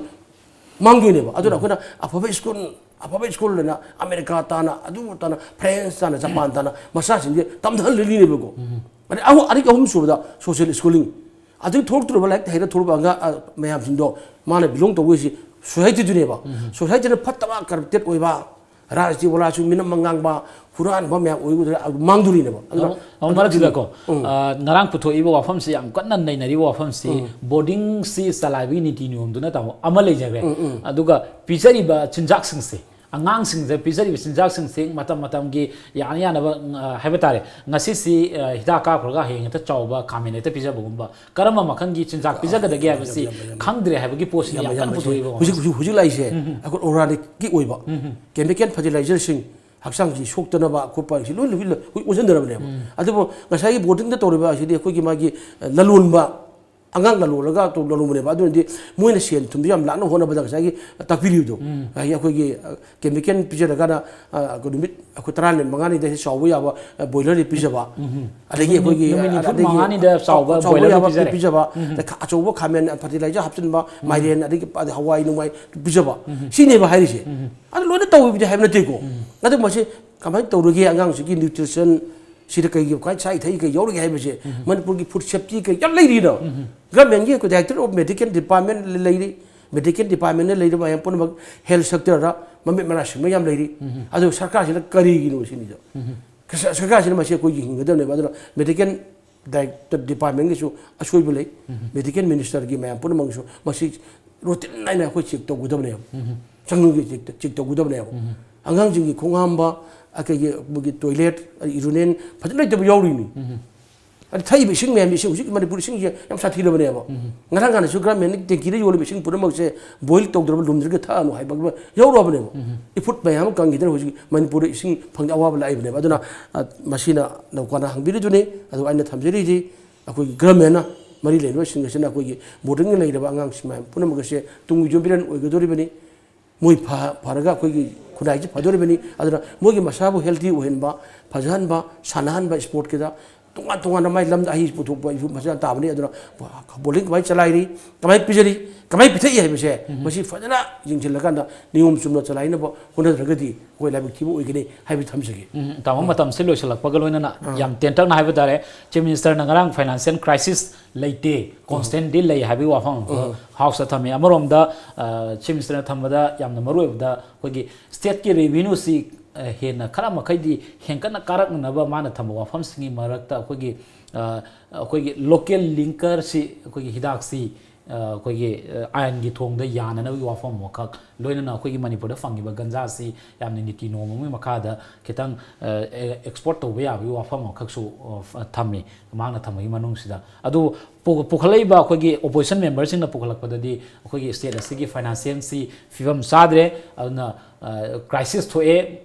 ꯃꯥꯡꯗꯣꯏꯅꯦꯕ꯫ ꯑꯗꯨꯅ ꯑꯩꯈꯣꯏꯅ ꯑꯐꯕ ꯁ꯭ꯀꯨꯜ, ꯑꯐꯕ ꯁ꯭ꯀꯨꯜ ꯑꯅ ꯑꯃꯦꯔꯤꯀꯥ ꯇꯥꯅ, ꯑꯗꯨ ꯇꯥꯅ, ꯐ꯭ꯔꯦꯟꯁ ꯇꯥꯅ, ꯖꯄꯥꯟ ꯇꯥꯅ ꯃꯆꯥꯁꯤꯡꯁꯦ ꯇꯝꯊꯍꯜꯂꯅꯤꯕꯀꯣ꯫ ꯑꯗꯩ ꯑꯍꯨꯝ, ꯑꯅꯤ, ꯑꯍꯨꯝ ꯁꯨꯕꯗ ꯁꯣꯁꯤꯌꯦꯜ ꯁ꯭ꯀꯨꯂꯤꯡ꯫ ꯑꯗꯨ ꯊꯣꯛꯂꯛꯇ꯭ꯔꯕ, ꯂꯥꯏꯔꯤꯛ ꯍꯩꯔ ꯊꯣꯛꯂꯛꯄ ꯑꯉꯥꯡ, ꯑ, ꯃꯌꯥꯝꯁꯤꯡꯗꯣ ꯃꯥꯅ ꯕꯤꯂꯣꯡ ꯇꯧꯕ ꯑꯣꯏꯁꯤ ꯁꯣꯁꯥꯏꯇꯤꯗꯨꯅꯦꯕ꯫ ꯁꯣꯁꯥꯏꯇꯤꯗ ꯐꯠꯇꯕ, ꯀꯔꯞꯇꯦꯠ ꯑꯣꯏꯕ, ꯔꯥꯖꯅꯤꯇꯤ ꯋꯥꯂꯥꯁꯨ ꯃꯤꯅꯝ ꯉꯥꯡꯕ, ꯍꯨꯔꯥꯟꯕ ꯃꯌꯥꯝ ꯑꯣꯏꯕꯗꯨꯗ ꯑꯗꯨ ꯃꯥꯡꯗꯣꯔꯤꯅꯦꯕ꯫ ꯑꯗꯨꯅ ꯑꯃꯨꯛ, ꯑꯃꯨꯛ ꯃꯔꯛꯁꯤꯗꯀꯣ, ꯎꯝ꯫ ꯑ, ꯉꯔꯥꯡ ꯄꯨꯊꯣꯛꯏꯕ ꯋꯥꯐꯝꯁꯤ, ꯌꯥꯝ ꯀꯟꯅ ꯅꯩꯅꯔꯤꯕ ꯋꯥꯐꯝꯁꯤ, ꯎꯝ꯫ ꯕꯣꯔꯗꯤꯡꯁꯤ ꯆꯂꯥꯏꯕꯒꯤ ꯅꯤꯇꯤ ꯅꯤꯌꯣꯝꯗꯨ ꯅꯠꯇꯕ ꯑꯃ ꯂꯩꯖꯈ꯭ꯔꯦ꯫ ꯎꯝ, ꯎꯝ꯫ ꯑꯗꯨꯒ ꯄꯤꯖꯔꯤꯕ ꯆꯤꯟꯖꯥꯛꯁꯤꯡꯁꯦ, ꯑꯉꯥꯡꯁꯤꯡꯗ ꯄꯤꯖꯔꯤꯕ ꯆꯤꯟꯖꯥꯛꯁꯤꯡꯁꯤ ꯃꯇꯝ ꯃꯇꯝꯒꯤ ꯌꯥꯅ ꯌꯥꯅꯕ, ꯑ, ꯍꯥꯏꯕ ꯇꯥꯔꯦ, ꯉꯁꯤꯁꯤ, ꯑ, ꯍꯤꯗꯥꯛ ꯀꯥꯞꯈ꯭ꯔꯒ ꯍꯌꯦꯡ ꯍꯦꯛꯇ ꯆꯥꯎꯕ, ꯈꯥꯃꯦꯟ ꯍꯦꯛꯇ ꯄꯤꯖꯕꯒꯨꯝꯕ, ꯀꯔꯝꯕ ꯃꯈꯜꯒꯤ ꯆꯤꯟꯖꯥꯛ ꯄꯤꯖꯒꯗꯒꯦ ꯌꯥꯝ, ꯍꯥꯏꯕꯁꯤ ꯌꯥꯝ, ꯌꯥꯝ, ꯌꯥꯝ, ꯌꯥꯝ꯫ ꯈꯪꯗ꯭ꯔꯦ ꯍꯥꯏꯕꯒꯤ ꯄꯣꯠꯁꯤꯅ ꯌꯥꯝ, ꯌꯥꯝ ꯌꯥꯝ ꯀꯟꯅ ꯂꯩꯖꯩ꯫ ꯄꯨꯊꯣꯛꯏꯕ ꯍꯧꯖꯤꯛ, ꯋꯥꯐꯝꯁꯦ꯫ ꯍꯧꯖꯤꯛ, ꯍꯧꯖꯤꯛ ꯂꯥꯛꯏꯁꯦ ꯎꯝ, ꯎꯝ꯫ ꯑꯩꯈꯣꯏ ꯑꯣꯔꯒꯥꯅꯤꯛꯀꯤ ꯑꯣꯏꯕ ꯎꯝ, ꯎꯝ꯫ ꯀꯦꯃꯤꯀꯦꯜ ꯐꯔꯇꯤꯂꯥꯏꯖꯔꯁꯤꯡ, ꯍꯛꯆꯥꯡꯁꯤ ꯁꯣꯛꯇꯅꯕ ꯈꯣꯠꯄ ꯍꯥꯏꯁꯤ ꯂꯣꯏ ꯂꯣꯏ ꯂꯣꯏ ꯑꯣꯟꯁꯤꯟꯗꯅꯕꯅꯦꯕ꯫ ꯑꯗꯨꯕꯨ ꯉꯁꯥꯏꯒꯤ ꯕꯣꯔꯗꯤꯡꯗ ꯇꯧꯔꯤꯕ ꯑꯁꯤꯗꯤ ꯑꯩꯈꯣꯏꯒꯤ ꯃꯥꯒꯤ, ꯑ, ꯂꯂꯣꯟꯕ, ꯑꯉꯥꯡ ꯂꯂꯣꯜꯂꯒ ꯇꯧ-, ꯂꯂꯣꯟꯕꯅꯦꯕ꯫ ꯑꯗꯨꯅꯗꯤ ꯃꯣꯏꯅ ꯁꯦꯟ ꯊꯨꯝꯗꯣ ꯌꯥꯝ ꯂꯥꯛꯅꯕ ꯍꯣꯠꯅꯕꯗ ꯉꯁꯥꯏꯒꯤ ꯇꯥꯛꯄꯤꯔꯤꯕꯗꯣ, ꯉꯁꯥꯏꯒꯤ ꯑꯩꯈꯣꯏꯒꯤ, ꯑ, ꯀꯦꯃꯤꯀꯦꯜ ꯄꯤꯖꯔꯒꯅ, ꯑ, ꯑꯩꯈꯣꯏ ꯅꯨꯃꯤꯠ ꯑꯩꯈꯣꯏ ꯇꯔꯥꯅꯤ ꯃꯉꯥꯅꯤꯗ ꯆꯥꯎꯕ ꯌꯥꯕ, ꯑ, ꯕꯣꯏꯂꯔꯗꯤ ꯄꯤꯖꯕ, ꯑꯗꯒꯤ ꯅꯨꯃꯤꯠ, ꯑꯩꯈꯣꯏꯒꯤ, ꯅꯨꯃꯤꯠ ꯅꯤꯐꯨ ꯃꯉꯥꯅꯤꯗ ꯆꯥꯎꯕ ꯕꯣꯏꯂꯔꯗꯤ ꯌꯥꯕ ꯄꯤꯖꯔꯦ꯫ ꯄꯤꯖꯕ, ꯑꯗꯩ ꯈ-, ꯑꯆꯧꯕ ꯈꯥꯃꯦꯟ, ꯐꯔꯇꯤꯂꯥꯏꯖꯔ ꯍꯥꯞꯆꯤꯟꯕ, ꯃꯥꯏꯔꯦꯟ, ꯑꯗꯒꯤ ꯄ-, ꯍꯋꯥꯏ ꯅꯨꯡꯋꯥꯏ ꯄꯤꯖꯕ, ꯁꯤꯅꯦꯕ ꯍꯥꯏꯔꯤꯁꯦ꯫ ꯑꯗꯨ ꯂꯣꯏꯅ ꯇꯧꯕꯤꯗꯦ ꯍꯥꯏꯕ ꯅꯠꯇꯦꯀꯣ꯫ ꯑꯗꯨ ꯃꯁꯤ ꯀꯃꯥꯏꯅ ꯇꯧꯔꯒꯦ, ꯑꯉꯥꯡꯁꯤꯒꯤ ꯅ꯭ꯌꯨꯇ꯭ꯔꯤꯁꯟ ꯁꯤꯗ ꯀꯩꯒꯤ ꯈ꯭ꯋꯥꯏ ꯆꯥ ꯏꯊꯛꯏ ꯀꯩ ꯌꯥꯎꯔꯤꯒꯦ ꯍꯥꯏꯕꯁꯦ, ꯃꯅꯤꯄꯨꯔꯒꯤ ꯐꯨꯗ ꯁꯦꯐꯇꯤ ꯀꯩ ꯌꯥꯝ ꯂꯩꯔꯤꯅ꯫ ꯒꯚꯔꯟꯃꯦꯟꯒꯤ ꯑꯩꯈꯣꯏ ꯗꯥꯏꯔꯦꯛꯇꯔ ꯑꯣꯐ ꯃꯦꯗꯤꯀꯦꯜ ꯗꯤꯄꯥꯔꯠꯃꯦꯟ ꯂꯩꯔꯤ, ꯃꯦꯗꯤꯀꯦꯜ ꯗꯤꯄꯥꯔꯠꯃꯦꯟꯅ ꯂꯩꯔꯤꯕ ꯃꯌꯥꯝ ꯄꯨꯝꯅꯃꯛ, ꯍꯦꯜꯊ ꯁꯦꯛꯇꯔꯗ ꯃꯃꯤꯠ ꯃꯅꯥ ꯁꯤꯡꯕ ꯌꯥꯝ ꯂꯩꯔꯤ꯫ ꯑꯗꯨ ꯁꯔꯀꯥꯔꯁꯤꯅ ꯀꯔꯤꯒꯤꯅꯣ ꯁꯤꯅꯤꯗꯣ꯫ ꯁꯔ-, ꯁꯔꯀꯥꯔꯁꯤꯅ ꯃꯁꯤ ꯑꯩꯈꯣꯏꯒꯤ ꯍꯤꯡꯒꯗꯕꯅꯦꯕ꯫ ꯑꯗꯨꯅ ꯃꯦꯗꯤꯀꯦꯜ ꯗꯥꯏꯔꯦꯛꯇꯔ ꯗꯤꯄꯥꯔꯠꯃꯦꯟꯒꯤꯁꯨ ꯑꯁꯣꯏꯕ ꯂꯩ, ꯃꯦꯗꯤꯀꯦꯜ ꯃꯤꯅꯤꯁꯇꯔꯒꯤ ꯃꯌꯥꯝ ꯄꯨꯝꯅꯃꯛꯁꯨ ꯃꯁꯤ ꯔꯨꯇꯤꯟ ꯅꯥꯏꯅ ꯑꯩꯈꯣꯏ ꯆꯦꯛ ꯇꯧꯒꯗꯕꯅꯦꯕ꯫ ꯆꯪꯉꯒ ꯆꯦꯛ, ꯆꯦꯛ ꯇꯧꯒꯗꯕꯅꯦꯕ꯫ ꯑꯉꯥꯡꯁꯤꯡꯒꯤ ꯈꯣꯡ ꯍꯥꯝꯕ, ꯑ, ꯀꯩꯒꯤ, ꯃꯣꯏꯒꯤ ꯇꯣꯏꯂꯦꯠ, ꯑ, ꯌꯨꯔꯤꯟ ꯐꯖꯅ ꯂꯩꯇꯕ ꯌꯥꯎꯔꯤꯅꯤ꯫ ꯑꯗ ꯊꯛꯏꯕ ꯏꯁꯤꯡ ꯃꯌꯥꯝꯁꯤ, ꯏꯁꯤꯡ, ꯍꯧꯖꯤꯛ ꯃꯅꯤꯄꯨꯔ ꯏꯁꯤꯡꯁꯦ ꯌꯥꯝ ꯁꯥꯊꯤꯔꯕꯅꯦꯕ꯫ ꯉꯔꯥꯡ ꯅꯍꯥꯟꯗꯁꯨ ꯒ꯭ꯔꯥꯃꯦꯟ ꯇꯦꯡꯀꯤꯗ ꯌꯣꯜꯂꯤꯕ ꯏꯁꯤꯡ ꯄꯨꯝꯅꯃꯛꯁꯦ ꯕꯣꯏꯜ ꯇꯧꯗ꯭ꯔꯕ, ꯂꯨꯝꯗ꯭ꯔꯒ ꯊꯛꯑꯅꯨ ꯍꯥꯏꯕ ꯑꯃ ꯌꯥꯎꯔꯛꯑꯕꯅꯦꯕ꯫ ꯏꯐꯨꯠ ꯃꯌꯥꯝ ꯑꯃ ꯀꯪꯈꯤꯗꯅ ꯍꯧꯖꯤꯛ ꯃꯅꯤꯄꯨꯔꯗ ꯏꯁꯤꯡ ꯐꯪꯗ ꯑꯋꯥꯕ ꯂꯥꯛꯏꯕꯅꯦꯕ꯫ ꯑꯗꯨꯅ, ꯑ, ꯃꯁꯤꯅ ꯅꯧꯀꯥꯟꯅ ꯍꯪꯕꯤꯔꯤꯗꯨꯅꯤ꯫ ꯑꯗꯨ ꯑꯩꯅ ꯊꯝꯖꯔꯤꯁꯤ ꯑꯩꯈꯣꯏꯒꯤ ꯒ꯭ꯔꯥꯃꯦꯟꯅ ꯃꯔꯤ ꯂꯩꯅꯕꯁꯤꯡ ꯑꯁꯤꯅ ꯑꯩꯈꯣꯏꯒꯤ ꯕꯣꯔꯗꯤꯡꯗ ꯂꯩꯔꯕ ꯑꯉꯥꯡꯁꯤꯡ ꯃꯌꯥꯝ ꯄꯨꯝꯅꯃꯛ ꯑꯁꯦ ꯇꯨꯡꯒꯤ ꯌꯨꯝꯕꯤꯔꯦꯟ ꯑꯣꯏꯒꯗꯧꯔꯤꯕꯅꯤ꯫ ꯃꯣꯏ ꯐ-, ꯐꯔꯒ ꯑꯩꯈꯣꯏꯒꯤ ꯈꯨꯟꯅꯥꯏꯁꯤ ꯐꯗꯣꯔꯤꯕꯅꯤ꯫ ꯑꯗꯨꯅ ꯃꯣꯏꯒꯤ ꯃꯁꯥꯕꯨ ꯍꯦꯜꯗꯤ ꯑꯣꯏꯍꯟꯕ, ꯐꯖꯍꯟꯕ, ꯁꯥꯟꯅꯍꯟꯕ, ꯏꯁꯄꯣꯔꯠꯀꯤꯗ ꯇꯣꯉꯥꯟ ꯇꯣꯉꯥꯟꯅ ꯃꯥꯏ ꯂꯝꯗ ꯑꯍꯩ ꯄꯨꯊꯣꯛꯄ ꯏꯐꯨ ꯃꯁꯥ ꯇꯥꯕꯅꯤ꯫ ꯑꯗꯨꯅ ꯕꯣꯔꯗꯤꯡ ꯀꯃꯥꯏꯅ ꯆꯂꯥꯏꯔꯤ, ꯀꯃꯥꯏꯅ ꯄꯤꯖꯔꯤ, ꯀꯃꯥꯏꯅ ꯄꯤꯊꯛꯏ ꯍꯥꯏꯕꯁꯦ, ꯃꯁꯤ ꯐꯖꯅ ꯌꯦꯡꯁꯤꯜꯂꯀꯥꯟꯗ ꯅꯤꯌꯣꯝ ꯆꯨꯝꯅ ꯆꯂꯥꯏꯅꯕ ꯍꯣꯠꯅꯗ꯭ꯔꯒꯗꯤ ꯑꯩꯈꯣꯏ ꯂꯥꯏꯕꯛ ꯊꯤꯕ ꯑꯣꯏꯒꯅꯤ ꯍꯥꯏꯕꯗꯤ ꯊꯝꯖꯒꯦ꯫ ꯎꯝ, ꯇꯥꯃꯣ, ꯃꯇꯝꯁꯤ ꯂꯣꯏꯁꯤꯜꯂꯛꯄꯒ ꯂꯣꯏꯅꯅ ꯌꯥꯝ ꯇꯦꯟꯇꯛꯅ ꯍꯥꯏꯕ ꯇꯥꯔꯦ, ꯆꯤꯐ ꯃꯤꯅꯤꯁꯇꯔꯅ ꯉꯔꯥꯡ ꯐꯥꯏꯅꯥꯟꯁꯤꯌꯦꯜ ꯀ꯭ꯔꯥꯏꯁꯤꯁ ꯂꯩꯇꯦ, ꯀꯣꯟꯁꯇꯦꯟꯗꯤ ꯂꯩ ꯍꯥꯏꯕꯒꯤ ꯋꯥꯐꯝ ꯑꯃꯈꯛ ꯍꯥꯎꯁꯇ ꯊꯝꯃꯤ꯫ ꯑꯃꯔꯣꯝꯗ, ꯑ, ꯆꯤꯐ ꯃꯤꯅꯤꯁꯇꯔꯅ ꯊꯝꯕꯗ ꯌꯥꯝꯅ ꯃꯔꯨ ꯑꯣꯏꯕꯗ ꯑꯩꯈꯣꯏꯒꯤ ꯁ꯭ꯇꯦꯠꯀꯤ ꯔꯦꯚꯤꯅ꯭ꯌꯨꯁꯤ, ꯑ, ꯍꯦꯟꯅ ꯈꯔ ꯃꯈꯩꯗꯤ ꯍꯦꯟꯀꯠꯅ ꯀꯥꯔꯛꯅꯅꯕ ꯃꯥꯅ ꯊꯝꯕ ꯋꯥꯐꯝꯁꯤꯡꯒꯤ ꯃꯔꯛꯇ ꯑꯩꯈꯣꯏꯒꯤ, ꯑ, ꯑꯩꯈꯣꯏꯒꯤ ꯂꯣꯀꯦꯜ ꯂꯤꯀꯔꯁꯤ, ꯑꯩꯈꯣꯏꯒꯤ ꯍꯤꯗꯥꯛꯁꯤ, ꯑ, ꯑꯩꯈꯣꯏꯒꯤ, ꯑ, ꯑꯥꯏꯟꯒꯤ ꯊꯣꯡꯗ ꯌꯥꯅꯅꯕꯒꯤ ꯋꯥꯐꯝ ꯑꯃꯈꯛ, ꯂꯣꯏꯅꯅ ꯑꯩꯈꯣꯏꯒꯤ ꯃꯅꯤꯄꯨꯔꯗ ꯐꯪꯉꯤꯕ ꯒꯟꯖꯥꯁꯤ ꯌꯥꯝꯅ ꯅꯤꯇꯤ ꯅꯤꯌꯣꯝ ꯑꯃꯒꯤ ꯃꯈꯥꯗ ꯈꯤꯇꯪ, ꯑ, ꯑꯦ-, ꯑꯦꯛꯁꯄꯣꯔꯠ ꯇꯧꯕ ꯌꯥꯕꯒꯤ ꯋꯥꯐꯝ ꯑꯃꯈꯛꯁꯨ, ꯑ, ꯐ-, ꯊꯝꯃꯤ, ꯃꯍꯥꯛꯅ ꯊꯝꯕꯒꯤ ꯃꯅꯨꯡꯁꯤꯗ꯫ ꯑꯗꯨ ꯄꯨ-, ꯄꯨꯈꯠꯂꯛꯏꯕ ꯑꯩꯈꯣꯏꯒꯤ ꯑꯣꯄꯣꯖꯤꯁꯟ ꯃꯦꯝꯕꯔꯁꯤꯡꯅ ꯄꯨꯈꯠꯂꯛꯄꯗꯗꯤ ꯑꯩꯈꯣꯏꯒꯤ ꯁ꯭ꯇꯦꯠ ꯑꯁꯤꯒꯤ ꯐꯥꯏꯅꯥꯟꯁꯤꯌꯦꯜꯁꯤ ꯐꯤꯕꯝ ꯆꯥꯗ꯭ꯔꯦ, ꯑꯗꯨꯅ, ꯑ, ꯀ꯭ꯔꯥꯏꯁꯤꯁ ꯊꯣꯛꯑꯦ,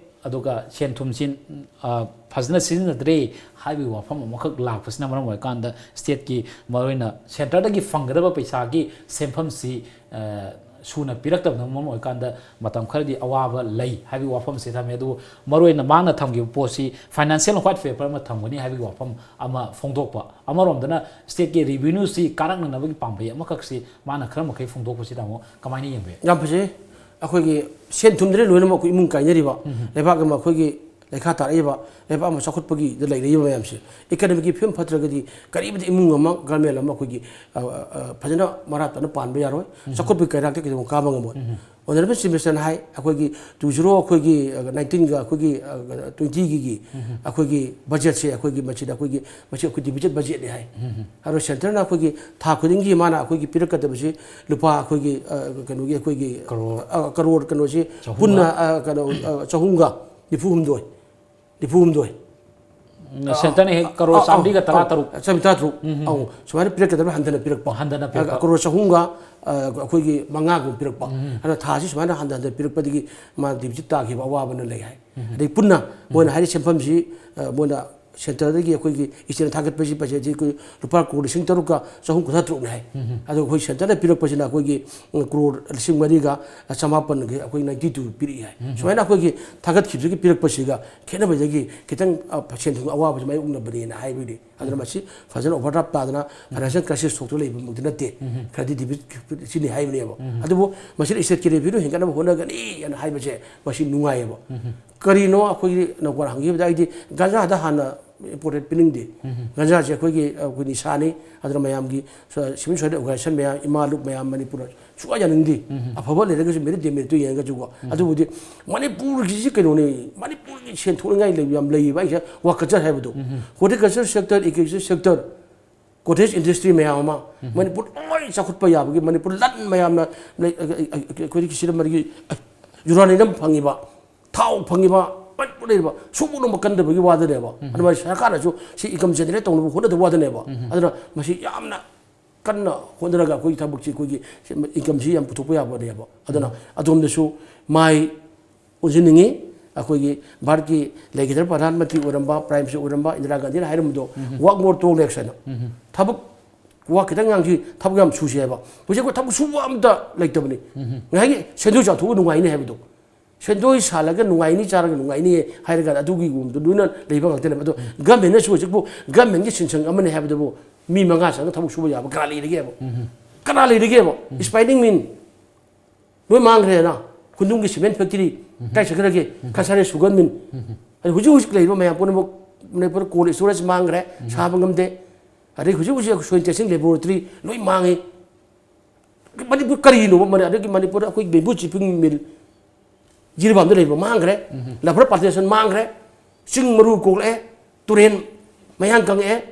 ꯑꯗꯨꯒ ꯁꯦꯟ ꯊꯨꯝꯁꯤ, ꯑ, ꯐꯖꯅ ꯁꯤꯖꯤꯟꯅꯗ꯭ꯔꯦ ꯍꯥꯏꯕꯒꯤ ꯋꯥꯐꯝ ꯑꯃꯈꯛ ꯂꯥꯛꯄꯁꯤꯅ ꯃꯔꯝ ꯑꯣꯏꯔꯀꯥꯟꯗ stateꯀꯤ, ꯃꯔꯨꯑꯣꯏꯅ centreꯗꯒꯤ ꯐꯪꯒꯗꯕ ꯄꯩꯁꯥꯒꯤ ꯁꯦꯟꯐꯝꯁꯤ, ꯑ, ꯁꯨꯅ ꯄꯤꯔꯛꯇꯕꯅ ꯃꯔꯝ ꯑꯣꯏꯔꯀꯥꯟꯗ ꯃꯇꯝ ꯈꯔꯗꯤ ꯑꯋꯥꯕ ꯂꯩ ꯍꯥꯏꯕꯒꯤ ꯋꯥꯐꯝꯁꯤ ꯊꯝꯃꯤ꯫ ꯑꯗꯨꯕꯨ ꯃꯔꯨꯑꯣꯏꯅ ꯃꯥꯅ ꯊꯝꯈꯤꯕ ꯄꯣꯠꯁꯤ financial white paper ꯑꯃ ꯊꯝꯒꯅꯤ ꯍꯥꯏꯕꯒꯤ ꯋꯥꯐꯝ ꯑꯃ ꯐꯣꯡꯗꯣꯛꯄ, ꯑꯃꯔꯣꯝꯗꯅ stateꯀꯤ revenueꯁꯤ ꯀꯥꯔꯛꯅꯅꯕꯒꯤ ꯄꯥꯝꯕꯩ ꯑꯃꯈꯛꯁꯤ ꯃꯥꯅ ꯈꯔ ꯃꯈꯩ ꯐꯣꯡꯗꯣꯛꯄꯁꯤ, ꯇꯥꯃꯣ, ꯀꯃꯥꯏꯅ ꯌꯦꯡꯕ ꯌꯥꯏ? ꯌꯥꯝ ꯐꯖꯩ꯫ ꯑꯩꯈꯣꯏꯒꯤ ꯁꯦꯟ ꯊꯨꯝꯗꯨꯅ ꯂꯣꯏꯅꯃꯛ ꯑꯩꯈꯣꯏ ꯏꯃꯨꯡ ꯀꯥꯏꯅꯔꯤꯕ, ꯎꯝ꯫ ꯂꯩꯕꯥꯛ ꯑꯃ ꯑꯩꯈꯣꯏꯒꯤ ꯂꯩꯈꯥ ꯇꯥꯔꯛꯏꯕ, ꯂꯩꯕꯥꯛ ꯑꯃ ꯆꯥꯎꯈꯠꯄꯒꯤꯗ ꯂꯩꯔꯛꯏꯕ ꯃꯌꯥꯝꯁꯦ, economicꯀꯤ ꯐꯤꯕꯝ ꯐꯠꯇ꯭ꯔꯒꯗꯤ ꯀꯔꯤꯃꯗꯤ ꯏꯃꯨꯡ ꯑꯃ, government ꯑꯃ ꯑꯩꯈꯣꯏꯒꯤ, ꯑ, ꯑ, ꯐꯖꯅ ꯃꯔꯥ ꯇꯥꯅ ꯄꯥꯟꯕ ꯌꯥꯔꯣꯏ, ꯎꯝ꯫ ꯆꯥꯎꯈꯠꯄꯒꯤ ꯀꯩꯔꯥꯛꯇ ꯀꯩꯗꯧꯕ ꯀꯥꯕ ꯉꯝꯃꯣꯏ꯫ ꯎꯝ꯫ Honourable Chief Minister ꯍꯥꯏ, ꯑꯩꯈꯣꯏꯒꯤ two zero, ꯑꯩꯈꯣꯏꯒꯤ, ꯑ, nineteenꯒ ꯑꯩꯈꯣꯏꯒꯤ, ꯑ, twentyꯒꯤ, ꯎꯝ꯫ ꯑꯩꯈꯣꯏꯒꯤ budgetꯁꯦ, ꯑꯩꯈꯣꯏꯒꯤ ꯃꯁꯤꯗ ꯑꯩꯈꯣꯏꯒꯤ, ꯃꯁꯤ ꯑꯩꯈꯣꯏ deficit budgetꯅꯤ ꯍꯥꯏ꯫ ꯎꯝ꯫ ꯑꯗꯣ centreꯅ ꯑꯩꯈꯣꯏꯒꯤ ꯊꯥ ꯈꯨꯗꯤꯡꯒꯤ ꯃꯥꯅ ꯑꯩꯈꯣꯏꯒꯤ ꯄꯤꯔꯛꯀꯗꯕꯁꯤ ꯂꯨꯄꯥ ꯑꯩꯈꯣꯏꯒꯤ, ꯑ, ꯀꯩꯅꯣꯒꯤ ꯑꯩꯈꯣꯏꯒꯤ, ꯀꯔꯣꯔ꯫ ꯑ, ꯀꯔꯣꯔ ꯀꯩꯅꯣꯁꯤ ꯆꯍꯨꯝꯒ꯫ ꯄꯨꯟꯅ, ꯑ, ꯀꯩꯅꯣ, ꯑ, ꯆꯍꯨꯝꯒ ꯅꯤꯐꯨ ꯍꯨꯝꯗꯣꯏ꯫ ꯅꯤꯐꯨ ꯍꯨꯝꯗꯣꯏ꯫ ꯎꯝ, centreꯅ ꯍꯦꯛ ꯀꯔꯣꯔ ꯑ, ꯑ, ꯆꯥꯃꯔꯤꯒ ꯇꯔꯥ ꯇꯔꯨꯛ꯫ ꯑ, ꯆꯥꯃꯔꯤ ꯇꯔꯥ ꯇꯔꯨꯛ꯫ ꯎꯝ, ꯎꯝ꯫ ꯑꯧ, ꯁꯨꯃꯥꯏꯅ ꯄꯤꯔꯛꯀꯗꯕ ꯍꯟꯊꯅ ꯄꯤꯔꯛꯄ꯫ ꯍꯟꯊꯅ ꯄꯤꯔꯛꯄ꯫ ꯑ, ꯀꯔꯣꯔ ꯆꯍꯨꯝꯒ, ꯑ, ꯑꯩꯈꯣꯏꯒꯤ ꯃꯉꯥꯒꯨꯝꯕ ꯄꯤꯔꯛꯄ꯫ ꯎꯝ꯫ ꯑꯗꯨꯅ ꯊꯥꯁꯤ ꯁꯨꯃꯥꯏꯅ ꯍꯟꯊ ꯍꯟꯊ ꯄꯤꯔꯛꯄꯗꯒꯤ ꯃꯥ deficit ꯇꯥꯈꯤꯕ ꯑꯋꯥꯕꯅ ꯂꯩ ꯍꯥꯏ꯫ ꯎꯝ꯫ ꯑꯗꯩ ꯄꯨꯟꯅ ꯎꯝ꯫ ꯃꯣꯏꯅ ꯍꯥꯏꯔꯤ ꯁꯦꯟꯐꯝꯁꯤ, ꯑ, ꯃꯣꯏꯅ centreꯗꯒꯤ ꯑꯩꯈꯣꯏꯒꯤ ꯏꯆꯦꯅ ꯊꯥꯒꯠꯄꯁꯤ ꯄꯩꯁꯥꯁꯤ ꯑꯩꯈꯣꯏ ꯂꯨꯄꯥ ꯀ꯭ꯔꯣꯔ ꯂꯤꯁꯤꯡ ꯇꯔꯨꯛꯀ ꯆꯍꯨꯝ ꯀꯨꯟꯊ꯭ꯔꯥ ꯇꯔꯨꯛꯅꯤ ꯍꯥꯏ꯫ ꯎꯝ꯫ ꯑꯗꯣ ꯑꯩꯈꯣꯏ centreꯅ ꯄꯤꯔꯛꯄꯁꯤꯅ ꯑꯩꯈꯣꯏꯒꯤ, ꯎꯝ, ꯀ꯭ꯔꯣꯔ ꯂꯤꯁꯤꯡ ꯃꯔꯤꯒ ꯆꯃꯥꯄꯟꯒꯤ ꯑꯩꯈꯣꯏ ninety two ꯄꯤꯔꯛꯏ ꯍꯥꯏ꯫ ꯎꯝ꯫ ꯁꯨꯃꯥꯏꯅ ꯑꯩꯈꯣꯏꯒꯤ ꯊꯥꯒꯠꯈꯤꯕꯗꯒꯤ ꯄꯤꯔꯛꯄꯁꯤꯒ ꯈꯦꯠꯅꯕꯗꯒꯤ ꯈꯤꯇꯪ, ꯑ, ꯁꯦꯟ ꯊꯨꯝꯒꯤ ꯑꯋꯥꯕꯁꯤ ꯃꯥꯌꯣꯛꯅꯕꯅꯦꯅ ꯍꯥꯏꯕꯗꯤ꯫ ꯑꯗꯨꯅ ꯎꯝ꯫ ꯃꯁꯤ ꯐꯖꯅ overdraft ꯇꯥꯗꯅ financial crisis ꯊꯣꯛꯇꯨꯅ ꯂꯩꯕꯃꯛꯇꯤ ꯅꯠꯇꯦ꯫ ꯎꯝ꯫ ꯈꯔꯗꯤ deficit ꯁꯤꯅꯤ ꯍꯥꯏꯕꯅꯦꯕ꯫ ꯎꯝ꯫ ꯑꯗꯨꯕꯨ ꯃꯁꯤꯗ stateꯀꯤ revenue ꯍꯦꯟꯒꯠꯅꯕ ꯍꯣꯠꯅꯒꯅꯤ ꯍꯥꯏꯅ ꯍꯥꯏꯕꯁꯦ ꯃꯁꯤ ꯅꯨꯡꯉꯥꯏꯌꯦꯕ꯫ ꯎꯝ꯫ ꯀꯔꯤꯅꯣ ꯑꯩꯈꯣꯏꯒꯤ ꯅꯧꯀꯔ ꯍꯪꯈꯤꯕꯗ ꯑꯩꯗꯤ ꯒꯟꯖꯥꯗ ꯍꯥꯟꯅ important ꯄꯤꯅꯤꯡꯗꯦ꯫ ꯎꯝ꯫ ꯒꯟꯖꯥꯁꯦ ꯑꯩꯈꯣꯏꯒꯤ, ꯑꯩꯈꯣꯏ ꯅꯤꯁꯥꯅꯤ꯫ ꯑꯗꯨꯅ ꯃꯌꯥꯝꯒꯤ ꯁ-, civil society organization ꯃꯌꯥꯝ, ꯏꯃꯥ ꯂꯨꯞ ꯃꯌꯥꯝ, ꯃꯅꯤꯄꯨꯔꯗ ꯁꯨꯡꯌꯥ ꯌꯥꯅꯤꯡꯗꯦ꯫ ꯎꯝ꯫ ꯑꯐꯕ ꯂꯩꯔꯒꯁꯨ merit demeritꯇꯨ ꯌꯦꯡꯉꯒꯁꯨꯀꯣ꯫ ꯎꯝ꯫ ꯑꯗꯨꯕꯨꯗꯤ ꯃꯅꯤꯄꯨꯔꯒꯤꯁꯤ ꯀꯩꯅꯣꯅꯦ, ꯃꯅꯤꯄꯨꯔꯒꯤ ꯁꯦꯟ ꯊꯣꯛꯅꯤꯡꯉꯥꯏ ꯂꯩꯕ ꯌꯥꯝ ꯂꯩꯌꯦꯕ꯫ ꯑꯩꯁꯦ ꯋꯥ ꯀꯠꯆꯔ ꯍꯥꯏꯕꯗꯣ꯫ ꯎꯝ꯫ Horticulture sector, agriculture sector, cottage industry ꯃꯌꯥꯝ ꯑꯃ, ꯎꯝ꯫ ꯃꯅꯤꯄꯨꯔ ꯂꯣꯏ ꯆꯥꯎꯈꯠꯄ ꯌꯥꯕꯒꯤ, ꯃꯅꯤꯄꯨꯔ ꯂꯟ ꯃꯌꯥꯝꯅ ꯂꯩ-, ꯑ-, ꯑ-, ꯑ-, ꯑꯩꯈꯣꯏꯒꯤ ꯁꯤꯗ ꯃꯔꯤꯒꯤ, ꯑ, uranium ꯐꯪꯉꯤꯕ, ꯊꯥꯎ ꯐꯪꯉꯤꯕ, ꯃꯅꯤꯄꯨꯔ ꯂꯩꯔꯤꯕ ꯁꯨꯡꯕ ꯅꯣꯝꯕ ꯀꯟꯗꯕꯒꯤ ꯋꯥꯗꯅꯦꯕ꯫ ꯎꯝ꯫ ꯑꯗꯨꯃꯥꯏꯅ ꯁꯔꯀꯥꯔꯅꯁꯨ ꯁꯤ income generate ꯇꯧꯅꯕ ꯍꯣꯠꯅꯗꯕ ꯋꯥꯗꯅꯦꯕ꯫ ꯎꯝ꯫ ꯑꯗꯨꯅ ꯃꯁꯤ ꯌꯥꯝꯅ ꯀꯟꯅ ꯍꯣꯠꯅꯔꯒ ꯑꯩꯈꯣꯏꯒꯤ ꯊꯕꯛꯁꯤ, ꯑꯩꯈꯣꯏꯒꯤ incomeꯁꯤ ꯌꯥꯝ ꯄꯨꯊꯣꯛꯄ ꯌꯥꯕꯅꯦꯕ꯫ ꯑꯗꯨꯅ ꯎꯝ꯫ ꯑꯗꯣꯝꯗꯁꯨ ꯃꯥꯏ ꯑꯣꯟꯁꯤꯟꯅꯤꯡꯉꯤ꯫ ꯑꯩꯈꯣꯏꯒꯤ ꯚꯥꯔꯠꯀꯤ ꯂꯩꯈꯤꯗ꯭ꯔ ꯄ꯭ꯔꯙꯥꯟ ꯃꯟꯇ꯭ꯔꯤ ꯑꯣꯏꯔꯝꯕ, ꯄ꯭ꯔꯥꯏꯝ ꯃꯤꯅꯤꯁꯇꯔ ꯑꯣꯏꯔꯝꯕ ꯏꯟꯗꯤꯔꯥ ꯒꯥꯟꯙꯤꯅ ꯍꯥꯏꯔꯝꯕꯗꯣ, "Work more, talk less" ꯍꯥꯏꯅ꯫ ꯊꯕꯛ ꯋꯥ ꯈꯤꯇꯪ ꯉꯥꯡꯁꯤ, ꯊꯕꯛ ꯌꯥꯝ ꯁꯨꯁꯤ ꯍꯥꯏꯕ꯫ ꯍꯧꯖꯤꯛ ꯑꯩꯈꯣꯏ ꯊꯕꯛ ꯁꯨꯕ ꯑꯝꯇ ꯂꯩꯇꯕꯅꯤ꯫ ꯉꯁꯥꯏꯒꯤ ꯁꯦꯟꯗꯣꯏ ꯆꯥꯊꯣꯛꯑꯒ ꯅꯨꯡꯉꯥꯏꯅꯤ ꯍꯥꯏꯕꯗꯣ, ꯁꯦꯟꯗꯣꯏ ꯁꯥꯜꯂꯒ ꯅꯨꯡꯉꯥꯏꯅꯤ, ꯆꯥꯔꯒ ꯅꯨꯡꯉꯥꯏꯅꯤ ꯍꯥꯏꯔꯒ ꯑꯗꯨꯒꯤꯒꯨꯝꯕꯗꯣ ꯂꯣꯏꯅ ꯂꯩꯕ ꯉꯥꯛꯇꯅꯦꯕ꯫ ꯑꯗꯣ ꯒꯃꯦꯟꯅꯁꯨ ꯍꯧꯖꯤꯛꯄꯨ ꯒꯃꯦꯟꯒꯤ ꯁꯤꯟꯁꯪ ꯑꯃꯅꯤ ꯍꯥꯏꯕꯗꯕꯨ ꯃꯤ ꯃꯉꯥ ꯆꯪꯉꯒ ꯊꯕꯛ ꯁꯨꯕ ꯌꯥꯕ ꯀꯅꯥ ꯂꯩꯔꯒꯦꯕ? ꯀꯅꯥ ꯂꯩꯔꯒꯦꯕ? Spinning mill ꯂꯣꯏ ꯃꯥꯡꯈ꯭ꯔꯦꯅ꯫ ꯈꯨꯟꯗꯨꯡꯒꯤ cement factory ꯀꯥꯏ ꯆꯠꯈ꯭ꯔꯒꯦ? ꯀꯁꯥꯔꯤ sugar mill꯫ ꯑꯗꯨ ꯍꯧꯖꯤꯛ ꯍꯧꯖꯤꯛ ꯂꯩꯔꯤꯕ ꯃꯌꯥꯝ ꯄꯨꯝꯅꯃꯛ ꯃꯅꯤꯄꯨꯔ cold storage ꯃꯥꯡꯈ꯭ꯔꯦ, ꯁꯥꯕ ꯉꯝꯗꯦ꯫ ꯑꯗꯩ ꯍꯧꯖꯤꯛ ꯍꯧꯖꯤꯛ soil testing laboratory ꯂꯣꯏ ꯃꯥꯡꯉꯤ꯫ ꯃꯅꯤꯄꯨꯔ ꯀꯔꯤꯅꯣꯕ? ꯃꯅꯤ-, ꯑꯗꯒꯤ ꯃꯅꯤꯄꯨꯔꯗ ꯑꯩꯈꯣꯏ bamboo chipping mill ꯖꯤꯔꯤꯕꯥꯝꯗ ꯂꯩꯕ ꯃꯥꯡꯈ꯭ꯔꯦ꯫ Rubber plantation ꯃꯥꯡꯈ꯭ꯔꯦ꯫ ꯆꯤꯡ ꯃꯔꯨ ꯀꯣꯛꯂꯛꯑꯦ꯫ ꯇꯨꯔꯦꯟ ꯃꯌꯥꯡ ꯀꯪꯉꯛꯑꯦ꯫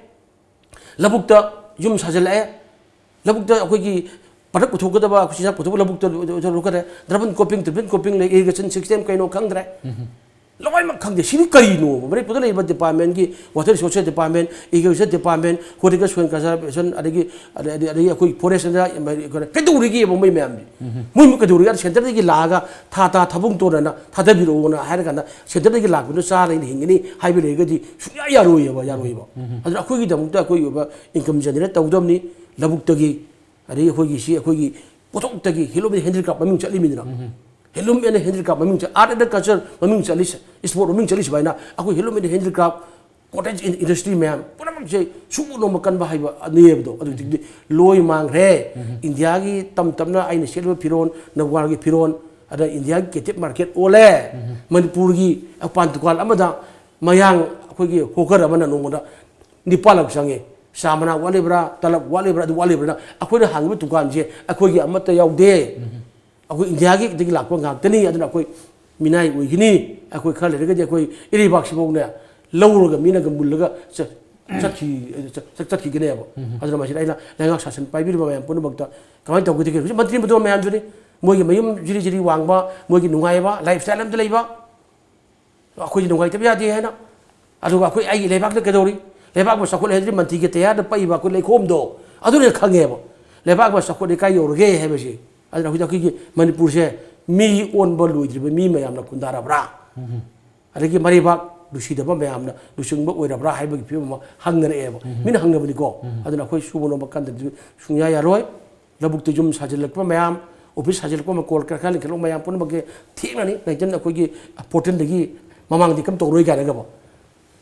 ꯂꯧꯕꯨꯛꯇ ꯌꯨꯝ ꯁꯥꯖꯤꯜꯂꯛꯑꯦ꯫ ꯂꯧꯕꯨꯛꯇ ꯑꯩꯈꯣꯏꯒꯤ product ꯄꯨꯊꯣꯛꯀꯗꯕ, ꯑꯩꯈꯣꯏ ꯆꯤꯟꯖꯥꯛ ꯄꯨꯊꯣꯛꯄ ꯂꯧꯕꯨꯛꯇ ꯂꯣꯏ-, ꯂꯣꯏ-, ꯂꯣꯏ-, ꯂꯣꯏ-, double cropping, triple cropping ꯂꯩ, irrigation system ꯀꯩꯅꯣ ꯈꯪꯗ꯭ꯔꯦ꯫ ꯂꯣꯏꯅꯃꯛ ꯈꯪꯗꯦ꯫ ꯁꯤꯗꯤ ꯀꯔꯤꯅꯣꯕ? ꯃꯅꯤꯄꯨꯔꯗ ꯂꯩꯔꯤꯕ department ꯀꯤ, water resources department, agriculture department, horticulture, soil conservation, ꯑꯗꯒꯤ, ꯑꯗꯩ, ꯑꯗꯩ, ꯑꯗꯩ ꯑꯩꯈꯣꯏ forest ꯑꯃꯗ ꯀꯩꯗꯧꯔꯤꯒꯦꯕ ꯃꯣꯏ ꯃꯌꯥꯝꯁꯦ? ꯃꯣꯏ ꯀꯩꯗꯧꯔꯤꯒꯦ? Centre ꯗꯒꯤ ꯂꯥꯛꯑꯒ ꯊꯥ ꯊꯥ ꯊꯥꯕꯨꯡ ꯇꯣꯟꯅꯅ ꯊꯥꯗꯕꯤꯔꯛꯑꯣꯅ ꯍꯥꯏꯔ ꯀꯥꯟꯗ Centre ꯗꯒꯤ ꯂꯥꯛꯄꯗꯨ ꯆꯥꯔ ꯑꯩꯅ ꯍꯤꯡꯒꯅꯤ ꯍꯥꯏꯕ ꯂꯩꯔꯒꯗꯤ ꯁꯨꯡꯌꯥ ꯌꯥꯔꯣꯏꯌꯦꯕ, ꯌꯥꯔꯣꯏꯌꯦꯕ꯫ ꯑꯗꯨꯅ ꯑꯩꯈꯣꯏꯒꯤꯗꯃꯛꯇ ꯑꯩꯈꯣꯏꯒꯤ ꯑꯣꯏꯕ income generate ꯇꯧꯒꯗꯕꯅꯤ꯫ ꯂꯧꯕꯨꯛꯇꯒꯤ, ꯑꯗꯒꯤ ꯑꯩꯈꯣꯏꯒꯤ ꯁꯤ ꯑꯩꯈꯣꯏꯒꯤ ꯄꯣꯠꯊꯣꯛꯇꯒꯤ handloom and handicraft ꯃꯃꯤꯡ ꯆꯠꯂꯤꯃꯤꯗꯅ꯫ Handloom and handicraft ꯃꯃꯤꯡ ꯆꯠ-, art and culture ꯃꯃꯤꯡ ꯆꯠꯂꯤ, sport ꯃꯃꯤꯡ ꯆꯠꯂꯤ ꯁꯨꯃꯥꯏꯅ ꯑꯩꯈꯣꯏ handloom and handicraft, cottage in-, industry ꯃꯌꯥꯝ ꯄꯨꯝꯅꯃꯛꯁꯦ ꯁꯨꯕ ꯅꯣꯝꯕ ꯀꯟꯕ ꯍꯥꯏꯕ ꯑꯅꯦꯕꯗꯣ꯫ ꯑꯗꯨꯗꯤ ꯂꯣꯏ ꯃꯥꯡꯈ꯭ꯔꯦ꯫ ꯏꯟꯗꯤꯌꯥꯒꯤ ꯇꯝ ꯇꯝꯅ ꯑꯩꯅ ꯁꯦꯠꯂꯤꯕ ꯐꯤꯔꯣꯟ, ꯅꯧꯒꯥꯔꯒꯤ ꯐꯤꯔꯣꯟ, ꯑꯗ ꯏꯟꯗꯤꯌꯥꯒꯤ captive market ꯑꯣꯜꯂꯦ꯫ ꯃꯅꯤꯄꯨꯔꯒꯤ ꯄꯥꯟ ꯗꯨꯀꯥꯟ ꯑꯃꯗ ꯃꯌꯥꯡ ꯑꯩꯈꯣꯏꯒꯤ hawker ꯑꯃꯅ ꯅꯣꯡꯃꯗ ꯅꯤꯄꯥꯜ ꯂꯛ ꯆꯪꯉꯦ꯫ ꯆꯥ ꯃꯅꯥ ꯋꯥꯠꯂꯤꯕ꯭ꯔꯥ, ꯇꯂꯞ ꯋꯥꯠꯂꯤꯕ꯭ꯔꯥ, ꯑꯗꯨ ꯋꯥꯠꯂꯤꯕ꯭ꯔꯥꯅ ꯑꯩꯈꯣꯏꯅ ꯍꯥꯡꯉꯤꯕ ꯗꯨꯀꯥꯟꯁꯦ ꯑꯩꯈꯣꯏꯒꯤ ꯑꯃꯠꯇ ꯌꯥꯎꯗꯦ꯫ ꯑꯩꯈꯣꯏ ꯏꯟꯗꯤꯌꯥꯒꯤꯗꯒꯤ ꯂꯥꯛꯄ ꯉꯥꯛꯇꯅꯤ꯫ ꯑꯗꯨꯅ ꯑꯩꯈꯣꯏ ꯃꯤꯅꯥꯏ ꯑꯣꯏꯒꯅꯤ, ꯑꯩꯈꯣꯏ ꯈꯔ ꯂꯩꯔꯒꯗꯤ ꯑꯩꯈꯣꯏ ꯏꯔꯩꯕꯥꯛꯁꯤꯐꯥꯎꯅꯦ ꯂꯧꯔꯒ ꯃꯤꯅꯒ ꯃꯨꯜꯂꯒ ꯆꯠ-, ꯆꯠꯈꯤ-, ꯆꯠ-, ꯆꯠꯈꯤꯒꯅꯦꯕ꯫ ꯑꯗꯨꯅ ꯃꯁꯤꯗ ꯑꯩꯅ ꯂꯩꯉꯥꯛ ꯁꯥꯁꯟ ꯄꯥꯏꯕꯤꯔꯤꯕ ꯃꯌꯥꯝ ꯄꯨꯝꯅꯃꯛꯇ ꯀꯃꯥꯏꯅ ꯇꯧꯒꯗꯒꯦ? ꯍꯧꯖꯤꯛ ꯃꯟꯇ꯭ꯔꯤ ꯃꯟꯗꯣꯟ ꯃꯌꯥꯝꯗꯨꯅꯤ, ꯃꯣꯏꯒꯤ ꯃꯌꯨꯝ ꯖꯤꯔꯤ ꯖꯤꯔꯤ ꯋꯥꯡꯕ, ꯃꯣꯏꯒꯤ ꯅꯨꯡꯉꯥꯏꯕ, lifestyle ꯑꯝꯗ ꯂꯩꯕ, ꯑꯩꯈꯣꯏꯗꯤ ꯅꯨꯡꯉꯥꯏꯇꯕ ꯌꯥꯗꯦ ꯍꯥꯏꯅ꯫ ꯑꯗꯨꯒ ꯑꯩꯈꯣꯏ, ꯑꯩꯒꯤ ꯂꯩꯕꯥꯛꯅ ꯀꯩꯗꯧꯔꯤ? ꯂꯩꯕꯥꯛꯄꯨ ꯆꯥꯎꯈꯠꯂꯦ ꯍꯥꯏꯔꯗꯤ ꯃꯟꯇ꯭ꯔꯤꯒꯤ ꯇꯌꯥꯔꯗ ꯄꯛꯏꯕ ꯑꯩꯈꯣꯏ ꯂꯩꯈꯣꯝꯗꯣ ꯑꯗꯨꯅ ꯈꯪꯉꯦꯕ꯫ ꯂꯩꯕꯥꯛ ꯑꯃ ꯆꯥꯎꯈꯠꯂꯦ ꯀꯥꯏ ꯌꯧꯔꯒꯦ ꯍꯥꯏꯕꯁꯦ꯫ ꯑꯗꯨꯅ ꯍꯧꯖꯤꯛ ꯑꯩꯈꯣꯏꯒꯤ ꯃꯅꯤꯄꯨꯔꯁꯦ ꯃꯤ ꯑꯣꯟꯕ ꯂꯣꯏꯗ꯭ꯔꯤꯕ ꯃꯤ ꯃꯌꯥꯝꯅ ꯈꯨꯟꯗꯥꯔꯕ꯭ꯔꯥ? ꯑꯗꯒꯤ ꯃꯔꯩꯕꯥꯛ ꯅꯨꯡꯁꯤꯗꯕ ꯃꯌꯥꯝꯅ ꯂꯨꯆꯤꯡꯕ ꯑꯣꯏꯔꯕ꯭ꯔꯥ ꯍꯥꯏꯕꯒꯤ ꯐꯤꯕꯝ ꯑꯃ ꯍꯪꯅꯔꯛꯑꯦꯕ꯫ ꯃꯤꯅ ꯍꯪꯅꯕꯅꯤꯀꯣ꯫ ꯑꯗꯨꯅ ꯑꯩꯈꯣꯏ ꯁꯨꯕ ꯅꯣꯝꯕ ꯀꯟꯗꯗꯤ ꯁꯨꯡꯌꯥ ꯌꯥꯔꯣꯏ꯫ ꯂꯧꯕꯨꯛꯇ ꯌꯨꯝ ꯁꯥꯖꯤꯜꯂꯛꯄ ꯃꯌꯥꯝ, ꯑꯣꯐꯤꯁ ꯁꯥꯖꯤꯜꯂꯛꯄ ꯃꯌꯥꯝ, ꯀꯣꯜ ꯀꯔꯈꯥ ꯂꯤꯡꯈꯠꯂꯛꯄ ꯃꯌꯥꯝ ꯄꯨꯝꯅꯃꯛꯀꯤ ꯊꯦꯡꯅꯅꯤ꯫ ꯅꯥꯏꯇꯟ ꯑꯩꯈꯣꯏꯒꯤ ꯐꯣꯔꯇꯤꯟꯗꯒꯤ ꯃꯃꯥꯡꯗꯤ ꯀꯝ ꯇꯧꯔꯣꯏ ꯀꯥꯏꯅꯒꯕ꯫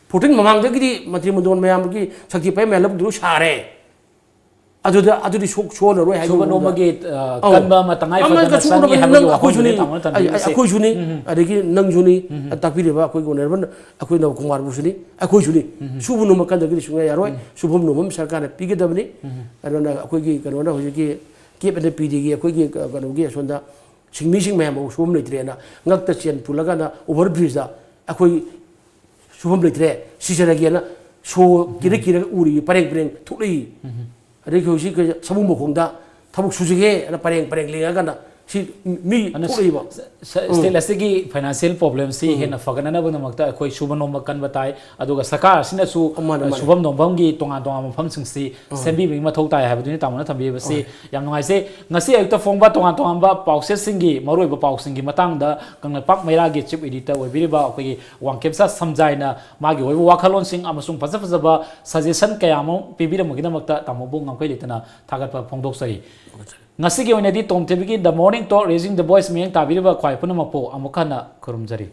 ꯐꯣꯔꯇꯤꯟ ꯃꯃꯥꯡꯗꯒꯤꯗꯤ ꯃꯟꯇ꯭ꯔꯤ ꯃꯟꯗꯣꯟ ꯃꯌꯥꯝꯒꯤ ꯁꯛꯇꯤ ꯄꯥꯏꯕ ꯃꯌꯥꯝ ꯂꯧꯕꯨꯛꯇ ꯂꯣꯏ ꯁꯥꯔꯦ꯫ ꯑꯗꯨꯗ, ꯑꯗꯨꯗꯤ ꯁꯣꯛ-, ꯁꯣꯛꯍꯜꯂꯔꯣꯏ ꯍꯥꯏꯕ ꯁꯨꯕ ꯃꯑꯣꯡꯗ꯫ ꯅꯣꯝꯕꯒꯤ, ꯑ, ꯑꯧ꯫ ꯀꯟꯕ ꯑꯃ ꯇꯉꯥꯏ ꯑꯃ ꯐꯗꯅ ꯀꯩꯁꯨ ꯆꯪꯉꯤ ꯎꯔꯕꯅꯤ, ꯍꯥꯏꯕꯒꯤ ꯅꯪ ꯋꯥꯐꯝꯗꯨꯅꯤ ꯑꯩꯈꯣꯏꯁꯨꯅꯤ, ꯇꯥꯃꯣꯅ ꯑꯩ, ꯑꯩ, ꯊꯝꯕꯤꯔꯤꯁꯦ꯫ ꯑꯩꯈꯣꯏꯁꯨꯅꯤ, ꯎꯝ, ꯎꯝ꯫ ꯑꯗꯒꯤ ꯅꯪꯁꯨꯅꯤ, ꯎꯝ, ꯎꯝ꯫ ꯇꯥꯛꯄꯤꯔꯤꯕ ꯑꯩꯈꯣꯏꯒꯤ ꯑꯣꯅꯔꯦꯕꯜ, ꯑꯩꯈꯣꯏ ꯅꯕ ꯀꯨꯃꯥꯔꯕꯨꯁꯨꯅꯤ, ꯑꯩꯈꯣꯏꯁꯨꯅꯤ꯫ ꯎꯝ, ꯎꯝ꯫ ꯁꯨꯕ ꯅꯣꯝꯕ ꯀꯟꯗꯒꯤꯗꯤ ꯁꯨꯡꯌꯥ ꯌꯥꯔꯣꯏ꯫ ꯎꯝ꯫ ꯁꯨꯐꯝ ꯅꯣꯝꯐꯝ ꯁꯔꯀꯥꯔꯅ ꯄꯤꯒꯗꯕꯅꯤ꯫ ꯎꯝ, ꯎꯝ꯫ ꯑꯗꯨꯅ ꯑꯩꯈꯣꯏꯒꯤ ꯀꯩꯅꯣꯅ ꯍꯧꯖꯤꯛꯀꯤ ꯀꯦꯞ ꯑꯦꯟ ꯄꯤ ꯗꯤꯒꯤ ꯑꯩꯈꯣꯏꯒꯤ ꯀꯩꯅꯣꯒꯤ ꯑꯁꯣꯝꯗ ꯁꯤꯟꯃꯤꯁꯤꯡ ꯃꯌꯥꯝ ꯁꯨꯐꯝ ꯂꯩꯇ꯭ꯔꯦꯅ ꯉꯛꯇ ꯆꯦꯟ ꯄꯨꯜꯂꯒꯅ ꯑꯣꯚꯔ ꯕ꯭ꯔꯤꯖꯇ ꯑꯩꯈꯣꯏ ꯁꯨꯐꯝ ꯂꯩꯇ꯭ꯔꯦ, ꯁꯤꯖꯔꯒꯦꯅ ꯁꯣ ꯀꯤꯔ ꯀꯤꯔꯒ ꯎꯔꯤ, ꯄꯔꯦꯡ ꯄꯔꯦꯡ ꯊꯣꯛꯂꯛꯏ꯫ ꯑꯗꯒꯤ ꯍꯧꯖꯤꯛ ꯑꯩꯈꯣꯏ ꯁꯥꯃꯨ ꯃꯈꯣꯡꯗ ꯊꯕꯛ ꯁꯨꯖꯒꯦꯅ ꯄꯔꯦꯡ ꯄꯔꯦꯡ ꯂꯦꯡꯉꯀꯥꯟꯗ ꯁꯤ ꯃꯤ ꯑꯗꯨꯅ ꯊꯣꯛꯂꯛꯏꯕ꯫ ꯁ-, ꯁ-, ꯎꯝ꯫ ꯁ꯭ꯇꯦꯠ ꯑꯁꯤꯒꯤ ꯐꯥꯏꯅꯥꯟꯁꯤꯌꯦꯜ ꯄ꯭ꯔꯣꯕ꯭ꯂꯦꯝꯁꯤ ꯎꯝ꯫ ꯍꯦꯟꯅ ꯐꯒꯠꯅꯅꯕꯒꯤꯗꯃꯛꯇ ꯑꯩꯈꯣꯏ ꯁꯨꯕ ꯅꯣꯝꯕ ꯀꯟꯕ ꯇꯥꯏ, ꯑꯗꯨꯒ ꯁꯔꯀꯥꯔ ꯑꯁꯤꯅꯁꯨ, ꯑꯣ, ꯃꯥꯅꯦ, ꯑ, ꯃꯥꯅꯦ꯫ ꯁꯨꯐꯝ ꯅꯣꯝꯐꯝꯒꯤ ꯇꯣꯉꯥꯟ ꯇꯣꯉꯥꯟꯕ ꯃꯐꯝꯁꯤꯡꯁꯤ ꯎꯝ꯫ ꯁꯦꯝꯕꯤꯕꯒꯤ ꯃꯊꯧ ꯇꯥꯏ ꯍꯥꯏꯕꯗꯨꯅꯤ ꯇꯥꯃꯣꯅ ꯊꯝꯕꯤꯕꯁꯤ꯫ ꯍꯣꯏ꯫ ꯌꯥꯝ ꯅꯨꯡꯉꯥꯏꯖꯩ꯫ ꯉꯁꯤ ꯑꯌꯨꯛꯇ ꯐꯣꯡꯕ ꯇꯣꯉꯥꯟ ꯇꯣꯉꯥꯟꯕ ꯄꯥꯎꯆꯦꯁꯤꯡꯒꯤ ꯃꯔꯨꯑꯣꯏꯕ ꯄꯥꯎꯁꯤꯡꯒꯤ ꯃꯇꯥꯡꯗ ꯀꯪꯂꯩꯄꯥꯛ ꯃꯩꯔꯥꯒꯤ ꯆꯤꯐ ꯏꯗꯤꯇꯔ ꯑꯣꯏꯕꯤꯔꯤꯕ ꯑꯩꯈꯣꯏꯒꯤ ꯋꯥꯡꯈꯦꯝꯆꯥ ꯁꯝꯖꯥꯏꯅ ꯃꯥꯒꯤ ꯑꯣꯏꯕ ꯋꯥꯈꯜꯂꯣꯟꯁꯤꯡ ꯑꯃꯁꯨꯡ ꯐꯖ ꯐꯖꯕ ꯁꯖꯦꯁꯟ ꯀꯌꯥ ꯑꯃ ꯄꯤꯕꯤꯔꯝꯕꯒꯤꯗꯃꯛꯇ ꯇꯥꯃꯣꯕꯨ ꯉꯝꯈꯩ ꯂꯩꯇꯅ ꯊꯥꯒꯠꯄ ꯐꯣꯡꯗꯣꯛꯆꯔꯤ꯫ ꯉꯁꯤꯒꯤ ꯑꯣꯏꯅꯗꯤ ꯇꯣꯝ ꯊꯣꯏꯕꯤꯒꯤ The Morning Talk Raising the Voice ꯃꯤꯠꯌꯦꯡ ꯇꯥꯕꯤꯔꯤꯕ ꯈ꯭ꯋꯥꯏ ꯄꯨꯝꯅꯃꯛꯄꯨ ꯑꯃꯨꯛ ꯍꯟꯅ ꯈꯨꯔꯨꯝꯖꯔꯤ꯫